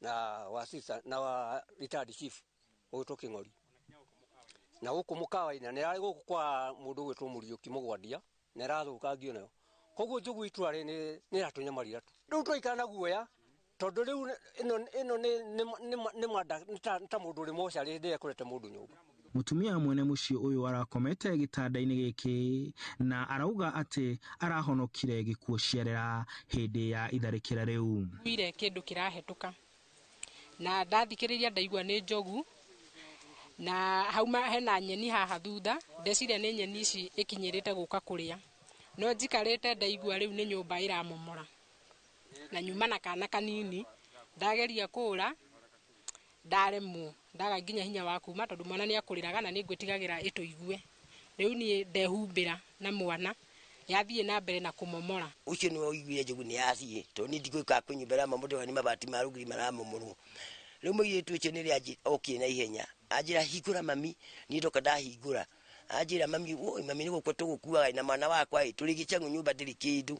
Na wa assistant na wa retired chief ũgwĩtwo Kĩng'ori na gũkũ mũkawa-inĩ na ĩrarĩ gũkũ kwa mũndũ ũgwĩtwo Mũriũki Mũgwandia na ĩrathũkangio nayo. Koguo njogu itũra rĩ nĩ ĩratũnyamaria tu. Rĩu tũraikara na guoya tondũ rĩu ĩno ĩno nĩ nĩ nĩ manda nĩ ta mũndũ ũrĩ mocarĩ hĩndĩ ĩrĩa ĩkorete mũndũ nyũmba. Mũtumia mwene mũciĩ ũyũ arakomete gĩtanda-inĩ gĩkĩ na arauga atĩ arahonokire gĩkuũ ciarera hĩndĩ ya itharĩkĩra rĩu. Nguire kĩndũ kĩrahetũka na ndathikĩrĩria ndaigua nĩ njogu na hauma hena nyeni haha thutha, ndeciria nĩ nyeni ici ikinyĩrĩte gũka kũrĩa, no njikarĩte ndaigua rĩu nĩ nyũmba ĩramomora na nyuma na kana kanini, ndageria kũra ndaremwo, ndaga nginya hinya wa kuma tondũ mwana nĩ akũrĩraga na nĩ ngwĩtigagĩra ĩtũigue. Rĩu niĩ ndehumbĩra na mwana yathiĩ na mbere na kũmomora. Ũcio nĩwe ũiguire njogu nĩ yathiĩ tondũ niĩ ndigũĩkaga kwĩ nyũmba ĩramomorwo nĩ mabati ma rũgiri maramomorwo. Rĩu mũirĩtu ũcio nĩrĩa okire na ihenya anjĩra hingũra mami, niĩ ndoka ndahingũra anjĩra mami, woi mami nĩ gũkua tũgũkuaga na mwana wakwa ĩ tũrĩ gĩcang'ũ nyũmba ndĩrĩ kĩndũ.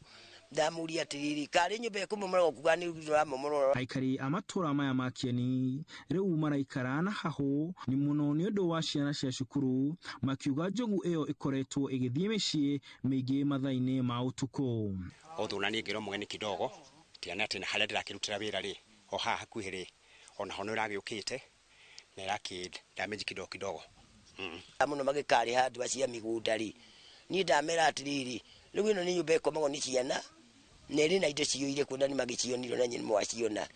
Ndamũria atĩrĩrĩ, karĩ nyũmba ĩkũmomora gũkuaga nĩ rũgiri rũramomorwo. Aikari a matũra maya ma Kieni rĩu maraikara na hahũ nĩ mũno nĩ ũndũ wa ciana cia cukuru, makiuga njogu ĩyo ĩkoretwo ĩgĩthiĩ mĩciĩ mĩingĩ mathaa-inĩ ma ũtukũ. Although na niĩ ngĩrwo mũgeni kidogo, tiga atĩ harĩa ndĩrakĩrutĩra wĩra rĩ, o haha hakuhĩ rĩ, ona ho nĩ ĩragĩũkĩte na ĩrakĩ damage kidogo kidogo. Mũno magĩkarĩha andũ acio a mĩgũnda rĩ, niĩ ndamera atĩrĩrĩ, rĩu ĩno nĩ nyũmba ĩkomagwo nĩ ciana na ĩrĩ na indo ciyũire kuo na nĩ magĩcionire na nĩ mwaciona.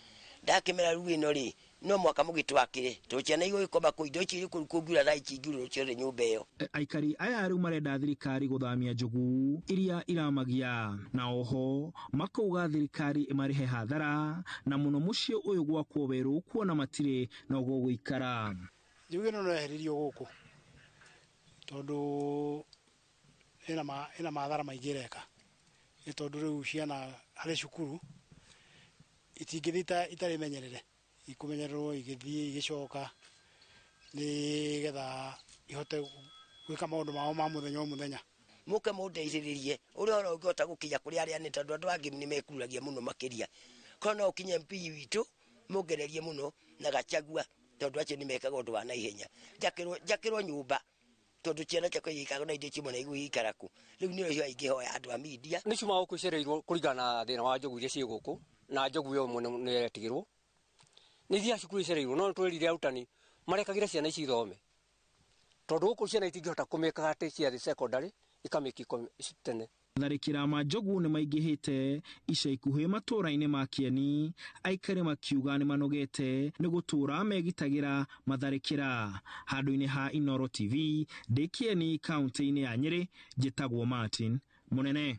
Ndakĩmera rĩu ĩno rĩ, no mwaka mũgĩtwakĩre tondũ ciana igũgĩkoma kũu, indo icio irĩ kũu kũngiura thaa ici ingiurĩrwo ciothe nyũmba ĩyo. Aikari aya rĩu marenda thirikari gũthamia njogu iria iramagia na oho makauga thirikari ĩmarĩhe hathara na mũno mũciĩ ũyũ gwakwo werũ kuona matirĩ na gũgũikara. Njogu ĩno no yeheririo gũkũ tondũ ĩna mathara maingĩ ĩreka, nĩ tondũ rĩu ciana harĩ cukuru itingĩthiĩ itarĩ menyerere, ikũmenyererwo igĩthiĩ igĩcoka nĩgetha ihote gwĩka maũndũ mao ma mũthenya o mũthenya. Mũke mũndeithĩrĩrie ũrĩa ũhoro ũngĩhota gũkinya kũrĩ arĩa anene tondũ andũ angĩ nĩ mekururagia mũno makĩria. Korwo no ũkinye MP witũ mũngererie mũno na Gachagua tondũ acio nĩ mekaga ũndũ wa naihenya. Njakĩrwo nyũmba tondũ ciana ciakwa igĩikaraga na indo cimwe na igũgĩikara kũ. Rĩu nĩyo icio ingĩhoya andũ a media. Nĩ ciuma gũkũ icereirwo kũringana na thĩna wa njogu iria ciĩ gũkũ na njogu ĩyo mwene nĩ ĩretigĩrwo. Nĩ ithiaga cukuru icereirwo no nĩtwĩrire arutani marekagĩre ciana ici ithome tondũ gũkũ ciana itingĩhota kũmĩkaga atĩ ciathiĩ secondary ikamĩki tene. Matharĩkĩra ma njogu nĩ maingĩhĩte ica ikuhĩ matũũra-inĩ ma Kieni, aikari makiuga nĩ manogete nĩ gũtũũra megitagĩra matharĩkĩra. Handũ-inĩ ha Inooro TV, ndĩ Kieni kaunti-inĩ ya Nyĩrĩ, njĩtagwo Martin Mũnene.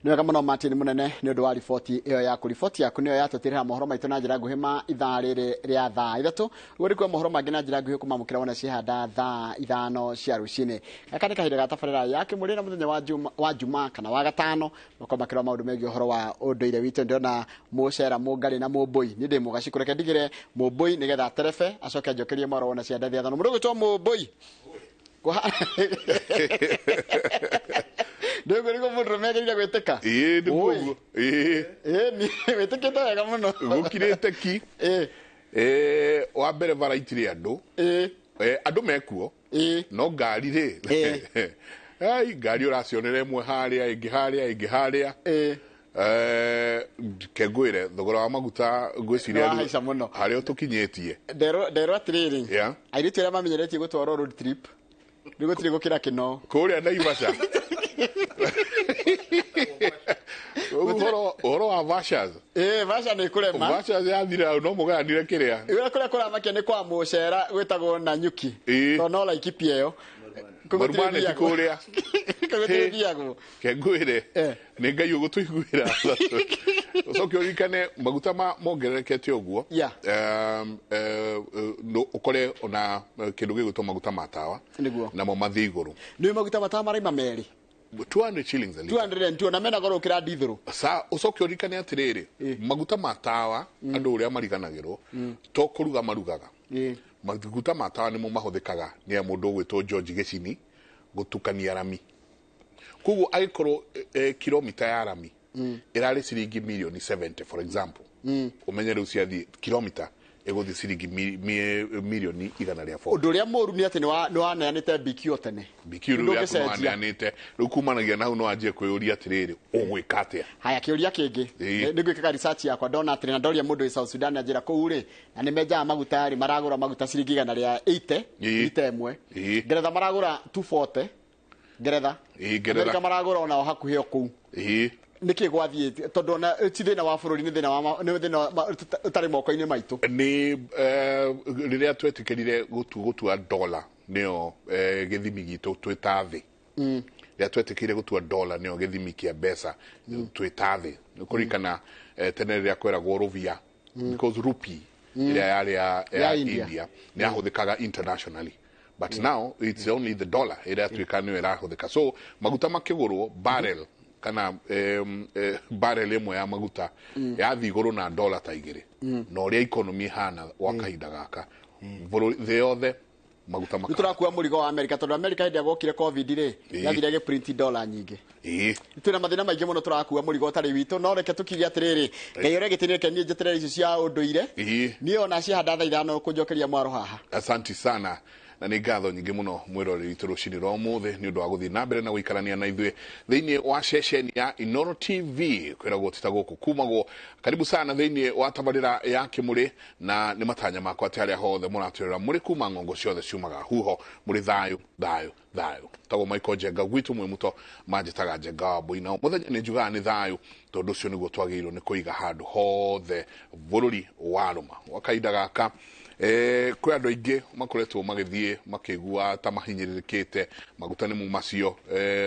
Nĩ wega mũno Martin Mũnene nĩ ũndũ wa riboti ĩyo yaku. Riboti yaku nĩyo yatũtirĩra mohoro maitũ na njĩra nguhĩ ma ithaa rĩrĩ rĩa thaa 3. Ũguo nĩkuo mohoro mangĩ na njĩra nguhĩ kũmamũkĩra wona ciehanda thaa 5 cia rũcinĩ. Gaka nĩ kahinda ga tabarĩra ya kĩmũrĩ na mũthenya wa Juma kana wa gatano makwambakĩrwo maũndũ megiĩ ũhoro wa ũndũire witũ. Ndĩrona mũcera mũngarĩ na mũmbũi, niĩ ndĩ mũgacikũ, reke ndigĩre mũmbũi nĩgetha aterebe acoke anjokerie mohoro wona cianda thaa 5. Mũndũ ũgwĩtwo mũmbũi Ndĩguo nĩguo mũndũ ũrũme agĩrĩire gwĩtĩka. Ĩĩ, nĩguo ũguo. Ĩĩ. Ĩĩ, ni wĩtĩkĩte wega mũno. Gũkirĩte ki. Ĩĩ. Ĩĩ, wa mbere bara itirĩ andũ. Ĩĩ. Ĩĩ, andũ mekuo. Ĩĩ. No ngari rĩ. Ĩĩ. Ai, ngari ũracionera ĩmwe harĩa, ĩngĩ harĩa, ĩngĩ harĩa. Ĩĩ. Ke ngwĩre thogora wa maguta ngwĩciria Nĩ wahaica mũno. harĩa ũtũkinyĩtie. Nderwo atĩrĩrĩ. Yeah. Airĩtu arĩa mamenyeretie gũtwarwo road trip nĩ gũtirĩ gũkĩra kĩno. Kũrĩa Naivasha. Ũhoro wa Vashas. Ĩĩ, Vasha nĩ kũrema. Vashas yathira no mũgayanire kĩrĩa. Ĩrĩa kũrĩa kũramakia nĩ kwa mũcera gwĩtagwo Nanyuki. Ĩĩ. Tondũ no Laikipia ĩyo. Marumane ti kũrĩa. Kũu gũtirĩ thiagwo. Ke ngwĩre, nĩ Ngai ũgũtũiguĩra. Ũcoke ũririkane maguta ma mongererekete ũguo. Yeah. No ũkore ona kĩndũ gĩgwĩtwo maguta ma tawa. Nĩguo. Namo mathiĩ igũrũ. Nĩ maguta ma tawa maraima merĩ. 200 shillings a liter. 202 na mena goro gũkĩra ndithũrũ. Sa ũcoke ũririkane atĩrĩrĩ, maguta ma tawa andũ ũrĩa mariganagĩrwo to kũruga marugaga. Maguta ma tawa nĩmo mahũthĩkaga nĩ mũndũ ũgwĩtwo George Gĩcini gũtukania rami. Koguo angĩkorwo kilomita ya rami Ĩrarĩ ciringi mirioni 70, for example, ũmenye rĩu ciathiĩ kilomita ĩgũthiĩ ciringi mirioni 140. Ũndũ ũrĩa mũru nĩ atĩ nĩ waneanĩte BQ tene. BQ rĩu yaku nĩ waneanĩte, rĩu kumanagia na hau no wanjie kwĩyũria atĩrĩrĩ, ũgwĩka atĩa? Haya, kĩũria kĩngĩ nĩ gwĩkaga research yakwa, ndona atĩrĩ, na ndoria mũndũ wĩ South Sudan anjĩra kũu rĩ, na nĩ menjaga maguta rĩ, maragũra maguta ciringi 180 lita ĩmwe. Ngeretha maragũra 240. Ngeretha. Amerika maragũra onao hakuhĩ o kũu. Nĩkĩ gwathiĩ? Tondũ ona ti thĩna wa bũrũri, nĩ thĩna wa nĩ thĩna ũtarĩ moko-inĩ maitũ. Nĩ rĩrĩa twetĩkĩrire gũtua dollar nĩyo gĩthimi gitũ twĩ ta thĩ. Rĩrĩa twetĩkĩrire gũtua dollar nĩyo gĩthimi kĩa mbeca twĩ ta thĩ. Nĩ kũririkana tene rĩrĩa kweragwo rũbia, because rupee ĩrĩa yarĩ ya India nĩ yahũthĩkaga internationally. But now it's only the dollar ĩrĩa yatuĩka nĩyo ĩrahũthĩka. So maguta makĩgũrwo barrel kana barrel ĩmwe ya maguta yathiĩ igũrũ na dollar ta 2, na ũrĩa economy ĩhana gwa kahinda gaka thĩ yothe maguta maka. Tũrakua mũrigo wa America tondũ America hĩndĩ ĩrĩa gwokire COVID rĩ, yathire ĩgĩprint dollar nyingĩ. Twĩna mathĩna maingĩ mũno, tũrakua mũrigo ũtarĩ witũ, no reke tũkiuge atĩrĩrĩ, Ngai ũrĩa gĩtĩ reke niĩ njeterere icio cia ũndũire. Niĩ ona ciahanda thaa 5 kũnjokeria mwaro haha. Asanti sana. Na nĩ ngatho nyingĩ mũno mwĩroreri witũ rũcinĩ rwa ũmũthĩ nĩ ũndũ wa gũthiĩ na mbere na gũikarania na ithuĩ thĩinĩ wa ceceni ya Inooro TV kwĩragwo ti ta gũkũ kumagwo. Karibu sana thĩinĩ wa tabarĩra ya Kĩmũrĩ, na nĩ matanya makwa atĩ harĩa hothe mũratwĩrora mũrĩ kuma ng'ongo ciothe ciumaga huho, mũrĩ thayũ thayũ thayũ. Tagwo Michael Njenga gwitũ mwĩ mũto manjĩtaga Njenga wa Mbũi, na mũthenya nĩ njugaga nĩ thayũ tondũ ũcio nĩguo twagĩrĩirwo nĩ kũiga handũ hothe bũrũri wa rũma. Gwa kahinda gaka kwĩ andũ aingĩ makoretwo magĩthiĩ makĩigua ta mahinyĩrĩrĩkĩte, maguta nĩ macio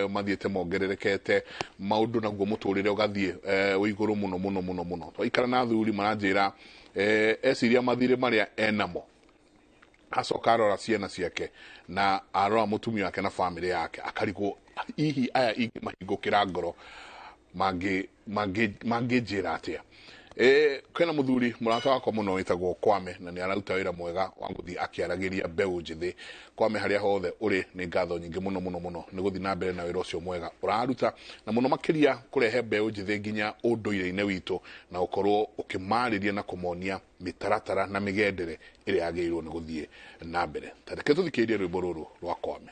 mathiĩte mongererekete, maũndũ naguo mũtũrĩre ũgathiĩ wĩ igũrũ mũno mũno mũno mũno. Twaikara na athuri maranjĩra eciria mathirĩ marĩa enamo, acoka arora ciana ciake na arora mũtumia wake na bamĩrĩ yake, akarigwo hihi aya ingĩmahingũkĩra ngoro mangĩnjĩra atĩa. Kwĩna mũthuri mũrata wakwa mũno wĩtagwo Kwame, na nĩ araruta wĩra mwega wa gũthiĩ akĩaragĩria mbeũ njĩthĩ. Kwame, harĩa hothe ũrĩ, nĩ ngatho nyingĩ mũno mũno mũno nĩ gũthiĩ na mbere na wĩra ũcio mwega ũraruta, na mũno makĩria kũrehe mbeũ njĩthĩ nginya ũndũire-inĩ witũ, na ũkorwo ũkĩmarĩria na kũmonia mĩtaratara na mĩgendere ĩrĩa yagĩrĩirwo nĩ gũthiĩ na mbere. Ta reke tũthikĩrĩrie rwĩmbo rũrũ rwa Kwame.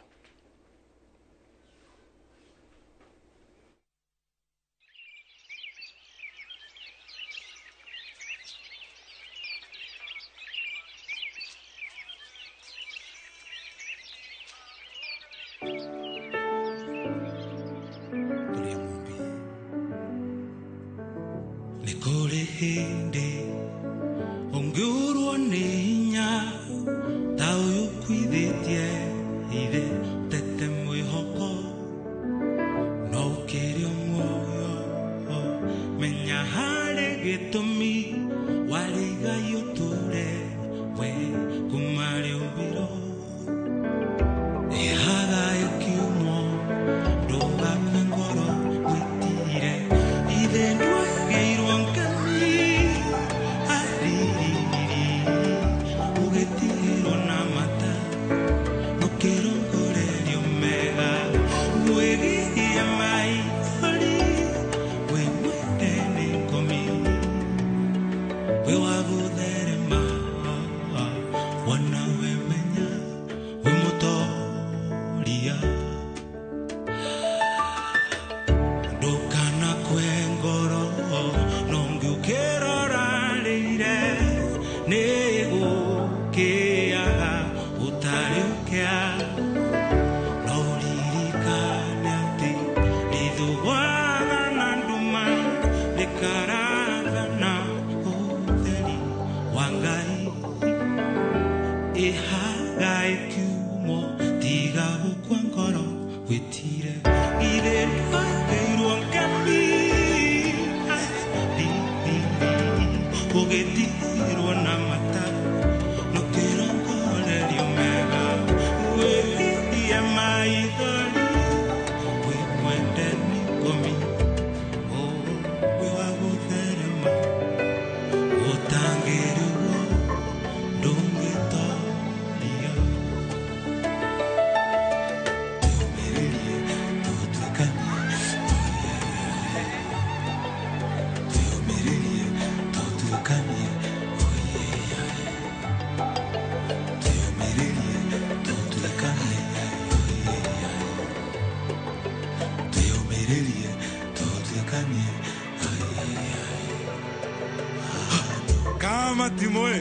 Wa matimũ ĩ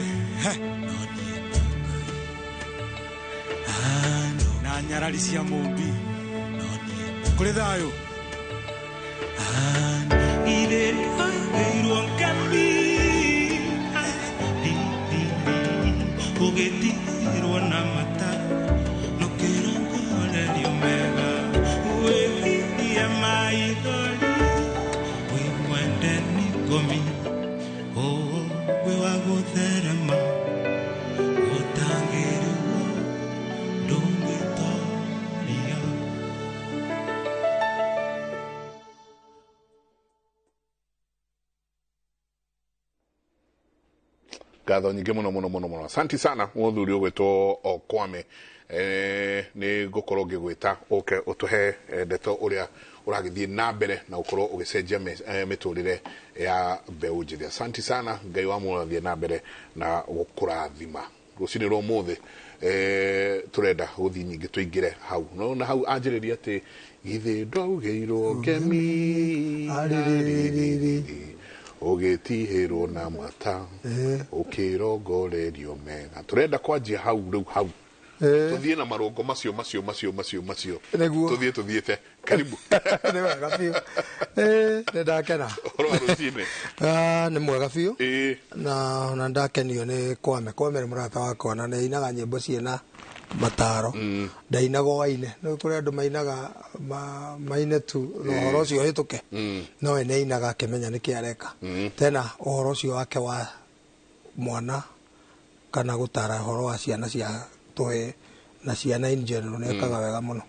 na nyarari cia mũmbi kũrĩ thayũ Irerwo ngami ũgĩtigĩrwo na mata nũkĩrongorerio mega wĩgirie maithori wĩ mwendeni ngomi wĩ wa gũtherema ũtangĩrwo ndũngĩtoria. Ngatho nyingĩ mũno mũno mũno mũno, asanti sana mũthuri ũgwĩtwo Okwame. Nĩ ngũkorwo ngĩgwĩta ũke ũtũhe ndeto ũrĩa ũragĩthiĩ na mbere na ũkorwo ũgĩcenjia mĩtũrĩre ya mbeũ njĩthĩ. Asanti sana, Ngai wa muoyo athiĩ na mbere na gũkũrathima. Rũcinĩ rwa ũmũthĩ tũrenda gũthiĩ nyingĩ tũingĩre hau no na hau anjĩrĩria atĩ githĩ ndwaugĩirwo ngemi Arĩrĩrĩrĩ. ũgĩtihĩrwo na mata ũkĩrongorerio mega. Tũrenda kwanjia hau rĩu hau tũthiĩ na marũngo macio macio macio macio macio. Nĩguo. Tũthiĩ tũthiĩte karibu. Nĩ wega biũ. Nĩ ndakena. Ũhoro wa rũcinĩ? Ah, nĩ mwega biũ. Ĩĩ. Na ndakenio nĩ Kwame. Kwame nĩ mũrata wakwa na nĩ ainaga nyĩmbo ciĩna mataro. Ndainaga o aine. Nĩ kũrĩ andũ mainaga maine tu na ũhoro ũcio ũhĩtũke. No we nĩ ainaga akĩmenya nĩkĩ areka. Tena ũhoro ũcio wake wa mwana kana gũtara ũhoro wa ciana cia tũhĩĩ na ciana in general nĩ ekaga wega mũno.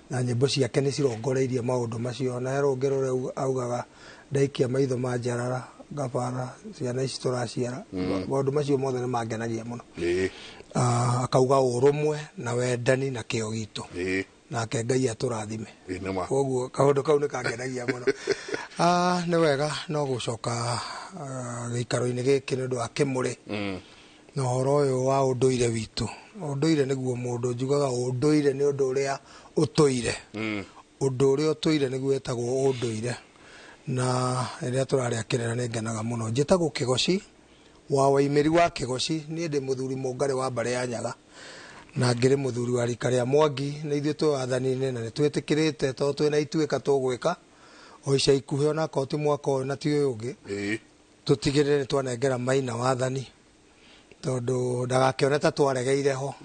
Na nyĩmbo ciake nĩ cirongoreirie maũndũ macio. Na he rũngĩ rũrĩa augaga ndaikia maitho ma njarara ngabara ciana ici tũraciara. Maũndũ macio mothe nĩ mangenagia mũno. Akauga ũrũmwe na wendani na kĩo gitũ. Nake Ngai atũrathime. Ĩĩ, nĩ ma. Koguo kaũndũ kau nĩ kangenagia mũno. Nĩ wega no gũcoka gĩikaro-inĩ gĩkĩ nĩ ũndũ wa kĩmũrĩ na ũhoro ũyũ wa ũndũire witũ. Ũndũire nĩguo mũndũ njugaga ũndũire nĩ ũndũ ũrĩa ũtũire. Ũndũ ũrĩa ũtũire nĩguo wĩtagwo ũndũire. Na rĩrĩa tũrarĩa kĩrĩra nĩ ngenaga mũno. Njĩtagwo Kĩgoci wa Waimĩri wa Kĩgoci. Niĩ ndĩ mũthuri mũngarĩ wa mbarĩ ya Nyaga na ngĩrĩ mũthuri wa rika rĩa Mwangi. Nĩ ithuĩ twĩ wathani-inĩ na nĩ twĩtĩkĩrĩte tondũ twĩna ituĩka tũgwĩka o ica ikuhĩ onakorwo ti mwaka ũyũ na ti ũyũ ũngĩ. Tũtigĩrĩre nĩ twanengera Maina wathani tondũ ndagakĩone ta twaregeire ho.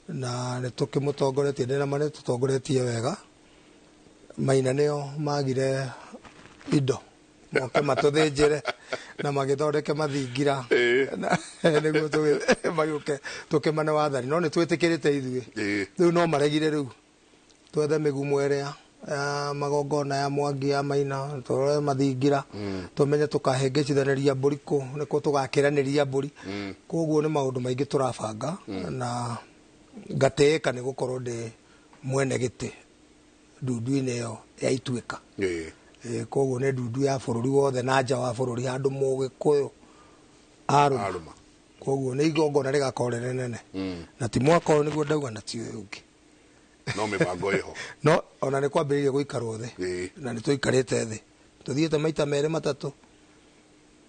Na nĩ tũkĩmũtongoretie, ndĩ na ma nĩ tũtongoretie wega. Maina nĩo magire indo moke matũthĩnjĩre na magĩthondeke mathingira nĩguo magĩũke tũkĩmane wathani. No nĩ twĩtĩkĩrĩte ithuĩ. Rĩu no maregire rĩu twethe mĩgumo ĩrĩa ya magongona ya Mwangi ya Maina, tũrore mathingira, tũmenye tũkahĩngĩcithanĩria mbũri kũ, nĩkũ tũgakĩranĩria mbũri. Koguo nĩ maũndũ maingĩ tũrabanga na ngatĩĩka nĩ gũkorwo ndĩ mwene gĩtĩ ndundu-inĩ ĩyo ya Ituĩka. Koguo nĩ ndundu ya bũrũri wothe na nja wa bũrũri handũ Mũgĩkũyũ arũma. Koguo nĩ igongona rĩgakorwo rĩrĩ nene. Na ti mwaka ũyũ nĩguo ndauga na ti ũyũ ũngĩ. No mĩbango ĩho. No ona nĩ kwambĩrĩirie gũikarwo thĩ. Na nĩ tũikarĩte thĩ. Tũthiĩte maita merĩ matatũ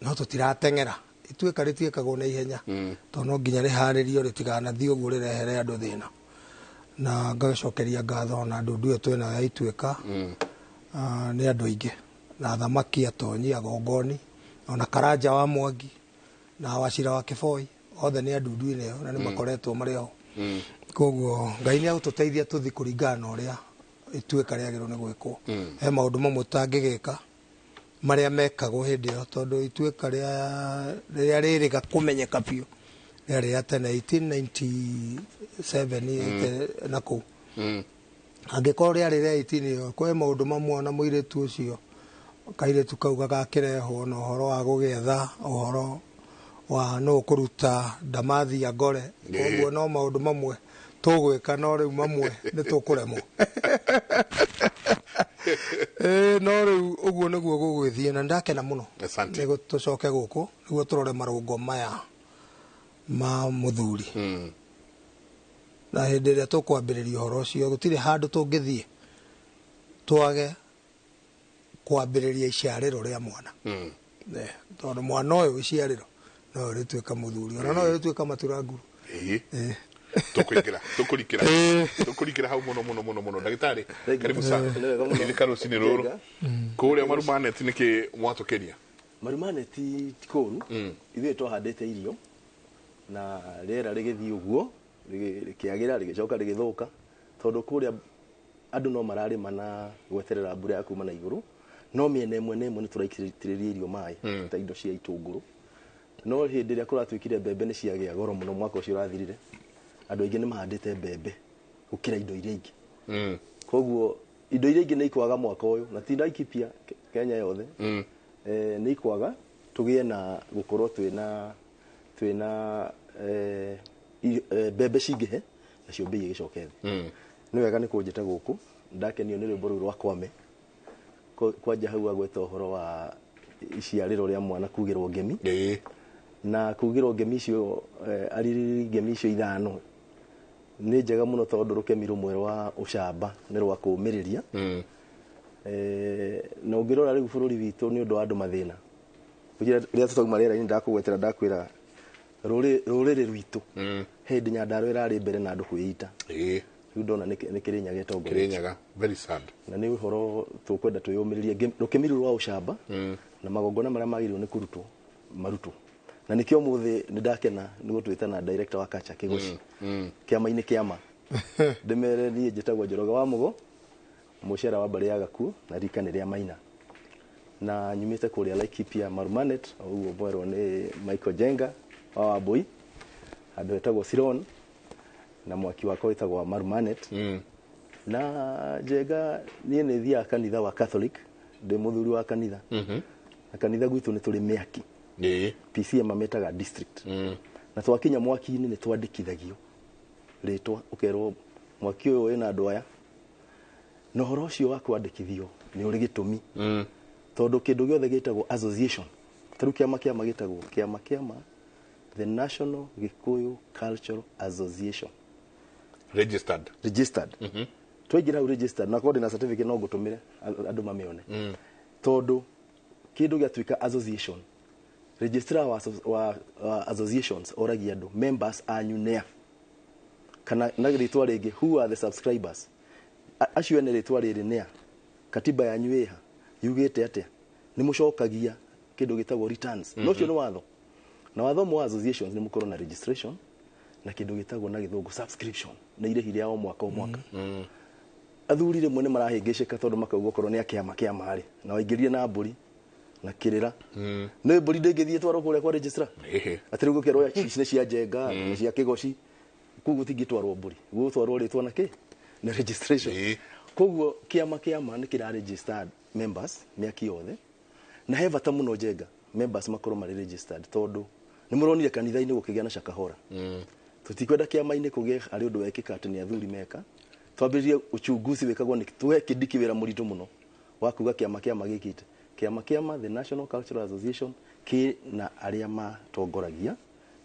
no tũtirateng'era. Ituĩka rĩtiĩkagwo na ihenya tondũ no nginya rĩharĩrio rĩtikanathiĩ ũguo rĩrehere andũ thĩna. Na ngacokeria ngatho na ndundu ĩyo twĩnayo ya Ituĩka. Nĩ andũ aingĩ na athamaki, atonyi, agongoni ona Karanja wa Mwangi na Wacira wa Kĩboi othe nĩ a ndundu-inĩ ĩyo na nĩ makoretwo marĩ ho. Koguo Ngai nĩ agũtũteithia tũthiĩ kũringana na ũrĩa ituĩka rĩagĩrĩirwo nĩ gwĩkwo. He maũndũ mamwe tũtangĩgĩka marĩa mekagwo hĩndĩ ĩyo tondũ ituĩka rĩrĩa rĩrĩga kũmenyeka biũ rĩarĩ rĩa tene 1897 na kũu. Angĩkorwo rĩarĩ rĩa 18 ĩyo kwĩ maũndũ mamwe ona mũirĩtu ũcio kairĩtu kau gagakĩrehwo na ũhoro wa gũgĩetha ũhoro wa nũ kũruta ndamathi ya ngore. Koguo no maũndũ mamwe tũgwĩka no rĩu mamwe nĩ tũkũremwo. No rĩu ũguo nĩguo gũgũgĩthiĩ na ndakena mũno. Nĩguo tũcoke gũkũ nĩguo tũrore marũngo maya ma mũthuri. Na hĩndĩ ĩrĩa tũkwambĩrĩria ũhoro ũcio gũtirĩ handũ tũngĩthiĩ twage kwambĩrĩria iciarĩro rĩa mwana. Tondũ mwana ũyũ iciarĩro No ũrĩtuĩka mũthuri ona no ũrĩtuĩka maturanguru. Tukuingira tukurikira tukurikira hau muno muno muno muno. Ndagitari, karibu sana ithika rucini ruru kuria Marumanet niki mwatukeria. Marumanet ti kũru, ithuĩ twahandĩte irio na rĩera rĩgĩthiĩ ũguo rĩkĩagĩra rĩgĩcoka rĩgĩthũka, tondũ kũrĩa andũ no mararĩma na gweterera mbura ya kuma na igũrũ, no mĩena ĩmwe na ĩmwe nĩ tũraitĩrĩria irio maĩ ta indo cia itũngũrũ. No hĩndĩ ĩrĩa kũratuĩkire mbembe nĩ ciagĩa goro mũno mwaka ũcio ũrathirire, andũ aingĩ nĩ mahandĩte mbembe gũkĩra indo iria ingĩ. Koguo indo iria ingĩ nĩ ikwaga mwaka ũyũ, na ti Laikipia, Kenya yothe nĩ ikwaga, tũgĩe na gũkorwo twĩna mbembe cingĩhe nacio mbei igĩcoke thĩ. Nĩ wega nĩ kũnjĩta gũkũ, ndakenio nĩ rwĩmbo rũu rwa Kwame kwanja hau agweta ũhoro wa iciarĩro rĩa mwana kugĩrwo ngemi. Na kugĩrwo ngemi icio ariri ngemi icio ithano nĩ njega mũno, tondũ rũkemi rũmwe rwa ũcamba nĩ rwa kũũmĩrĩria. Na ũngĩrora rĩu bũrũri witũ nĩ ũndũ wa andũ mathĩna, rĩrĩa tũtauma rĩera-inĩ ndakũgwetera ndakwĩra rũrĩrĩ rwitũ hĩndĩ Nyandarua ĩrarĩ mbere na andũ kwĩita. Rĩu ndona nĩ Kĩrĩnyaga ĩtongoretie. Kĩrĩnyaga, very sad. Na nĩ ũhoro tũkwenda twĩyũmĩrĩrie rũkemi rũu rwa ũcamba na magongona marĩa magĩrĩirwo nĩ kũrutwo marutwo. Na nĩkĩo ũmũthĩ nĩ ndakena nĩ gũtwĩta na director wa Kacha Kĩgoci kĩama-inĩ kĩama ndĩmere niĩ njĩtagwo Njoroge wa Mũgo, mũcera wa mbarĩ ya Gakuo na rika nĩ rĩa Maina, na nyumĩte kũrĩa Laikipia Marumanet, ũguo mwerwo nĩ Michael Jenga wa Wambui, handũ hetagwo Siron, na mwaki wakwa wĩtagwo wa Marumanet. Na Njenga niĩ nĩ thiaga kanitha wa Catholic, ndĩ mũthuri wa kanitha. Na kanitha gwitũ nĩ tũrĩ mĩaki. PCM mametaga district. Na twakinya mwaki-inĩ nĩ twandĩkithagio rĩtwa, ũkerwo mwaki ũyũ wĩna andũ aya. Na ũhoro ũcio wa kwandĩkithio nĩ ũrĩ gĩtũmi, tondũ kĩndũ gĩothe gĩtagwo association, ta rĩu kĩama kĩama gĩtagwo kĩama kĩama the National Gikuyu Cultural Association. Registered. Registered. Twaingĩra hau registered, na korwo ndĩna certificate no ngũtũmĩre andũ mamĩone. Tondũ kĩndũ gĩatuĩka association, registrar wa associations oragia andũ members anyu nĩa, kana na rĩtwa rĩngĩ who are the subscribers, acio ene rĩtwa rĩrĩ nĩa, katiba yanyu ĩha yugĩte atĩa, nĩ mũcokagia kĩndũ gĩtagwo returns. No ũcio nĩ watho, na watho mwa associations nĩ mũkorwo na registration na kĩndũ gĩtagwo na gĩthũngũ subscription, na irĩhi rĩa o mwaka o mwaka. Athuri rĩmwe nĩ marahĩngĩcĩka tondũ makauga okorwo nĩ a kĩama kĩama rĩ, na waingĩrire na mbũri na kĩrĩra, nĩ mbũri ndĩngĩthiĩ twarwo kũrĩa kwa registrar atĩ rĩu gũkerwo ici nĩ cia Njenga, nĩ cia Kĩgoci, koguo gũtingĩtwarwo mbũri, gũgũtwarwo rĩtwa na kĩ na registration. Koguo kĩama kĩama nĩ kĩra registered members mĩaki yothe, na he bata mũno Njenga members makorwo marĩ registered, tondũ nĩ mũronire kanitha-inĩ gũkĩgĩa na cakahora. Tũtikwenda kĩama-inĩ kũgĩe harĩ ũndũ wekĩka atĩ nĩ athuri meka. Twambĩrĩrie uchunguzi wĩkagwo nĩ tuhe Kindiki wĩra mũritũ mũno wa kuga kĩama kĩama gĩkĩte. Kĩama kĩama the National Cultural Association kĩ na arĩa matongoragia,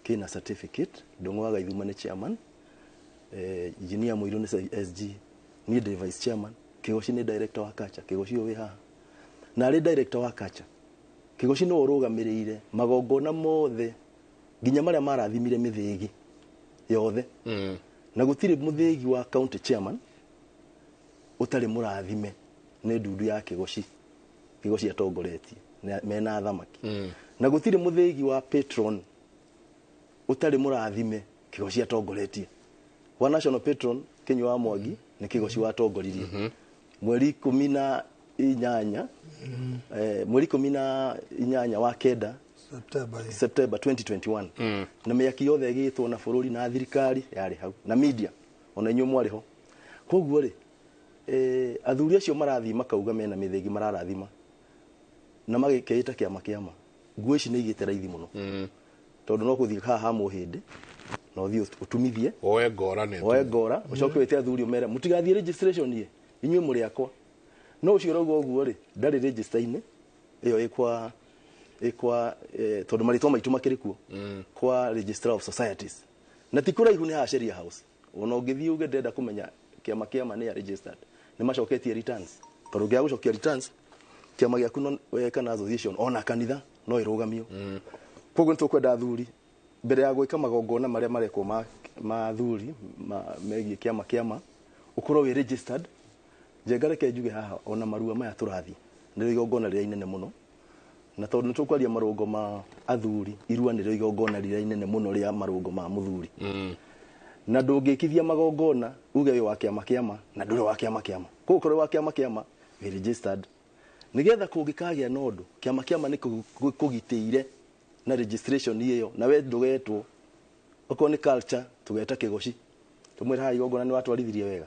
kĩ na certificate. Ndũng'ũ wa Gaithuma nĩ chairman, Engineer Mũirũ nĩ SG, niĩ ndĩ vice chairman, Kĩgoci nĩ director wa Kacha, Kĩgoci ũyũ wĩ haha. Na arĩ director wa Kacha, Kĩgoci nĩwe ũrũgamĩrĩire magongona mothe nginya marĩa marathimire mĩthĩgi yothe. Na gũtirĩ mũthĩgi wa county chairman ũtarĩ mũrathime nĩ ndundu ya Kĩgoci, Kĩgoci atongoretie mena thamaki. Na gũtirĩ mũthĩgi wa patron ũtarĩ mũrathime Kĩgoci atongoretie. Wa national patron Kinyua wa Mwangi nĩ Kĩgoci watongoririe. Mweri 18 mweri 18 wa kenda September 2021. Na mĩaki yothe ĩgĩtwo na bũrũri na thirikari yarĩ hau na media ona inyuĩ mwarĩ ho. Koguo rĩ athuri acio marathiĩ makauga mena mĩthĩgi mararathima na magĩkeĩta kĩama kĩama, nguo ici nĩ igĩte raithi mũno, tondũ no gũthiĩ haha ha mũhĩndĩ na ũthiĩ ũtumithie, oe ngora nĩ oe ngora, ũcoke wĩte athuri ũmere mũtigathiĩ registration ye, inyuĩ mũrĩ akwa. No ũcio ũrauga ũguo rĩ, ndarĩ register-inĩ ĩyo ĩkwa tondũ marĩtwa maitũ makĩrĩ kuo kwa registrar of societies, na ti kũraihu nĩ haha Sheria House. Ona ũngĩthiĩ uge ndĩrenda kũmenya kĩama kĩama nĩ ya registered, nĩ macoketie returns, tondũ ũngĩaga gũcokia returns kĩama gĩaku no kana association ona kanitha no ĩrũgamio. Koguo nĩtũkwenda athuri mbere ya gwĩka magongona marĩa marekwo ma athuri megiĩ kĩama kĩama ũkorwo wĩ registered. Njenga reke njuge haha ona marua maya tũrathiĩ nĩrĩo igongona rĩrĩa inene mũno, na tondũ nĩtũkwaria marũngo ma athuri, irua nĩrĩo igongona rĩrĩa inene mũno rĩa marũngo ma mũthuri. Na ndũngĩkithia magongona uge wĩ wa kĩama kĩama na ndũrĩ wa kĩama kĩama. Koguo ũkorwo wĩ wa kĩama kĩama wĩ registered, nĩgetha kũngĩkagĩa na ũndũ kĩama kĩama nĩ kũgitĩire na registration ĩyo, na we ndũgetwo. Okorwo nĩ culture tũgeta kĩgoci tũmwĩre haha igongona nĩ watwarithirie wega,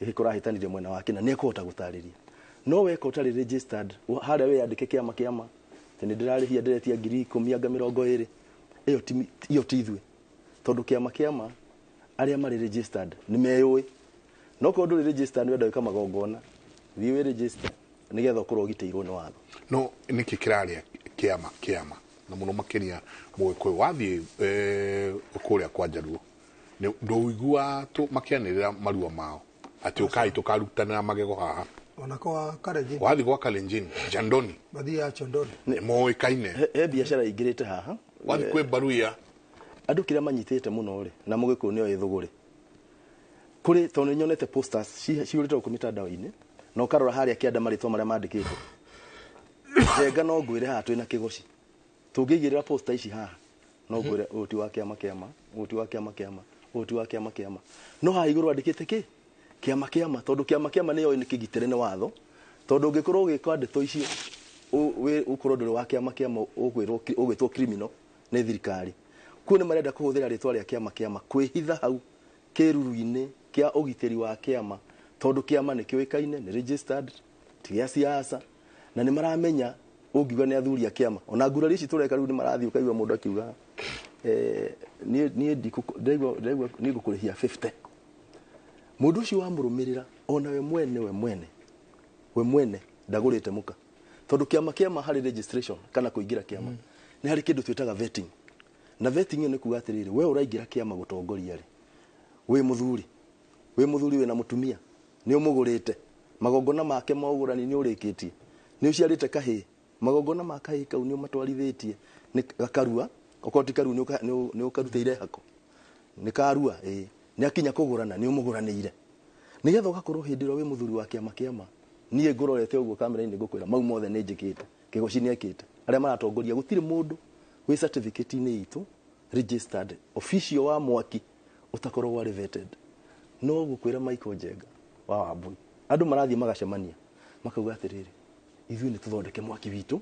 ĩhĩ kũrahĩtanirie mwena wake na nĩekũhota gũtarĩria. No weka ũtarĩ registered harĩa wĩyandĩke kĩama kĩama atĩ nĩ ndĩrarĩhia ndĩretia 10,000 anga 20, ĩyo ti ithuĩ, tondũ kĩama kĩama arĩa marĩ registered nĩ meyũĩ. No korwo ndũrĩ registered wenda gwĩka magongona, thiĩ wĩ register nĩgetha ũkorwo ũgitĩirwo nĩ watho. No nĩkĩ kĩrarĩa kĩama kĩama na mũno makĩria mũgĩkũyũ wathiĩ kũrĩa kwa Njaruo ndũigua makĩanĩrĩra marua mao atĩ ũkai tũkarutanĩra magego haha. Ona kwa Kalenjin. Wathiĩ gwa Kalenjin Jandoni, mathiaga Jandoni nĩ moĩkaine. He biacara ingĩrĩte haha wathiĩ kwĩ Baruya andũ kĩrĩa manyitĩte mũno rĩ, na mũgĩkũyũ nĩoĩ thũgũrĩ kũrĩ, tondũ nĩ nyonete posters cihũrĩte gũkũ mĩtandao-inĩ, na ũkarora harĩa kĩanda marĩtwa marĩa mandĩkĩtwo. Njenga no ngwĩre haha twĩna kĩgoci, tũngĩigĩrĩra poster ici haha no ngwĩre ũyũ ti wa kĩama kĩama, ũyũ ti wa kĩama kĩama, ũyũ ti wa kĩama kĩama. No haha igũrũ andĩkĩte kĩ? Kĩama kĩama, tondũ kĩama kĩama nĩyoĩ nĩ kĩgitĩre nĩ watho, tondũ ũngĩkorwo ũgĩka ndeto icio ũkorwo ndũrĩ wa kĩama kĩama, ũgwĩtwo criminal nĩ thirikari. Kuo nĩ marenda kũhũthĩra rĩtwa rĩa kĩama kĩama kwĩhitha hau kĩruru-inĩ kĩa ũgitĩri wa kĩama, tondũ kĩama nĩ kĩũĩkaine, nĩ registered, ti gĩa siasa, na nĩ maramenya ũngiuga nĩ athuri a kĩama. Ona ngurari ici tũreka rĩu nĩ marathiĩ ũkaigua mũndũ akiuga niĩ ndĩraigua nĩ ngũkũrĩhia 50. Mũndũ ũcio wamũrũmĩrĩra ona we mwene ndagũrĩte mũka, tondũ kĩama kĩama harĩ registration kana kũingĩra kĩama nĩ harĩ kĩndũ twĩtaga vetting. Na vetting ĩyo nĩ kuga atĩrĩrĩ, we ũraingĩra kĩama gũtongoria rĩ, wĩ mũthuri wĩna mũtumia, nĩ ũmũgũrĩte, magongona make ma ũgũrani nĩ ũrĩkĩtie, nĩ ũciarĩte kahĩĩ, magongona ma kahĩĩ kau nĩ ũmatwarithĩtie, nĩ gakarua, okorwo ti karua nĩ ũkarutĩire hako, nĩ karua, ĩĩ, nĩ akinya kũgũrana nĩ ũmũgũranĩire, nĩgetha ũgakorwo hĩndĩ ĩrĩa wĩ mũthuri wa kĩama kĩama. Niĩ ngũrorete ũguo kamera-inĩ ngũkwĩra mau mothe nĩ njĩkĩte, kĩgoci nĩ ekĩte, arĩa maratongoria gũtirĩ mũndũ wĩ certificate-inĩ itũ registered official wa mwaki ũtakoragwo arĩ vetted. No gũkwĩra Michael Njenga wa Wambui, andũ marathiĩ magacemania makauga atĩrĩrĩ, ithuĩ nĩ tũthondeke mwaki witũ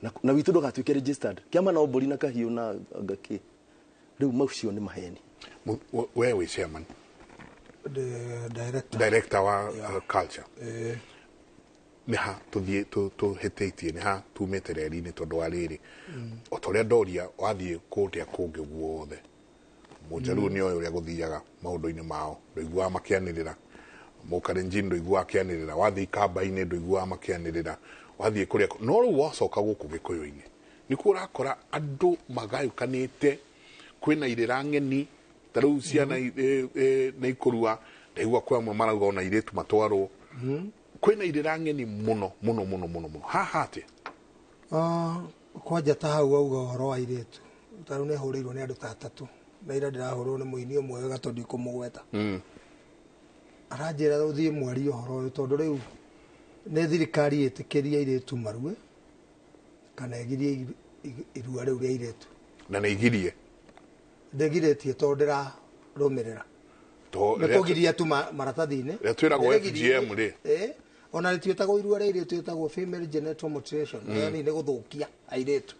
na witũ ndũgatuĩke registered, kĩama no mbũri na kahiũ na ngakĩ. Rĩu macio nĩ maheni. We wĩ chairman, the director wa culture, nĩ ha tũthiĩ tũhĩtĩtie, nĩ ha tumĩte reri-inĩ tondũ wa rĩrĩ o ta ũrĩa ndoria wathiĩ kũrĩa kũngĩ guothe Mũnjaruo nĩoĩ ũrĩa gũthiaga maũndũ-inĩ mao, ndũiguaga makĩanĩrĩra. Mũkalenjin ndũiguaga akĩanĩrĩra, wathiĩ Ikamba-inĩ ndũiguaga makĩanĩrĩra, wathiĩ kũrĩa. No rĩu wacoka gũkũ Gĩkũyũ-inĩ nĩkuo ũrakora andũ magayũkanĩte, kwĩna irĩra ng'eni ta rĩu ciana nĩ ikũrua, ndaigua kwĩ amwe marauga ona airĩtu matwarwo. Kwĩna irĩra ng'eni mũno mũno mũno mũno mũno haha atĩa? Kwanja ta hau wauga ũhoro wa airĩtu, ta rĩu nĩ hũrĩirwo nĩ andũ ta atatũ, na ira ndĩrahũrwo nĩ mũini ũmwe wega tondũ ndikũmũgweta. Aranjĩra ũthiĩ mwarie ũhoro ũyũ tondũ rĩu nĩ thirikari ĩtĩkĩrie airĩtu marue kana ĩgirie irua rĩu rĩa airĩtu. Na nĩ igirie? Ndĩgirĩtie tondũ ndĩrarũmĩrĩra. Nĩ kũgiria tu maratathi-inĩ. Rĩrĩa twĩragwo FGM rĩ. Ona rĩtiĩtagwo irua rĩa airĩtu, rĩtagwo female genital mutilation, yaani nĩ gũthũkia airĩtu.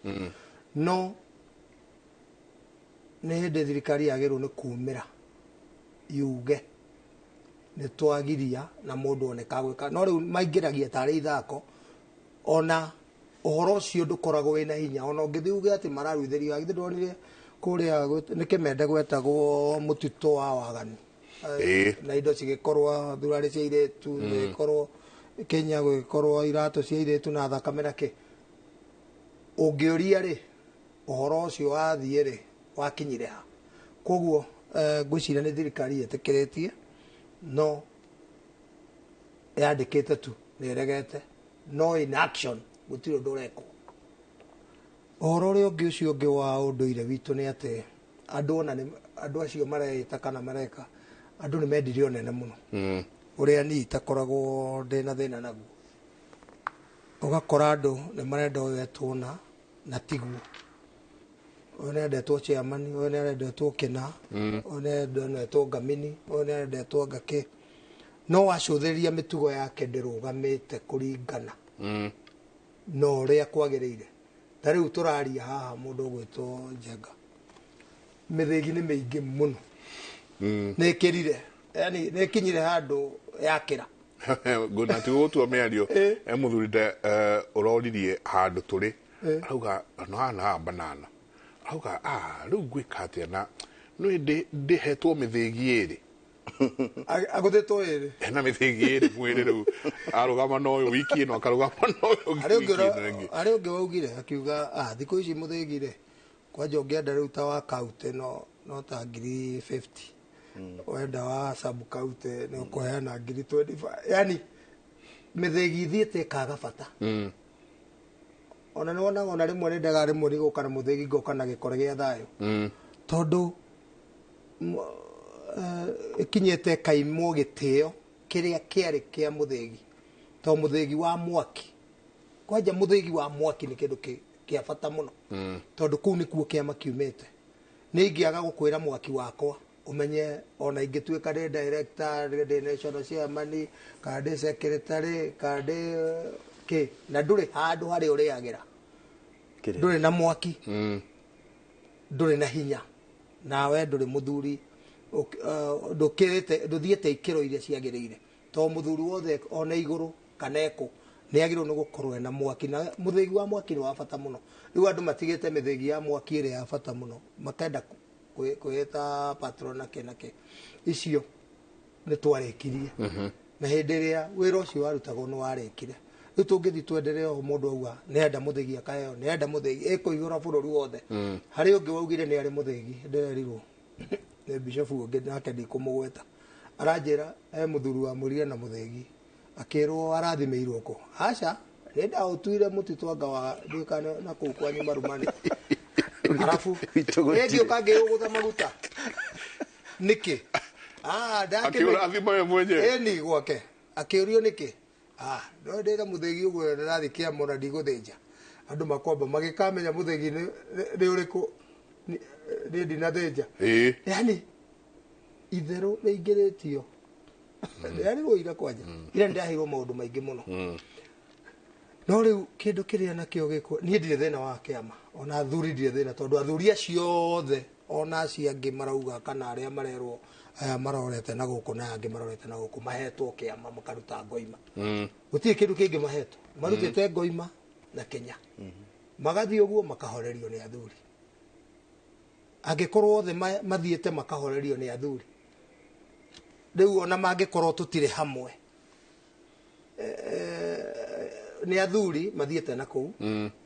No nĩ hĩndĩ thirikari yagĩrĩirwo nĩ kumĩra yuge nĩ twagiria na mũndũ oneka gwĩka. No rĩu maingĩragia tarĩ ithako, ona ũhoro ũcio ndũkoragwo wĩna hinya. Ona ũngĩthiĩ uge atĩ mararuithĩrio, githĩ ndwonire kũrĩa nĩ kĩmende gwetagwo mũtitũ wa waganu, na indo cigĩkorwo thurarĩ cia airĩtu, gũgĩkorwo Kenya gũgĩkorwo iratũ cia airĩtu na thakame na kĩ. Ũngĩũria rĩ, ũhoro ũcio wathiĩ rĩ, wakinyire ha? Koguo ngwĩciria nĩ thirikari ĩtĩkĩrĩtie, no yandĩkĩte tu nĩ ĩregete, no in action gũtirĩ ũndũ ũrekwo. Ũhoro ũrĩa ũngĩ ũcio ũngĩ wa ũndũire witũ nĩ atĩ andũ ona andũ acio mareĩta kana mareka andũ nĩ mendire ũnene mũno. Ũrĩa niĩ itakoragwo ndĩna thĩna naguo. Ũgakora andũ nĩ marenda ũyũ etwo na tiguo. Ũyũ nĩ arendetwo chairman, ũyũ nĩ arendetwo kĩna, ũyũ nĩ arendetwo ngamini, ũyũ nĩ arendetwo ngakĩ. No wacũthĩrĩria mĩtugo yake ndĩrũgamĩte kũringana na ũrĩa kwagĩrĩire. Ta rĩu tũraria haha mũndũ ũgwĩtwo Njenga, mĩthĩgi nĩ mĩingĩ mũno. Nĩ ĩkĩrire, yani nĩ ĩkinyire handũ yakĩra. Ngona ti gũgũtua mĩario e mũthuri ũroririe handũ tũrĩ arauga no haha na haha banana arauga rĩu ngwĩka atĩa na nĩ ndĩhetwo mĩthĩgi ĩrĩ. Agũthĩtwo ĩrĩ. Ena mĩthĩgi ĩrĩ mwĩrĩ rĩu arũgama na ũyũ wiki ĩno akarũgama na ũyũ wiki ĩno ĩngĩ. Harĩ ũngĩ waugire akiuga thikũ ici mũthĩgi rĩ kwanja ũngĩenda rĩu ta wa kaunti no ta ngiri 50. Wenda wa sub county nĩ ũkũheana ngiri 25. Yani mĩthĩgi ithiĩte ĩkaga bata. Ona nĩ wonaga ona rĩmwe nĩ ndega rĩmwe nĩ gũka na mũthĩgi ngoka na gĩkore gĩa thayũ. Tondũ ĩkinyĩte ĩkaimwo gĩtĩo kĩrĩa kĩarĩ kĩa mũthĩgi. To mũthĩgi wa mwaki. Kwanja mũthĩgi wa mwaki nĩ kĩndũ kĩa bata mũno. Tondũ kũu nĩkuo kĩama kiumĩte. Nĩ ingĩaga gũkwĩra mwaki wakwa umenye ona ingĩtuĩka ndĩ director, ndĩ national chairman, kana ndĩ secretary, kana ndĩ kĩ, na ndũrĩ handũ harĩa ũrĩagĩra. Ndũrĩ na mwaki, ndũrĩ na hinya, nawe ndũrĩ mũthuri, ndũkĩrĩte, ndũthiĩte ikĩro iria ciagĩrĩire. To mũthuri wothe ona igũrũ kana ekũ nĩ agĩrĩirwo nĩ gũkorwo ena mwaki, na mũthĩgi wa mwaki nĩ wa bata mũno. Rĩu andũ matigĩte mĩthĩgi ya mwaki ĩrĩa ya bata mũno, makenda kwĩta patron na kĩ na kĩ. Icio nĩ twarĩkirie. Na hĩndĩ ĩrĩa wĩra ũcio warutagwo nĩ warĩkire. Rĩu tũngĩthiĩ twenderee o mũndũ auga nĩ enda mũthĩgi akaheo, nĩ enda mũthĩgi, ĩkũihũra bũrũri wothe. Harĩ ũngĩ waugire nĩ arĩ mũthĩgi, ndĩrerirwo nĩ bishop ũngĩ nake ndikũmũgweta. Aranjĩra he mũthuri wamwĩrire na mũthĩgi, akĩrwo arathimĩirwo kũ. Aca, nĩ ndaũtuire mũtitũ anga wa nduĩka na kũu kwanyu marumani. Arabu ngĩũka ngĩũgũtha maguta. Nĩkĩ? Akĩũrathima we mwenyewe. Ĩni gwake. Akĩũrio nĩkĩ? No ndĩra mũthĩgi ũguo ndĩrathiĩ kĩama na ndigũthĩnja. Andũ makwamba magĩkamenya mũthĩgi nĩ ũrĩkũ, nĩ ndinathĩnja. Yani itherũ rĩingĩrĩtio. Ndĩrarirwo ira kwanja. Ira nĩndaheirwo maũndũ maingĩ mũno. No rĩu kĩndũ kĩrĩa nakĩo gĩkũ, niĩ ndirĩ thĩna wa kĩama, ona athuri ndirĩ thĩna, tondũ athuri acio othe ona acio angĩ marauga kana arĩa marerwo aya marorete na gũkũ na angĩ marorete na gũkũ mahetwo kĩama makaruta ngoima. Gũtirĩ kĩndũ kĩngĩ mahetwo, marutĩte ngoima na Kenya. Magathiĩ ũguo makahorerio nĩ athuri. Angĩkorwo othe mathiĩte makahorerio nĩ athuri, rĩu ona mangĩkorwo tũtirĩ hamwe, nĩ athuri mathiĩte na kũu,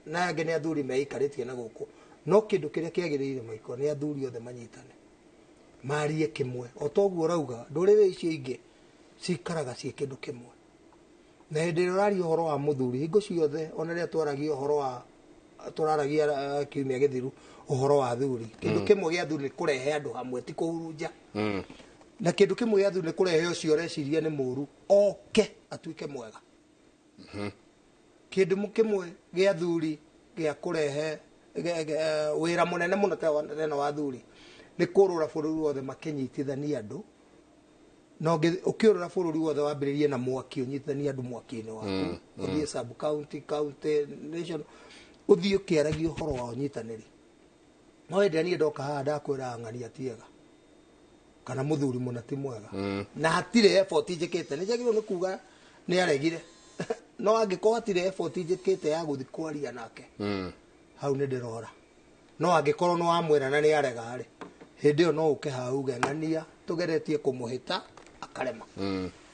na angĩ nĩ athuri meikarĩtie na gũkũ. No kĩndũ kĩrĩa kĩagĩrĩire maiko nĩ athuri othe manyitane, marie kĩmwe. O toguo ũrauga, ndũrĩrĩ icio ingĩ cikaraga ciĩ kĩndũ kĩmwe. Na hĩndĩ ĩrĩa ũraria ũhoro wa mũthuri, hingo ciothe ona rĩrĩa twaragia ũhoro wa tũraragia kiumia gĩthiru ũhoro wa athuri, kĩndũ kĩmwe gĩa athuri nĩ kũrehe andũ hamwe, ti kũhurunja. Na kĩndũ kĩmwe gĩa athuri nĩ kũrehe ũcio ũreciria nĩ mũru oke atuĩke mwega. Kĩndũ kĩmwe gĩa athuri gĩa kũrehe wĩra mũnene mũno tena wa athuri nĩ kũrũra bũrũri wothe makĩnyitithania andũ. Na ũkĩũrũra bũrũri wothe wambĩrĩrie na mwaki, ũnyitithanie andũ mwaki-inĩ waku, ũthiĩ sub county, county, nation, ũthiĩ ũkĩaragia ũhoro wa ũnyitanĩri. No hĩndĩ ĩrĩa niĩ ndoka haha ndakwĩra ng'ania ti ega, kana mũthuri mũna ti mwega, na hatirĩ effort njĩkĩte, nĩ njagĩrĩirwo nĩ kuga nĩ aregire. No angĩkorwo hatirĩ effort njĩkĩte ya gũthiĩ kwaria nake, hau nĩ ndĩrora. No angĩkorwo nĩ wamwĩra na nĩ arega rĩ, hĩndĩ ĩyo no ũke haha uge ng'ania tũgeretie kũmũhĩta akarema.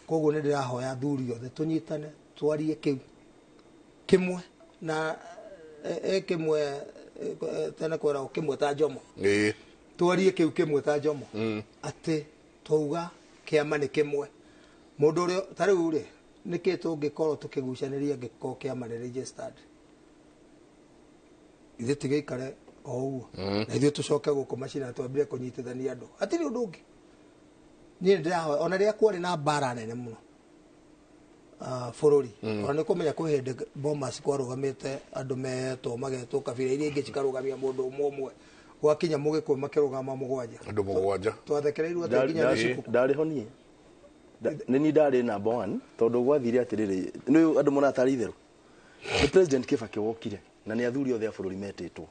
Koguo nĩ ndĩrahoya athuri othe tũnyitane, twarie kĩu kĩmwe na kĩmwe tena kwĩragwo kĩmwe ta Njomo. Twarie kĩu kĩmwe ta Njomo. Atĩ twauga kĩama nĩ kĩmwe. Mũndũ ũrĩa ta rĩu rĩ, nĩkĩ tũngĩkorwo tũkĩgucanĩria angĩkorwo kĩama nĩ registered? Ithuĩ tigĩikare o ũguo. Na ithuĩ tũcoke gũkũ macina twambire kũnyitithania andũ. Hatirĩ ũndũ ũngĩ. Niĩ ndĩrahoya ona rĩrĩa kwarĩ na mbara nene mũno bũrũri. Ona nĩ kũmenya kwĩ hĩndĩ Bomas kwarũgamĩte andũ metwo magetwo kabira iria ingĩ cikarũgamia mũndũ ũmwe ũmwe. Gwakinya Mũgĩkũyũ makĩrũgama mũgwanja. Andũ mũgwanja. Twathekereirwo atĩ nginya gĩcuku. Ndarĩ ho niĩ. Nĩ niĩ ndarĩ number 1 tondũ gwathire atĩrĩrĩ nĩ andũ mona tarĩ itherũ. Nĩ President Kibaki wokire na nĩ athuri othe a bũrũri metĩtwo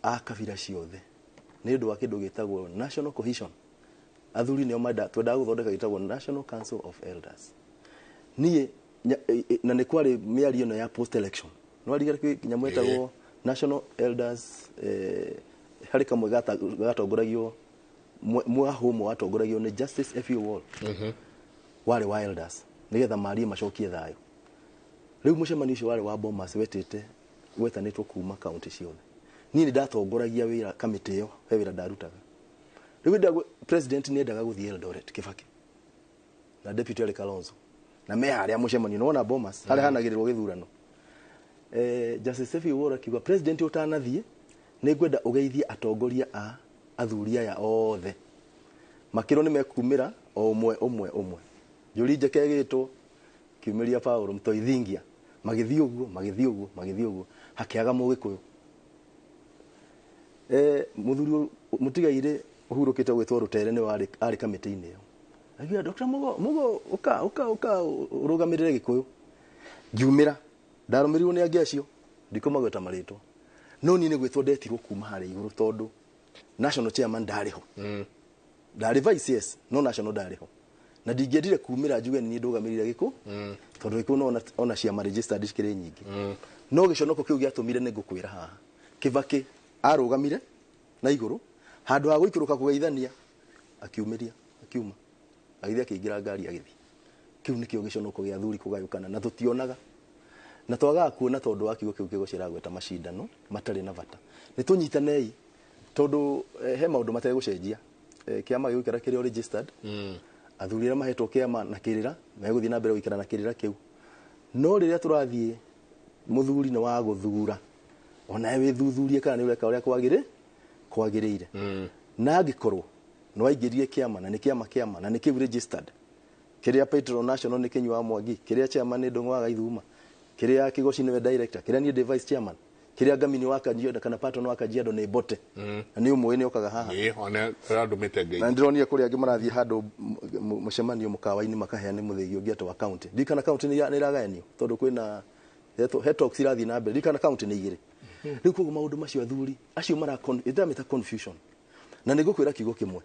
a kabira ciothe nĩ ũndũ wa kĩndũ gĩtagwo national cohesion. Athuri nĩo menda twendaga gũthondeka gĩtagwo National Council of Elders. Niĩ na nĩ kwarĩ mĩario ĩno ya post election no arigara nyamũ ĩtagwo National Elders harĩ kamwe gatongoragio mwahumo watongoragio nĩ Justice F.E. Wall. Warĩ wa elders nĩgetha marie macokie thayũ. Rĩu mũcemanio ũcio warĩ wa Bomas wetĩte wetanĩtwo kuma county ciothe. Niĩ nĩ ndatongoragia wĩra kamĩtĩ ĩyo, he wĩra ndarutaga. Rĩu president nĩ endaga gũthiĩ Eldoret Kibaki na deputy arĩ Kalonzo na me harĩa mũcemanio nĩ wona Bomas harĩa hanagĩrĩrwo gĩthurano. Justice F.E. Wall akiuga president ũtanathiĩ nĩ ngwenda ũgeithie atongoria a athuri aya othe. Makĩrwo nĩ mekumĩra o ũmwe ũmwe ũmwe. Njũri Njeke ĩgĩtwo kiumĩria Paul Mtoithingia magĩthiĩ ũguo magĩthiĩ ũguo magĩthiĩ ũguo hakĩaga Mũgĩkũyũ. Mũthuri mũtigaire ũhurũkĩte gwĩtwo Rũtere nĩ warĩ arĩ kamĩtĩ-inĩ ĩyo. Akiuga Dr. Mugo Mugo ũka ũka ũka ũrũgamĩrĩre Gĩkũyũ. Ngiumĩra ndarũmĩrĩirwo nĩ angĩ acio ndikũmagweta marĩtwa. No niĩ nĩ gwĩtwo ndetirwo kuma harĩa igũrũ tondũ national chairman ndarĩ ho. Ndarĩ vice yes no national ndarĩ ho. Na ndingĩendire kumĩra njuge niĩ ndũgamĩrĩire Gĩkũyũ tondũ Gĩkũyũ no ona ciama registered cikĩrĩ nyingĩ. No gĩconoko kĩu gĩatũmire nĩ ngũkwĩra haha. Kibaki arũgamire na igũrũ handũ ha gũikũrũka kũgeithania akiumĩria akiuma agĩthiĩ akĩingĩra ngari agĩthiĩ. Kĩu nĩkĩo gĩconoko gĩa athuri kũgayũkana na tũtionaga na twagaga kuona tondũ wa kiugo kĩu kĩgũcera gweta macindano matarĩ na bata. Nĩ tũnyitanei tondũ he maũndũ mategũcenjia. Kĩama gĩgũikara kĩrĩ registered. Athuri arĩa mahetwo kĩama na kĩrĩra megũthiĩ na mbere gũikara na kĩrĩra kĩu. No rĩrĩa tũrathiĩ mũthuri nĩ wa gũthura onawe wĩthuthurie kana nĩ ũreka ũrĩa kwagĩrĩire. Na angĩkorwo nĩ waingĩrire kĩama na nĩ kĩama kĩama na nĩ kĩu registered kĩrĩa Petro National nĩ Kĩnyua wa Mwangi, kĩrĩa chairman nĩ Ndung'u wa Gaithuma, kĩrĩa Kĩgoci nĩwe director, kĩrĩa niĩ ndĩ vice chairman, kĩrĩa Ngamini wa Kajiado kana Patton wa Kajiado nĩ Mbote. Na nĩ ũmũĩ nĩ okaga haha. Ĩĩ ona arandũmĩte ngai. Na ndĩronire kũrĩa angĩ marathiĩ handũ mũcemanio mũkawa-inĩ makaheane mũthĩgi ũngĩ atĩ wa county. Ndirikana county nĩ ĩragayanio tondũ kwĩna he talks irathiĩ na mbere. Ndirikana county nĩ igĩrĩ. Rĩu koguo maũndũ macio athuri acio mara ĩndĩramĩta confusion. Na nĩ ngũkwĩra kiugo kĩmwe.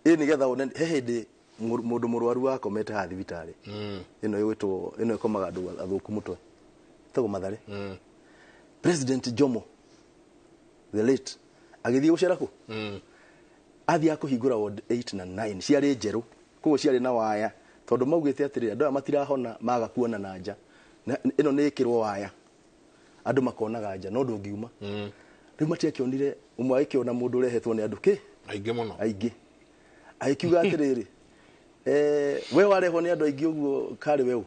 Ĩ nĩgetha wone he hĩndĩ mũndũ mũrwaru akomete haha thibitarĩ. Ĩno ĩgwĩtwo ĩno ĩkomaga andũ athũku mũtwe. Ĩtagwo Mathare. President Jomo the late agĩthiĩ gũcera kũ? Athiĩ akũhingũra ward 8 na 9 ciarĩ njerũ koguo ciarĩ na waya tondũ maugĩte atĩrĩrĩ andũ aya matirahona maga kuona na nja. Ĩno nĩ ĩkĩrwo waya andũ makonaga nja no ndũngiuma. Rĩu matiakĩonire ũmwe agĩkĩona mũndũ ũrehetwo nĩ andũ kĩ? Aingĩ mũno. Aingĩ. Agĩkiuga atĩrĩrĩ we warehwo nĩ andũ aingĩ ũguo karĩ we ũ?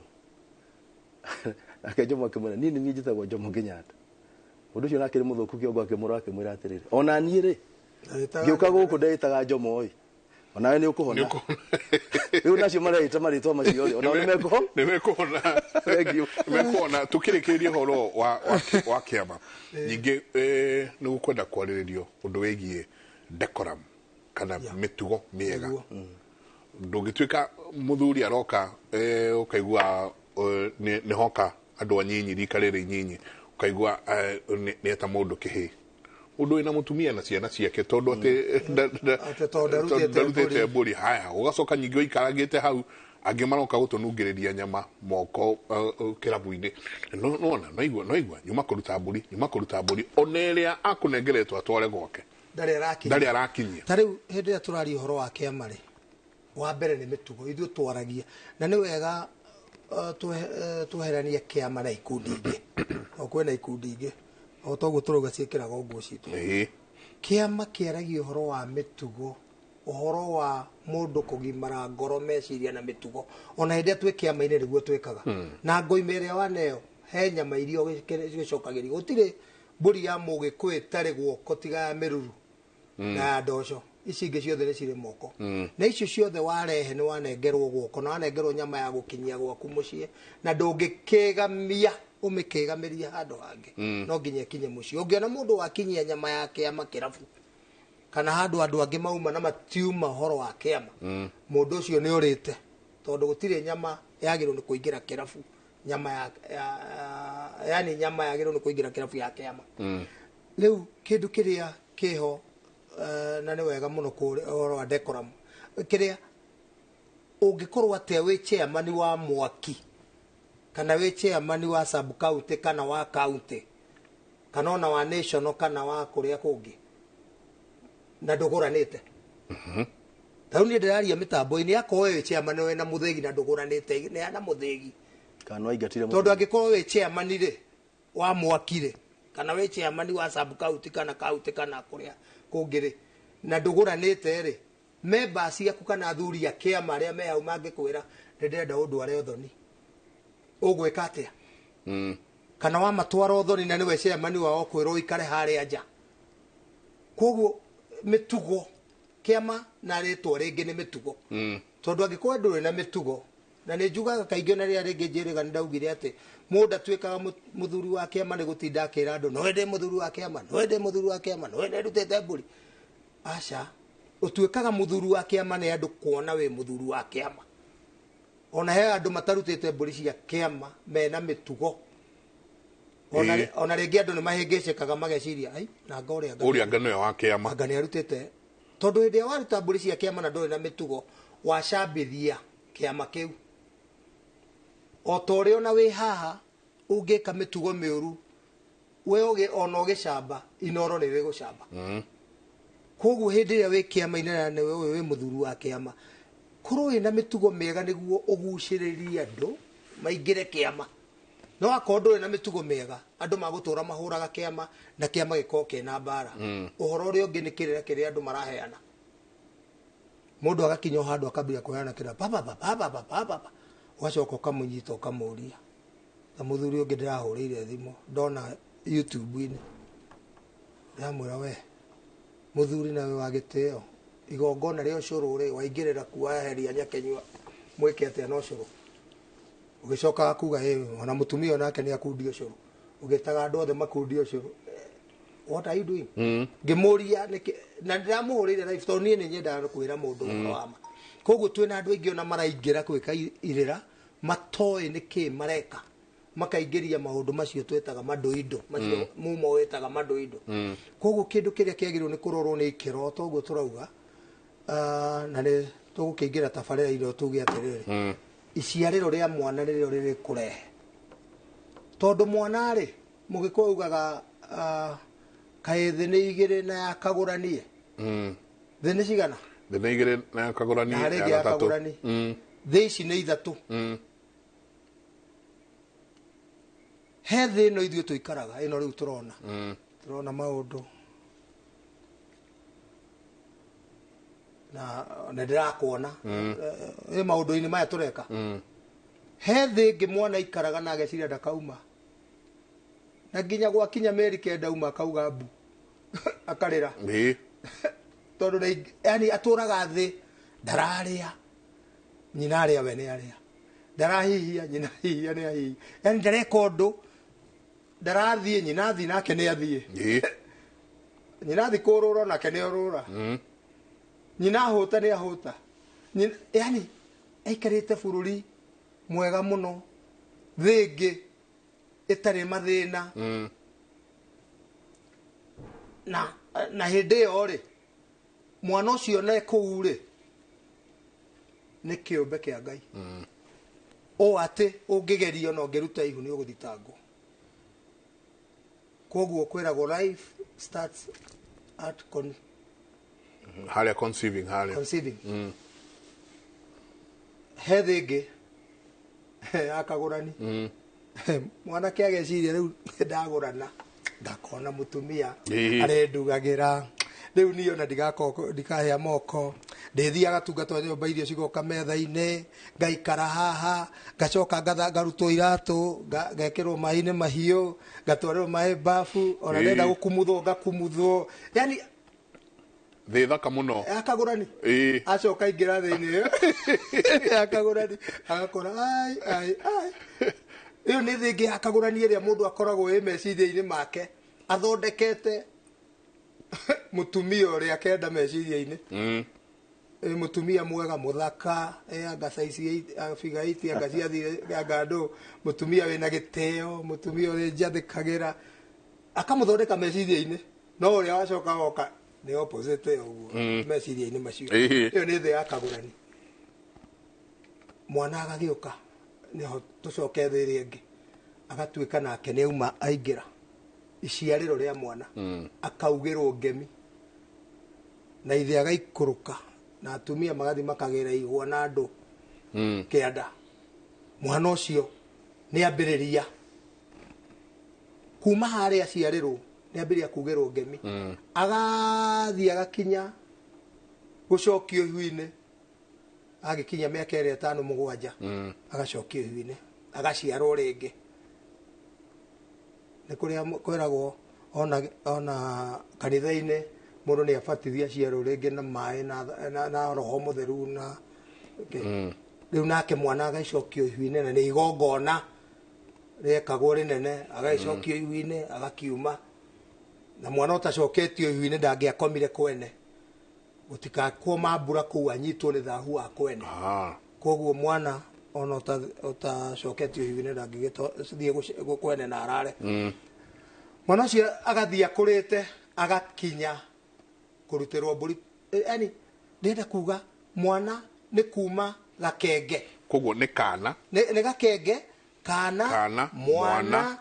Ake Jomo akĩmwĩra niĩ nĩ niĩ njĩtagwo Jomo Kenyatta. Ũndũ ũcio nake nĩ mũthũku kĩongo akĩmũrora akĩmwĩra atĩrĩrĩ ona niĩ rĩ ngĩũka gũkũ ndeĩtaga Jomo ĩ onawe nĩ ũkũhona. Rĩu nacio mareita marĩtwa macio rĩ onao nĩ mekũhona. Nĩ mekũhona. Thank you. Nĩ mekũhona. Tũkĩrĩkĩrĩria ũhoro wa kĩama ningĩ nĩ gũkwenda kwarĩrĩrio ũndũ wĩgiĩ decorum kana mĩtugo mĩega. Ndũngĩtuĩka mũthuri aroka ũkaigua nĩ hoka andũ anyinyi rika rĩrĩ inyinyi ũkaigua nĩ eta mũndũ kĩhĩ mũndũ wĩna mũtumia na ciana ciake tondũ atĩ ndarutĩte mbũri. Haya ũgacoka nyingĩ ũikarangĩte hau angĩ maroka gũtũnungĩrĩria nyama moko kĩrabu-inĩ. Nona noigua nyuma kũruta mbũri nyuma kũruta mbũri ona ĩrĩa akũnengeretwo atware gwake ndarĩ arakinyia. Ta rĩu hĩndĩ ĩrĩa tũraria ũhoro wa kĩama rĩ wa mbere nĩ mĩtugo ithuĩ twaragia na nĩ wega tweheranie kĩama na ikundi ingĩ. O kwĩna ikundi ingĩ o toguo tũrauga ciĩkĩraga nguo citũ. Kĩama kĩaragia ũhoro wa mĩtugo, ũhoro wa mũndũ kũgimara ngoro meciria na mĩtugo. Ona hĩndĩ ĩrĩa twĩ kĩama-inĩ nĩguo twĩkaga. Na ngoima ĩrĩa waneo He nyama iria gĩcokagĩrio. Gũtirĩ mbũri ya mũgĩkũyũ ĩtarĩ guoko tiga ya mĩruru na ya ndoco. Ici ingĩ ciothe nĩ cirĩ moko. Na icio ciothe warehe nĩ wanengerwo guoko na wanengerwo nyama ya gũkinyia gwaku mũciĩ, na ndũngĩkĩgamia ũmĩkĩgamĩrie handũ hangĩ. No nginya ĩkinye mũciĩ. Ũngĩona mũndũ wakinyia nyama ya kĩama kĩrabu kana handũ andũ angĩ mauma na matiuma ũhoro wa kĩama, mũndũ ũcio nĩ ũrĩte, tondũ gũtirĩ nyama yagĩrĩirwo nĩ kũingĩra kĩrabu. Nyama ya yani nyama yagĩrĩirwo nĩ kũingĩra kĩrabu ya kĩama. Rĩu kĩndũ kĩrĩa kĩho, na nĩ wega mũno ũhoro wa decorum, kĩrĩa ũngĩkorwo atĩa wĩ chairman wa mwaki kana wĩ chairman wa sub county kana wa county kana ona wa national kana wa kũrĩa kũngĩ na ndũgũranĩte. Ta rĩu niĩ ndĩraria mĩtambo-inĩ, akorwo wĩ chairman wĩna mũthĩgi na ndũgũranĩte, neana mũthĩgi. Kana waingatire. Tondũ angĩkorwo wĩ chairman rĩ wa mwaki rĩ, kana wĩ chairman wa sub county kana county kana kũrĩa kũngĩ rĩ, na ndũgũranĩte rĩ, members ciaku kana athuri a kĩama arĩa me hau mangĩkwĩra nĩ ndĩrenda ũndware ũthoni, ũgwĩka atĩa? Kana wamatwara ũthoni na nĩwe chairman wao kwĩrwo ũikare harĩa nja. Koguo mĩtugo kĩama na rĩtwa rĩngĩ nĩ mĩtugo. Tondũ angĩkorwo ndũrĩ na mĩtugo, na nĩ njugaga kaingĩ na rĩrĩa rĩngĩ njĩrĩga nĩ ndaugire atĩ mũndũ atuĩkaga mũthuri wa kĩama nĩ gũtinda akĩra andũ no ndĩ mũthuri wa kĩama, no ndĩ mũthuri wa kĩama, no ndĩ mbũri. Aca, ũtuĩkaga mũthuri wa kĩama nĩ andũ kuona wĩ mũthuri wa kĩama. Ona he andũ matarutĩte mbũri cia kĩama mena mĩtugo. Ona rĩngĩ andũ nĩ mahĩngĩcĩkaga mageciria ai na ũrĩa anga nĩwe wa kĩama, anga nĩ arutĩte. Tondũ hĩndĩ ĩrĩa waruta mbũri cia kĩama na ndũrĩ na mĩtugo, wacambithia kĩama kĩu. O ta ũrĩa ona wĩ haha ũngĩka mĩtugo mĩũru, we ona ũgĩcamba Inoro nĩ rĩgũcamba. Koguo hĩndĩ ĩrĩa wĩ kĩama-inĩ na nĩwe wĩ mũthuri wa kĩama, korwo wĩna mĩtugo mĩega nĩguo ũgucĩrĩrie andũ maingĩre kĩama. No akorwo ndũrĩ na mĩtugo mĩega, andũ magũtũra mahũraga kĩama na kĩama gĩkorwo kĩna mbara. Ũhoro ũrĩa ũngĩ nĩ kĩrĩra kĩrĩa andũ maraheana. Mũndũ agakinya o handũ akambia kũheana kĩrĩra baba baba baba baba, ũgacoka ũkamũnyita ũkamũria. Na mũthuri ũngĩ ndĩrahũrĩire thimũ ndona YouTube-inĩ, ndĩramwĩra we mũthuri nawe wa gĩtĩo, igongona rĩa ũcũrũ rĩ waingĩrĩra kuwaheria nyakenyua mwĩke atĩa na ũcũrũ? Ũgĩcoka kuga ĩ ona mũtumia onake nĩ akundio ũcũrũ, ũgĩtaga andũ othe makundio ũcũrũ. What are you doing? Ngĩmũria na ndĩramũhũrĩire live tondũ niĩ nĩ nyendaga kwĩra mũndũ ũhoro wa ma. Koguo twĩna andũ aingĩ ona maraingĩra gwĩka irĩra matoĩ nĩkĩ mareka, makaingĩria maũndũ macio twĩtaga mandũindo, macio mumo wĩtaga mandũindo. Koguo kĩndũ kĩrĩa kĩagĩrĩirwo nĩ kũrorwo nĩ ikĩro, toguo tũrauga, na nĩ tũgũkĩingĩra tabarĩra-inĩ tuge atĩrĩrĩ, iciarĩro rĩa mwana rĩrĩa rĩrĩ kũrehe. Tondũ mwana rĩ, mũgĩkũyũ augaga kaĩ thĩ nĩ igĩrĩ na ya kagũranie. Thĩ nĩ cigana? Thĩ nĩ igĩrĩ na ya kagũranie, na rĩngĩ ya kagũrani. Thĩ ici nĩ ithatũ. He thĩ ĩno ithuĩ tũikaraga, ĩno rĩu tũrona. Tũrona maũndũ. Na nĩ ndĩrakuona. Ĩ maũndũ-inĩ maya tũreka. He thĩ ĩngĩ mwana aikaraga na ageciria ndakauma. Na nginya gwakinya mĩeri 9 auma akauga mbu. Akarĩra. Tondũ yani atũraga thĩ, ndararĩa, nyina arĩa we nĩ arĩa. Ndarahihia, nyina hihia nĩ ahihia. Yani ndareka ũndũ, ndarathiĩ, nyina athiĩ nake nĩ athiĩ. Nyina athiĩ kũrũra nake nĩ orũra. Nyina ahũta nĩ ahũta. Yani aikarĩte bũrũri mwega mũno, thĩ ĩngĩ ĩtarĩ mathĩna. Na hĩndĩ ĩyo rĩ, mwana ũcio ne kũu rĩ, nĩ kĩũmbe kĩa Ngai. O atĩ ũngĩgerio na ũngĩruta ihu nĩ ũgũthitangwo. Koguo kwĩragwo life starts at harĩa conceiving, harĩa conceiving. He thĩ ĩngĩ akagũrani. Mwanake ageciria rĩu ndagũrana ngakona mũtumia arendugagĩra, rĩu niĩ ona ndikahĩa moko, Ndĩthiaga tungatwo nyũmba, irio cigoka metha-inĩ, ngaikara haha, ngacoka ngarutwo iratũ, ngekĩrwo maĩ-inĩ mahiũ, ngatwarĩrwo maĩ bafu, ona ndenda gũkumuthwo ngakumuthwo, yani thĩ thaka mũno. Akagũrani acoka aingĩra thĩinĩ akagũrani agakora ai ai ai, ĩyo nĩ thĩ ĩngĩ ya kagũrani ĩrĩa mũndũ akoragwo ĩ meciria-inĩ make athondekete mũtumia ũrĩa akenda meciria-inĩ. Ĩ mũtumia mwega mũthaka, ĩ anga size 8, figure 8, anga ciathire anga ndũ, mũtumia wĩna gĩtĩo, mũtumia ũrĩa njathĩkagĩra, akamũthondeka meciria-inĩ, no ũrĩa wacoka woka nĩ opposite ũguo meciria-inĩ macio. Ĩyo nĩ thĩ ya kagũrani. Mwana agagĩũka nĩho tũcoke thĩ ĩrĩa ĩngĩ, agatuĩka nake nĩ auma aingĩra iciarĩro rĩa mwana, akaugĩrwo ngemi na ithe agaikũrũka na atumia magathiĩ makagĩra igwa na andũ kĩanda. Mwana ũcio nĩ ambĩrĩria kuma harĩa aciarĩrwo, nĩ ambĩrĩria kugĩrwo ngemi, agathiĩ agakinya gũcokio ihu-inĩ, agĩkinya mĩaka ĩrĩa 5 7, agacokio ihu-inĩ, agaciarwo rĩngĩ. Nĩ kũrĩa kwĩragwo ona kanitha-inĩ mũndũ nĩ abatithia aciarwo rĩngĩ na maĩ na roho mũtheru na rĩu nake mwana agacokio ihu-inĩ, na nĩ igongona rĩekagwo rĩnene, agacokio ihu-inĩ agakiuma. Na mwana ũtacoketio ihu-inĩ ndangĩakomire kwene, gũtikakwo mambura kũu anyitwo nĩ thahu wa kwene. Koguo mwana ona ũtacoketio ihu-inĩ ndangĩgĩthiĩ kwene na arare. Mwana ũcio agathiĩ akũrĩte agakinya kũrutĩrwo mbũri. Yani ndĩrenda kuga mwana nĩ kuma gakenge. Koguo nĩ kana, nĩ gakenge, kana, mwana,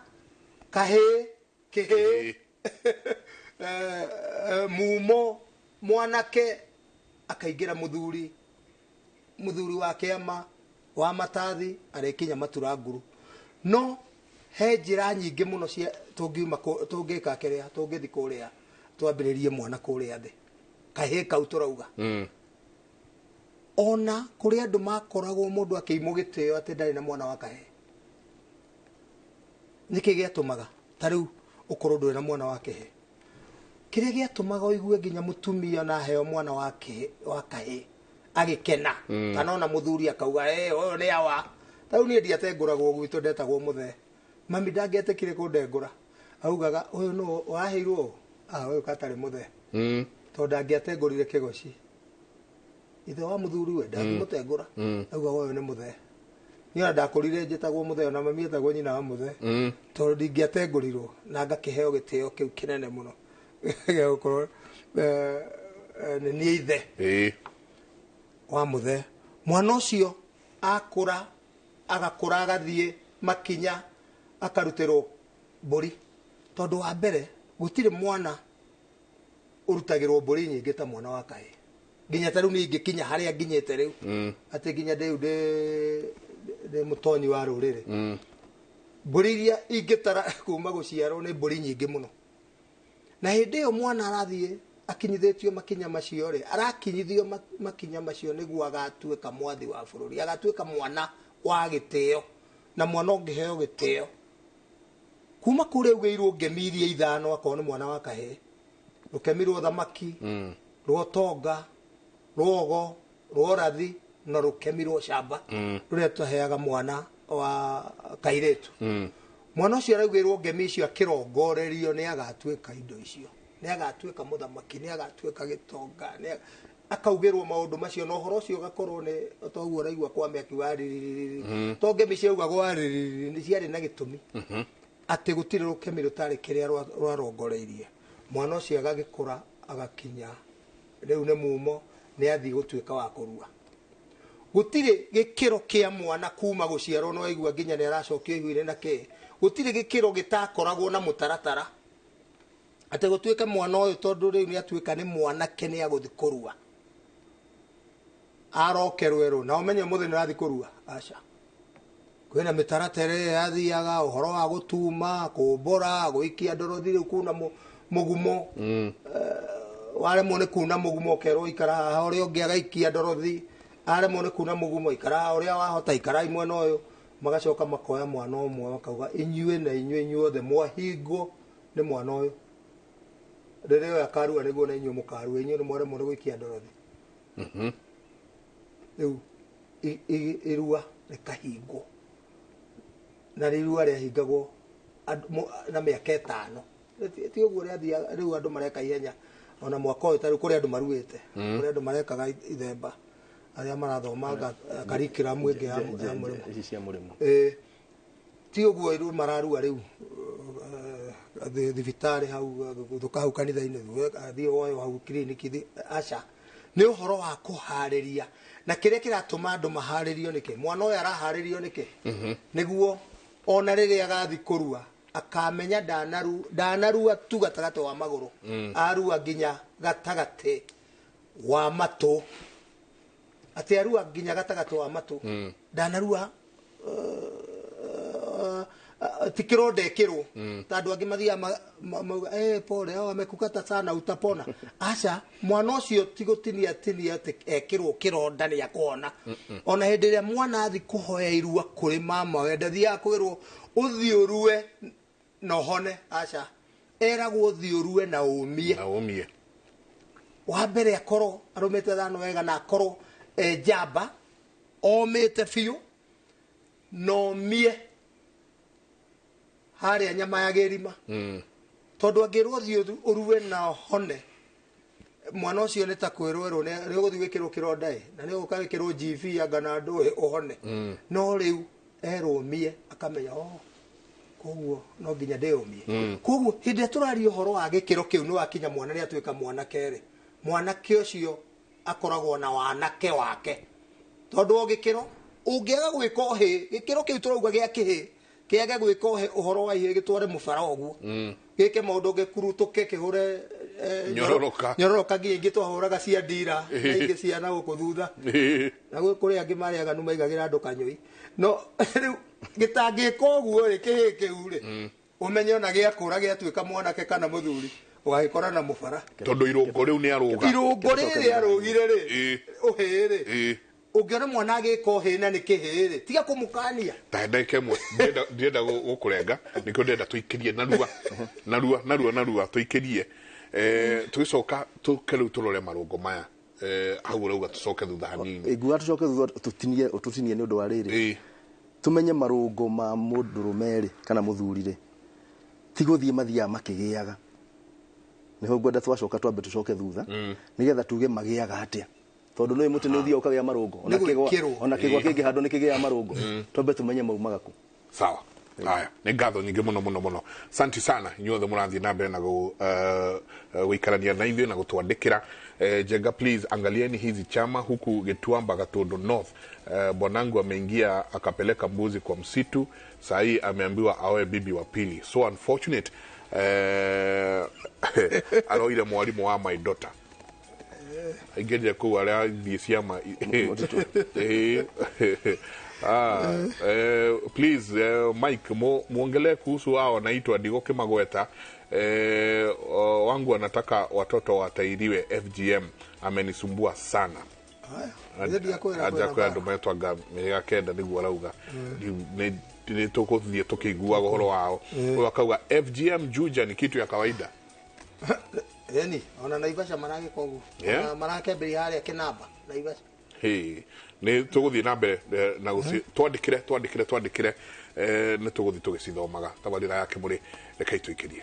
kahĩ, kĩhĩ, mumo, mwanake akaingĩra mũthuri, mũthuri wa kĩama wa matathi arĩkinya matura nguru. No he njĩra nyingĩ mũno cia tũngiuma tũngĩka kĩrĩa tũngĩthi kũrĩa twambĩrĩrie mwana kũrĩa thĩ kahĩ kau tũrauga. Ona kũrĩ andũ makoragwo mũndũ akĩimwo gĩtĩo atĩ ndarĩ na mwana wa kahĩ. Nĩkĩ gĩatũmaga ta rĩu ũkorwo ndũrĩ na mwana wa kĩhĩ? Kĩrĩa gĩatũmaga ũigue nginya mũtumia na aheo mwana wa kahĩ agĩkena, kana ona mũthuri akauga ũyũ nĩ awa. Ta rĩu niĩ ndiatengũragwo gwitũ, ndetagwo mũthee. Mami ndangĩetĩkire kũndengũra, augaga ũyũ nũ waheirwo, ũyũ katarĩ mũthee, tondũ ndangĩatengũrire kĩgoci. Ithe wa mũthuri we ndangĩmũtengũra, augaga ũyũ nĩ mũthee. Niĩ ona ndakũrire njĩtagwo mũthee, ona mami etagwo nyina wa mũthee, tondũ ndingĩatengũrirwo na ngakĩheo gĩtĩo kĩu kĩnene mũno gĩa gũkorwo nĩ niĩ ithe wa mũthee. Mwana ũcio akũra, agakũra agathiĩ makinya akarutĩrwo mbũri, tondũ wa mbere gũtirĩ mwana ũrutagĩrwo mbũri nyingĩ ta mwana wa kahĩ. Nginya ta rĩu niĩ ingĩkinya harĩa nginyĩte rĩu, atĩ nginya rĩu ndĩ mũtonyi wa rũrĩrĩ, mbũri iria ingĩtara kuma gũciarwo nĩ mbũri nyingĩ mũno. Na hĩndĩ ĩyo mwana arathiĩ akinyithĩtio makinya macio rĩ, arakinyithio makinya macio nĩguo agatuĩka mwathi wa bũrũri, agatuĩka mwana wa gĩtĩo, na mwana ũngĩheo gĩtĩo kuma kũrĩa augĩirwo ngemi iria 5, akorwo nĩ mwana wa kahĩ, rũkemi rwa thamaki, rwa ũtonga, rwogo, rwa ũrathi, na rũkemi rwa ũcamba, rũrĩa tũheaga mwana wa kairĩtu. Mwana ũcio araugĩrwo ngemi icio akĩrongorerio nĩ agatuĩka indo icio, nĩ agatuĩka mũthamaki, nĩ agatuĩka gĩtonga, akaugĩrwo maũndũ macio, na ũhoro ũcio ũgakorwo nĩ toguo ũraigua kwa mĩaki wa ririri, to ngemi ciaugagwo wa ririri nĩ ciarĩ na gĩtũmi, atĩ gũtirĩ rũkemi rũtarĩ kĩrĩa rwarongoreirie. Mwana ũcio agagĩkũra agakinya rĩu nĩ mumo, nĩ athiĩ gũtuĩka wa kũrua. Gũtirĩ gĩkĩro kĩa mwana kuma gũciarwo no aigua nginya nĩ aracokio ihu-inĩ na kĩ, gũtirĩ gĩkĩro gĩtakoragwo na mũtaratara atĩ gũtuĩke mwana ũyũ tondũ rĩu nĩ atuĩka nĩ mwanake nĩ agũthiĩ kũrua, aroke rwerũ na ũmenye ũmũthĩ nĩ ũrathiĩ kũrua. Aca, kwĩna mĩtaratara ĩrĩa yathiaga, ũhoro wa gũtuma, kũmbũra, gũikia ndorothi rĩu kuna mũgumo, Waremwo nĩ kuna mũgumo ũkerwo ikara haha, ũrĩa ũngĩ agaikia ndorothi, aremwo nĩ kuna mũgumo ikara haha, ũrĩa wahota ikara mwena ũyũ. Magacoka makoya mwana ũmwe makauga inyuĩ na inyuĩ inyuothe mwahingwo nĩ mwana ũyũ, rĩrĩa ũyũ akarua nĩguo na inyuĩ mũkarua, inyuĩ nĩ mwaremwo nĩ gũikia ndorothi. Rĩu irua rĩkahingwo, na irua rĩahingagwo na mĩaka 5. Ti ũguo rĩathiaga rĩu andũ mareka ihenya, ona mwaka ũyũ tarĩu kũrĩ andũ maruĩte, kũrĩ andũ marekaga ithemba, arĩa marathoma curriculum ĩngĩ ya mũrĩmo. Ici cia mũrĩmo. Ti ũguo rĩu mararua rĩu thibitarĩ hau, gũthũka hau kanitha-inĩ, thiĩ woyo hau kiriniki, aca. Nĩ ũhoro wa kũharĩria, na kĩrĩa kĩratũma andũ maharĩrio nĩkĩ? Mwana ũyũ araharĩrio nĩkĩ? Nĩguo ona rĩrĩa agathi kũrua akamenya ndanarua tu gatagatĩ wa magũrũ, arua nginya gatagatĩ wa matũ, atĩ arua nginya gatagatĩ wa matũ, ndanarua ti kĩronda ĩkĩrwo, ta andũ angĩ mathiaga mauga pole, amekukata sana utapona. Aca, mwana ũcio ti gũtinia tinia atĩ ekĩrwo kĩronda nĩ akũhona. Ona hĩndĩ ĩrĩa mwana athi kũhoya irua kũrĩ mama we, ndathiaga kwĩrwo ũthiĩ ũrue na ũhone, aca, eragwo ũthiĩ ũrue na ũmie. Na ũmie. Wa mbere akorwo arũmĩte thano wega na akorwo e njamba, omĩte biũ na ũmie harĩa nyama ya gĩrima. Tondũ angĩrwo ũthiĩ ũrue na ũhone, mwana ũcio nĩ ta kwĩrwo erwo nĩ ũgũthiĩ gwĩkĩrwo kĩronda ĩ, na nĩ ũgũka wĩkĩrwo GV anga na ndũĩ ũhone. No rĩu erwo ũmie akamenya koguo no nginya ndĩũmie. Koguo hĩndĩ ĩrĩa tũraria ũhoro wa gĩkĩro kĩu nĩ wakinya mwana nĩ atuĩka mwanake rĩ, mwanake ũcio akoragwo na wanake wake, tondũ o gĩkĩro ũngĩaga gwĩka ũhĩ, gĩkĩro kĩu tũrauga gĩa kĩhĩ kĩage gwĩka ũhĩ ũhoro wa ihĩ gĩtware mũbara ũguo, gĩke maũndũ gĩkurutũke kĩhũre nyororoka nyororoka nginya ingĩ twahũraga cia ndira na ingĩ cia na gũkũ thutha, na kũrĩ angĩ marĩaga nu maigagĩra andũ kanyũi. No rĩu gĩtangĩka ũguo rĩ, kĩhĩ kĩu rĩ, ũmenye ona gĩakũra gĩatuĩka mwanake kana mũthuri, ũgagĩkora na mũbara, tondũ irũngo rĩu nĩ arũga, irũngo rĩrĩ arũgire rĩ, ũhĩ rĩ, ũngĩona mwana agĩka ũhĩ na nĩ kĩhĩ rĩ, tiga kũmũkania. Ta ndagĩka ĩmwe ndĩrenda gũkũrenga, nĩkĩo ndĩrenda tũikĩrie narua narua narua narua tũikĩrie, tũgĩcoka tũke rĩu tũrore marũngo maya. Hau ũrauga tũcoke thutha hanini. Nguga tũcoke thutha tũtinie nĩ ũndũ wa rĩrĩ, tũmenye marũngo ma mũndũrũme rĩ kana mũthuri rĩ, ti gũthiĩ mathiaga makĩgĩaga. Nĩho ngwenda twacoka twambe tũcoke thutha nĩgetha tuge magĩaga atĩa, tondũ nĩ mũtĩ nĩ ũthiaga ũkagĩa marũngo, ona kĩgwa kĩngĩhandwo nĩ kĩgĩaga marũngo. Twambe tũmenye maumaga kũ. Sawa. Haya, nĩ ngatho nyingĩ mũno mũno mũno. Asante sana inyuothe mũrathiĩ na mbere na gũikarania na ithuĩ na gũtwandĩkĩra. Jenga, please angalieni hizi chama huku Gituamba Gatundu North. Bwanangu ameingia akapeleka mbuzi kwa msitu, saa hii ameambiwa aoe bibi wa pili. So unfortunate. Aroire mwalimu wa my daughter. Aingĩrire kũu arĩa thiĩ ciama. Please Mike, muongelee kuhusu hao wanaitwa Ndigoki Magweta. Wangu anataka watoto watairiwe FGM, amenisumbua sana. Aja kwĩ andũ metwanga mĩhĩrĩga 9 nĩguo arauga. Nĩ tũgũthiĩ tũkĩiguaga ũhoro wao. Ũyũ akauga FGM Juja ni kitu ya kawaida. Yani ona Naivasha maragĩka ũguo, ona marakĩambĩrĩria harĩa Kĩnamba Naivasha. Nĩ tũgũthiĩ na mbere na twandĩkĩre twandĩkĩre twandĩkĩre, nĩ tũgũthiĩ tũgĩcithomaga. Tabarĩra ya Kĩmũrĩ rekei tũikĩrie.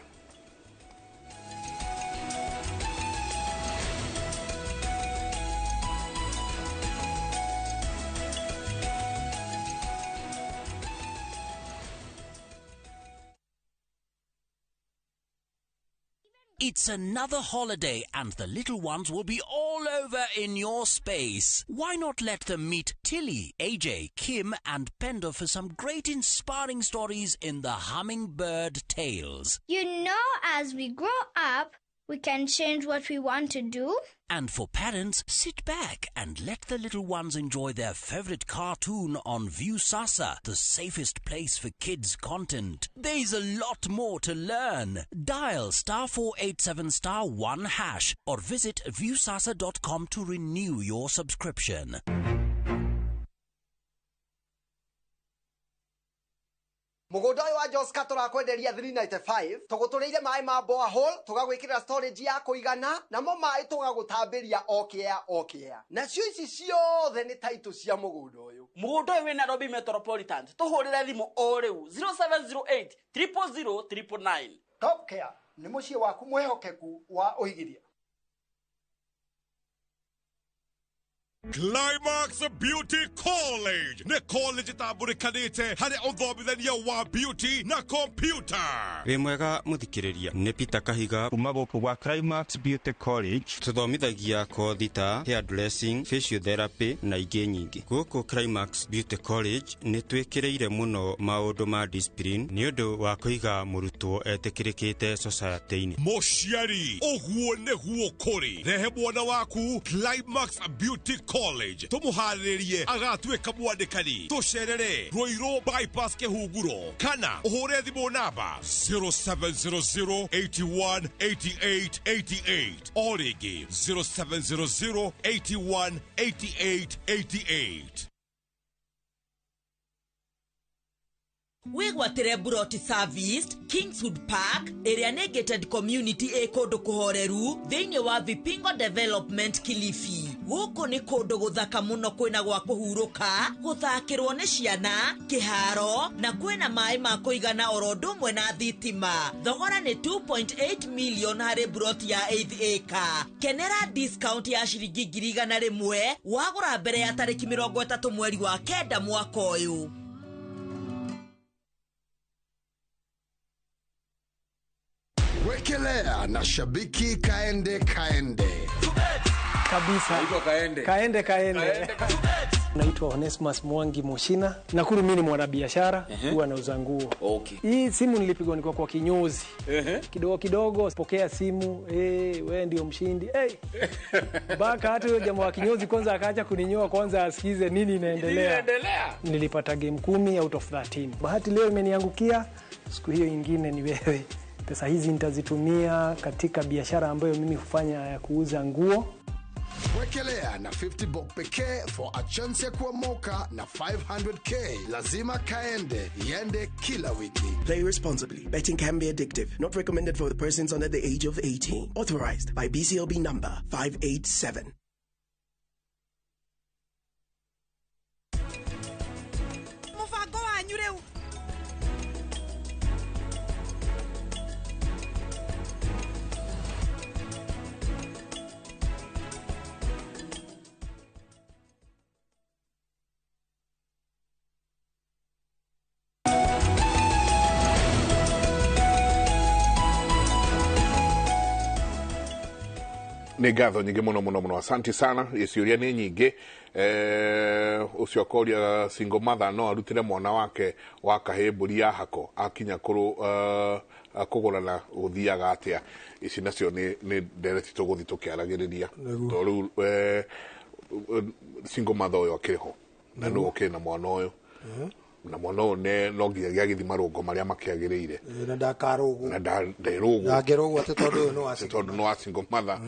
It's another holiday and the little ones will be all over in your space. Why not let them meet Tilly, AJ, Kim and Pendo for some great inspiring stories in the Hummingbird Tales. You know, as we grow up, We can change what we want to do. And for parents, sit back and let the little ones enjoy their favorite cartoon on Viusasa, the safest place for kids' content. There's a lot more to learn. Dial *487*1# or visit viusasa.com to renew your subscription. Mũgũnda ũyũ wa Joska tũrakwenderia 395 tũgũtũrĩire maĩ ma borehole, tũgagwĩkĩrĩra storage ya kũigana, namo maĩ tũgagũtambĩria o kĩea o kĩea. Nacio ici ciothe nĩ taitũ cia mũgũnda ũyũ. Mũgũnda ũyũ wĩ Nairobi Metropolitan. Tũhũrĩre thimũ o rĩu 0708 000 999. Top Care nĩ mũciĩ waku mwĩhokeku wa ũigithia. Climax Beauty College nĩ college ĩtambũrĩkanĩte harĩ ũthomithania wa beauty na computer. Wĩ mwega mũthikĩrĩria, nĩ Peter Kahiga kuma gũkũ gwa Climax Beauty College. Tũthomithagia kothi ta hairdressing, physiotherapy na ingĩ nyingĩ. Gũkũ Climax Beauty College nĩ twĩkĩrĩire mũno maũndũ ma discipline nĩ ũndũ wa kũiga mũrutwo etĩkĩrĩkĩte society-inĩ. Mũciari, ũguo nĩguo kũrĩ. Rehe mwana waku Climax Beauty College tumuharĩrĩrie agatuĩka mwandĩkani. Tũcerere Ruiru bypass Kĩhunguro kana ũhũre thimũ namba 0700 81 88 88 o rĩngĩ 0700 81 88 88. Wĩgwatĩre Buroti Service Kingswood Park ĩrĩa nĩ gated community ĩ kũndũ kũhoreru thĩinĩ wa Vipingo Development Kilifi. Gũkũ nĩ kũndũ gũthaka mũno, kwĩna gwa kũhurũka, gũthakĩrwo nĩ ciana, kĩharo na kwĩna maĩ ma kũigana oro ũndũ ũmwe na thitima. Thogora nĩ 2.8 million harĩ buroti ya 8 acre. Kenera discount ya ciringi 100,000 wagũra mbere ya tarĩki 30 mweri wa 9 mwaka ũyũ. Wekelea na shabiki kaende kaende. Kabisa. Kaende. Kaende kaende. Naitwa Onesmus Mwangi Moshina. Nakuru mimi ni mwanabiashara, huwa nauza nguo. Okay. Hii simu nilipigwa nilikuwa kwa kinyozi. Kidogo kidogo pokea simu, wewe ndio mshindi. Baka hata huyo jamaa wa kinyozi kwanza akaacha kuninyoa kwanza asikize nini inaendelea. Nilipata game 10 out of 13. Bahati leo imeniangukia, siku hiyo nyingine ni wewe. Pesa hizi nitazitumia katika biashara ambayo mimi hufanya ya kuuza nguo. Wekelea na 50 bob pekee for a chance ya kuomoka na 500k. Lazima kaende, iende kila wiki. Play responsibly. Betting can be addictive. Not recommended for the persons under the age of 18. Authorized by BCLB number 587. Mũbango wanyu rĩu. Nĩ ngatho nyingĩ mũno mũno mũno, asante sana. Ciũria nĩ nyingĩ. Ũcio akoria single mother no arutĩre mwana wake wa kahĩĩ mbũri ya hako akinya kũgũrana gũthiaga atĩa. Ici nacio nĩ ndereti tũgũthiĩ tũkĩaragĩrĩria tondũ rĩu single mother ũyũ akĩrĩ ho na nũ ũkĩrĩ na mwana ũyũ na mwana ũyũ no nginyagia agĩthiĩ marũngo marĩa makĩagĩrĩire na ndakarũgwo na nderũgwo ndangĩrũgwo atĩ tondũ ũyũ nĩ wa single mother.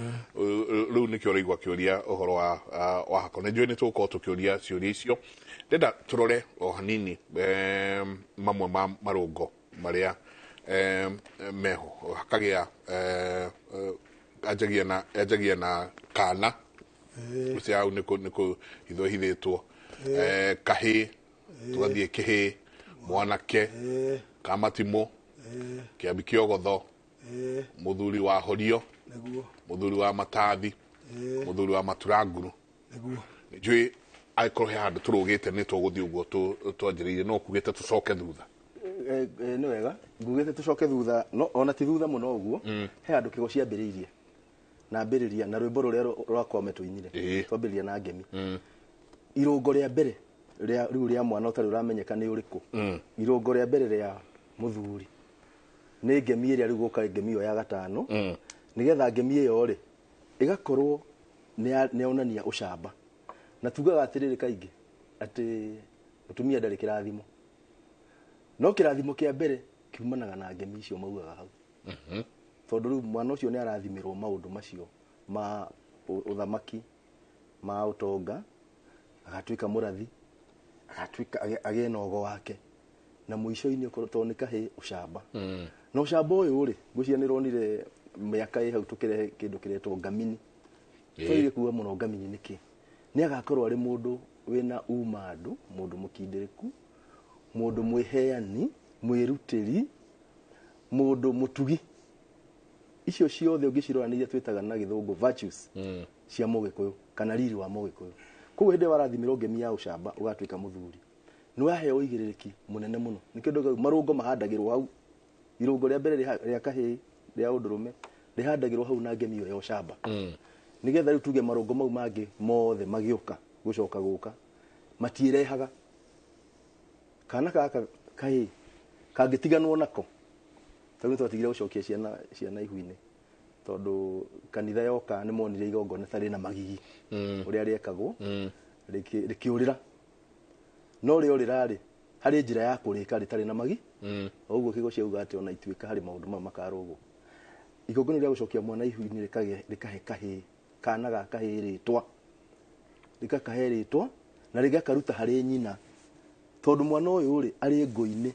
Rĩu nĩkĩo ũraigua akĩũria ũhoro wa hako. Nĩ njũĩ nĩ tũgũkorwo tũkĩũria ciũria icio. Ndĩrenda tũrore o hanini mamwe ma marũngo marĩa meho. Hakagĩa anjagia na kana ũcio hau nĩ kũhithwo hithĩtwo, kahĩĩ tũgathiĩ kĩhĩĩ, mwanake, kamatimũ, kĩambi kĩogotho, mũthuri wa horio, mũthuri wa matathi, mũthuri wa maturanguru. Njũĩ angĩkorwo he handũ tũrũgĩte nĩ tũgũthiĩ ũguo twanjĩrĩirie, no kugĩte tũcoke thutha. Nĩ wega ngugĩte tũcoke thutha, no ona ti thutha mũno ũguo. He handũ kĩgo ciambĩrĩirie na ambĩrĩria na rwĩmbo rũrĩa rwakwa metũinire, twambĩrĩria na ngemi. Irũngo rĩa mbere rĩa rĩu rĩa mwana ũtarĩ ũramenyeka nĩ ũrĩkũ, irũngo rĩa mbere rĩa mũthuri nĩ ngemi ĩrĩa rĩu gũka ngemi ĩyo ya gatano, Nĩgetha ngemi ĩyo rĩ ĩgakorwo nĩ yonania ũcamba. Na tugaga atĩrĩrĩ kaingĩ atĩ mũtumia ndarĩ kĩrathimo. No kĩrathimo kĩa mbere kiumanaga na ngemi icio maugaga hau. Tondũ rĩu mwana ũcio nĩ arathimirwo maũndũ macio ma ũthamaki, ma ũtonga, agatuĩka mũrathi, agatuĩka agĩe na ũgo wake, na mũico-inĩ ũkorwo tondũ nĩ kahĩĩ ũcamba. Na ũcamba ũyũ rĩ, ngwĩciria nĩ ũronire mĩaka ĩ hau tũkĩrehe kĩndũ kĩretwo ngamini. Twagire kuga mũno ngamini nĩkĩ? Nĩ agakorwo arĩ mũndũ wĩna uma andũ, mũndũ mũkindĩrĩku, mũndũ mwĩheani, mwĩrutĩri, mũndũ mũtugi. Icio ciothe ũngĩcirora nĩ iria twĩtaga na gĩthũngũ virtues cia mũgĩkũyũ kana riri wa mũgĩkũyũ. Koguo hĩndĩ ĩrĩa warathimirwo ngemi ya ũcamba ũgatuĩka mũthuri, nĩ waheo ũigĩrĩrĩki mũnene mũno. Nĩkĩo ndauga marũngo mahandagĩrwo hau. Irũngo rĩa mbere rĩa kahĩĩ rĩa ũndũrũme rĩhandagĩrwo hau na ngemi ĩyo ya ũcamba. Nĩgetha rĩu tuge marũngo mau mangĩ mothe magĩũka gũcoka gũka matiĩrehaga. Kana gaka kahĩĩ kangĩtiganwo nako, tondũ nĩtwatigire gũcokia ciana ihu-inĩ, tondũ kanitha yoka nĩ monire igongona ta rĩna magigi ũrĩa rĩekagwo rĩkĩũrĩra. No rĩorĩra rĩ, harĩ njĩra ya kũrĩka rĩtarĩ na magi. Ũguo kĩgo ciauga atĩ ona ituĩka harĩ maũndũ mau makarũgwo. Igongona rĩa gũcokia mwana ihu-inĩ rĩkahe kahĩĩ, kana ga kahĩĩ rĩtwa, rĩgakahe rĩtwa na rĩgakaruta harĩ nyina. Tondũ mwana ũyũ rĩ arĩ ngũ-inĩ,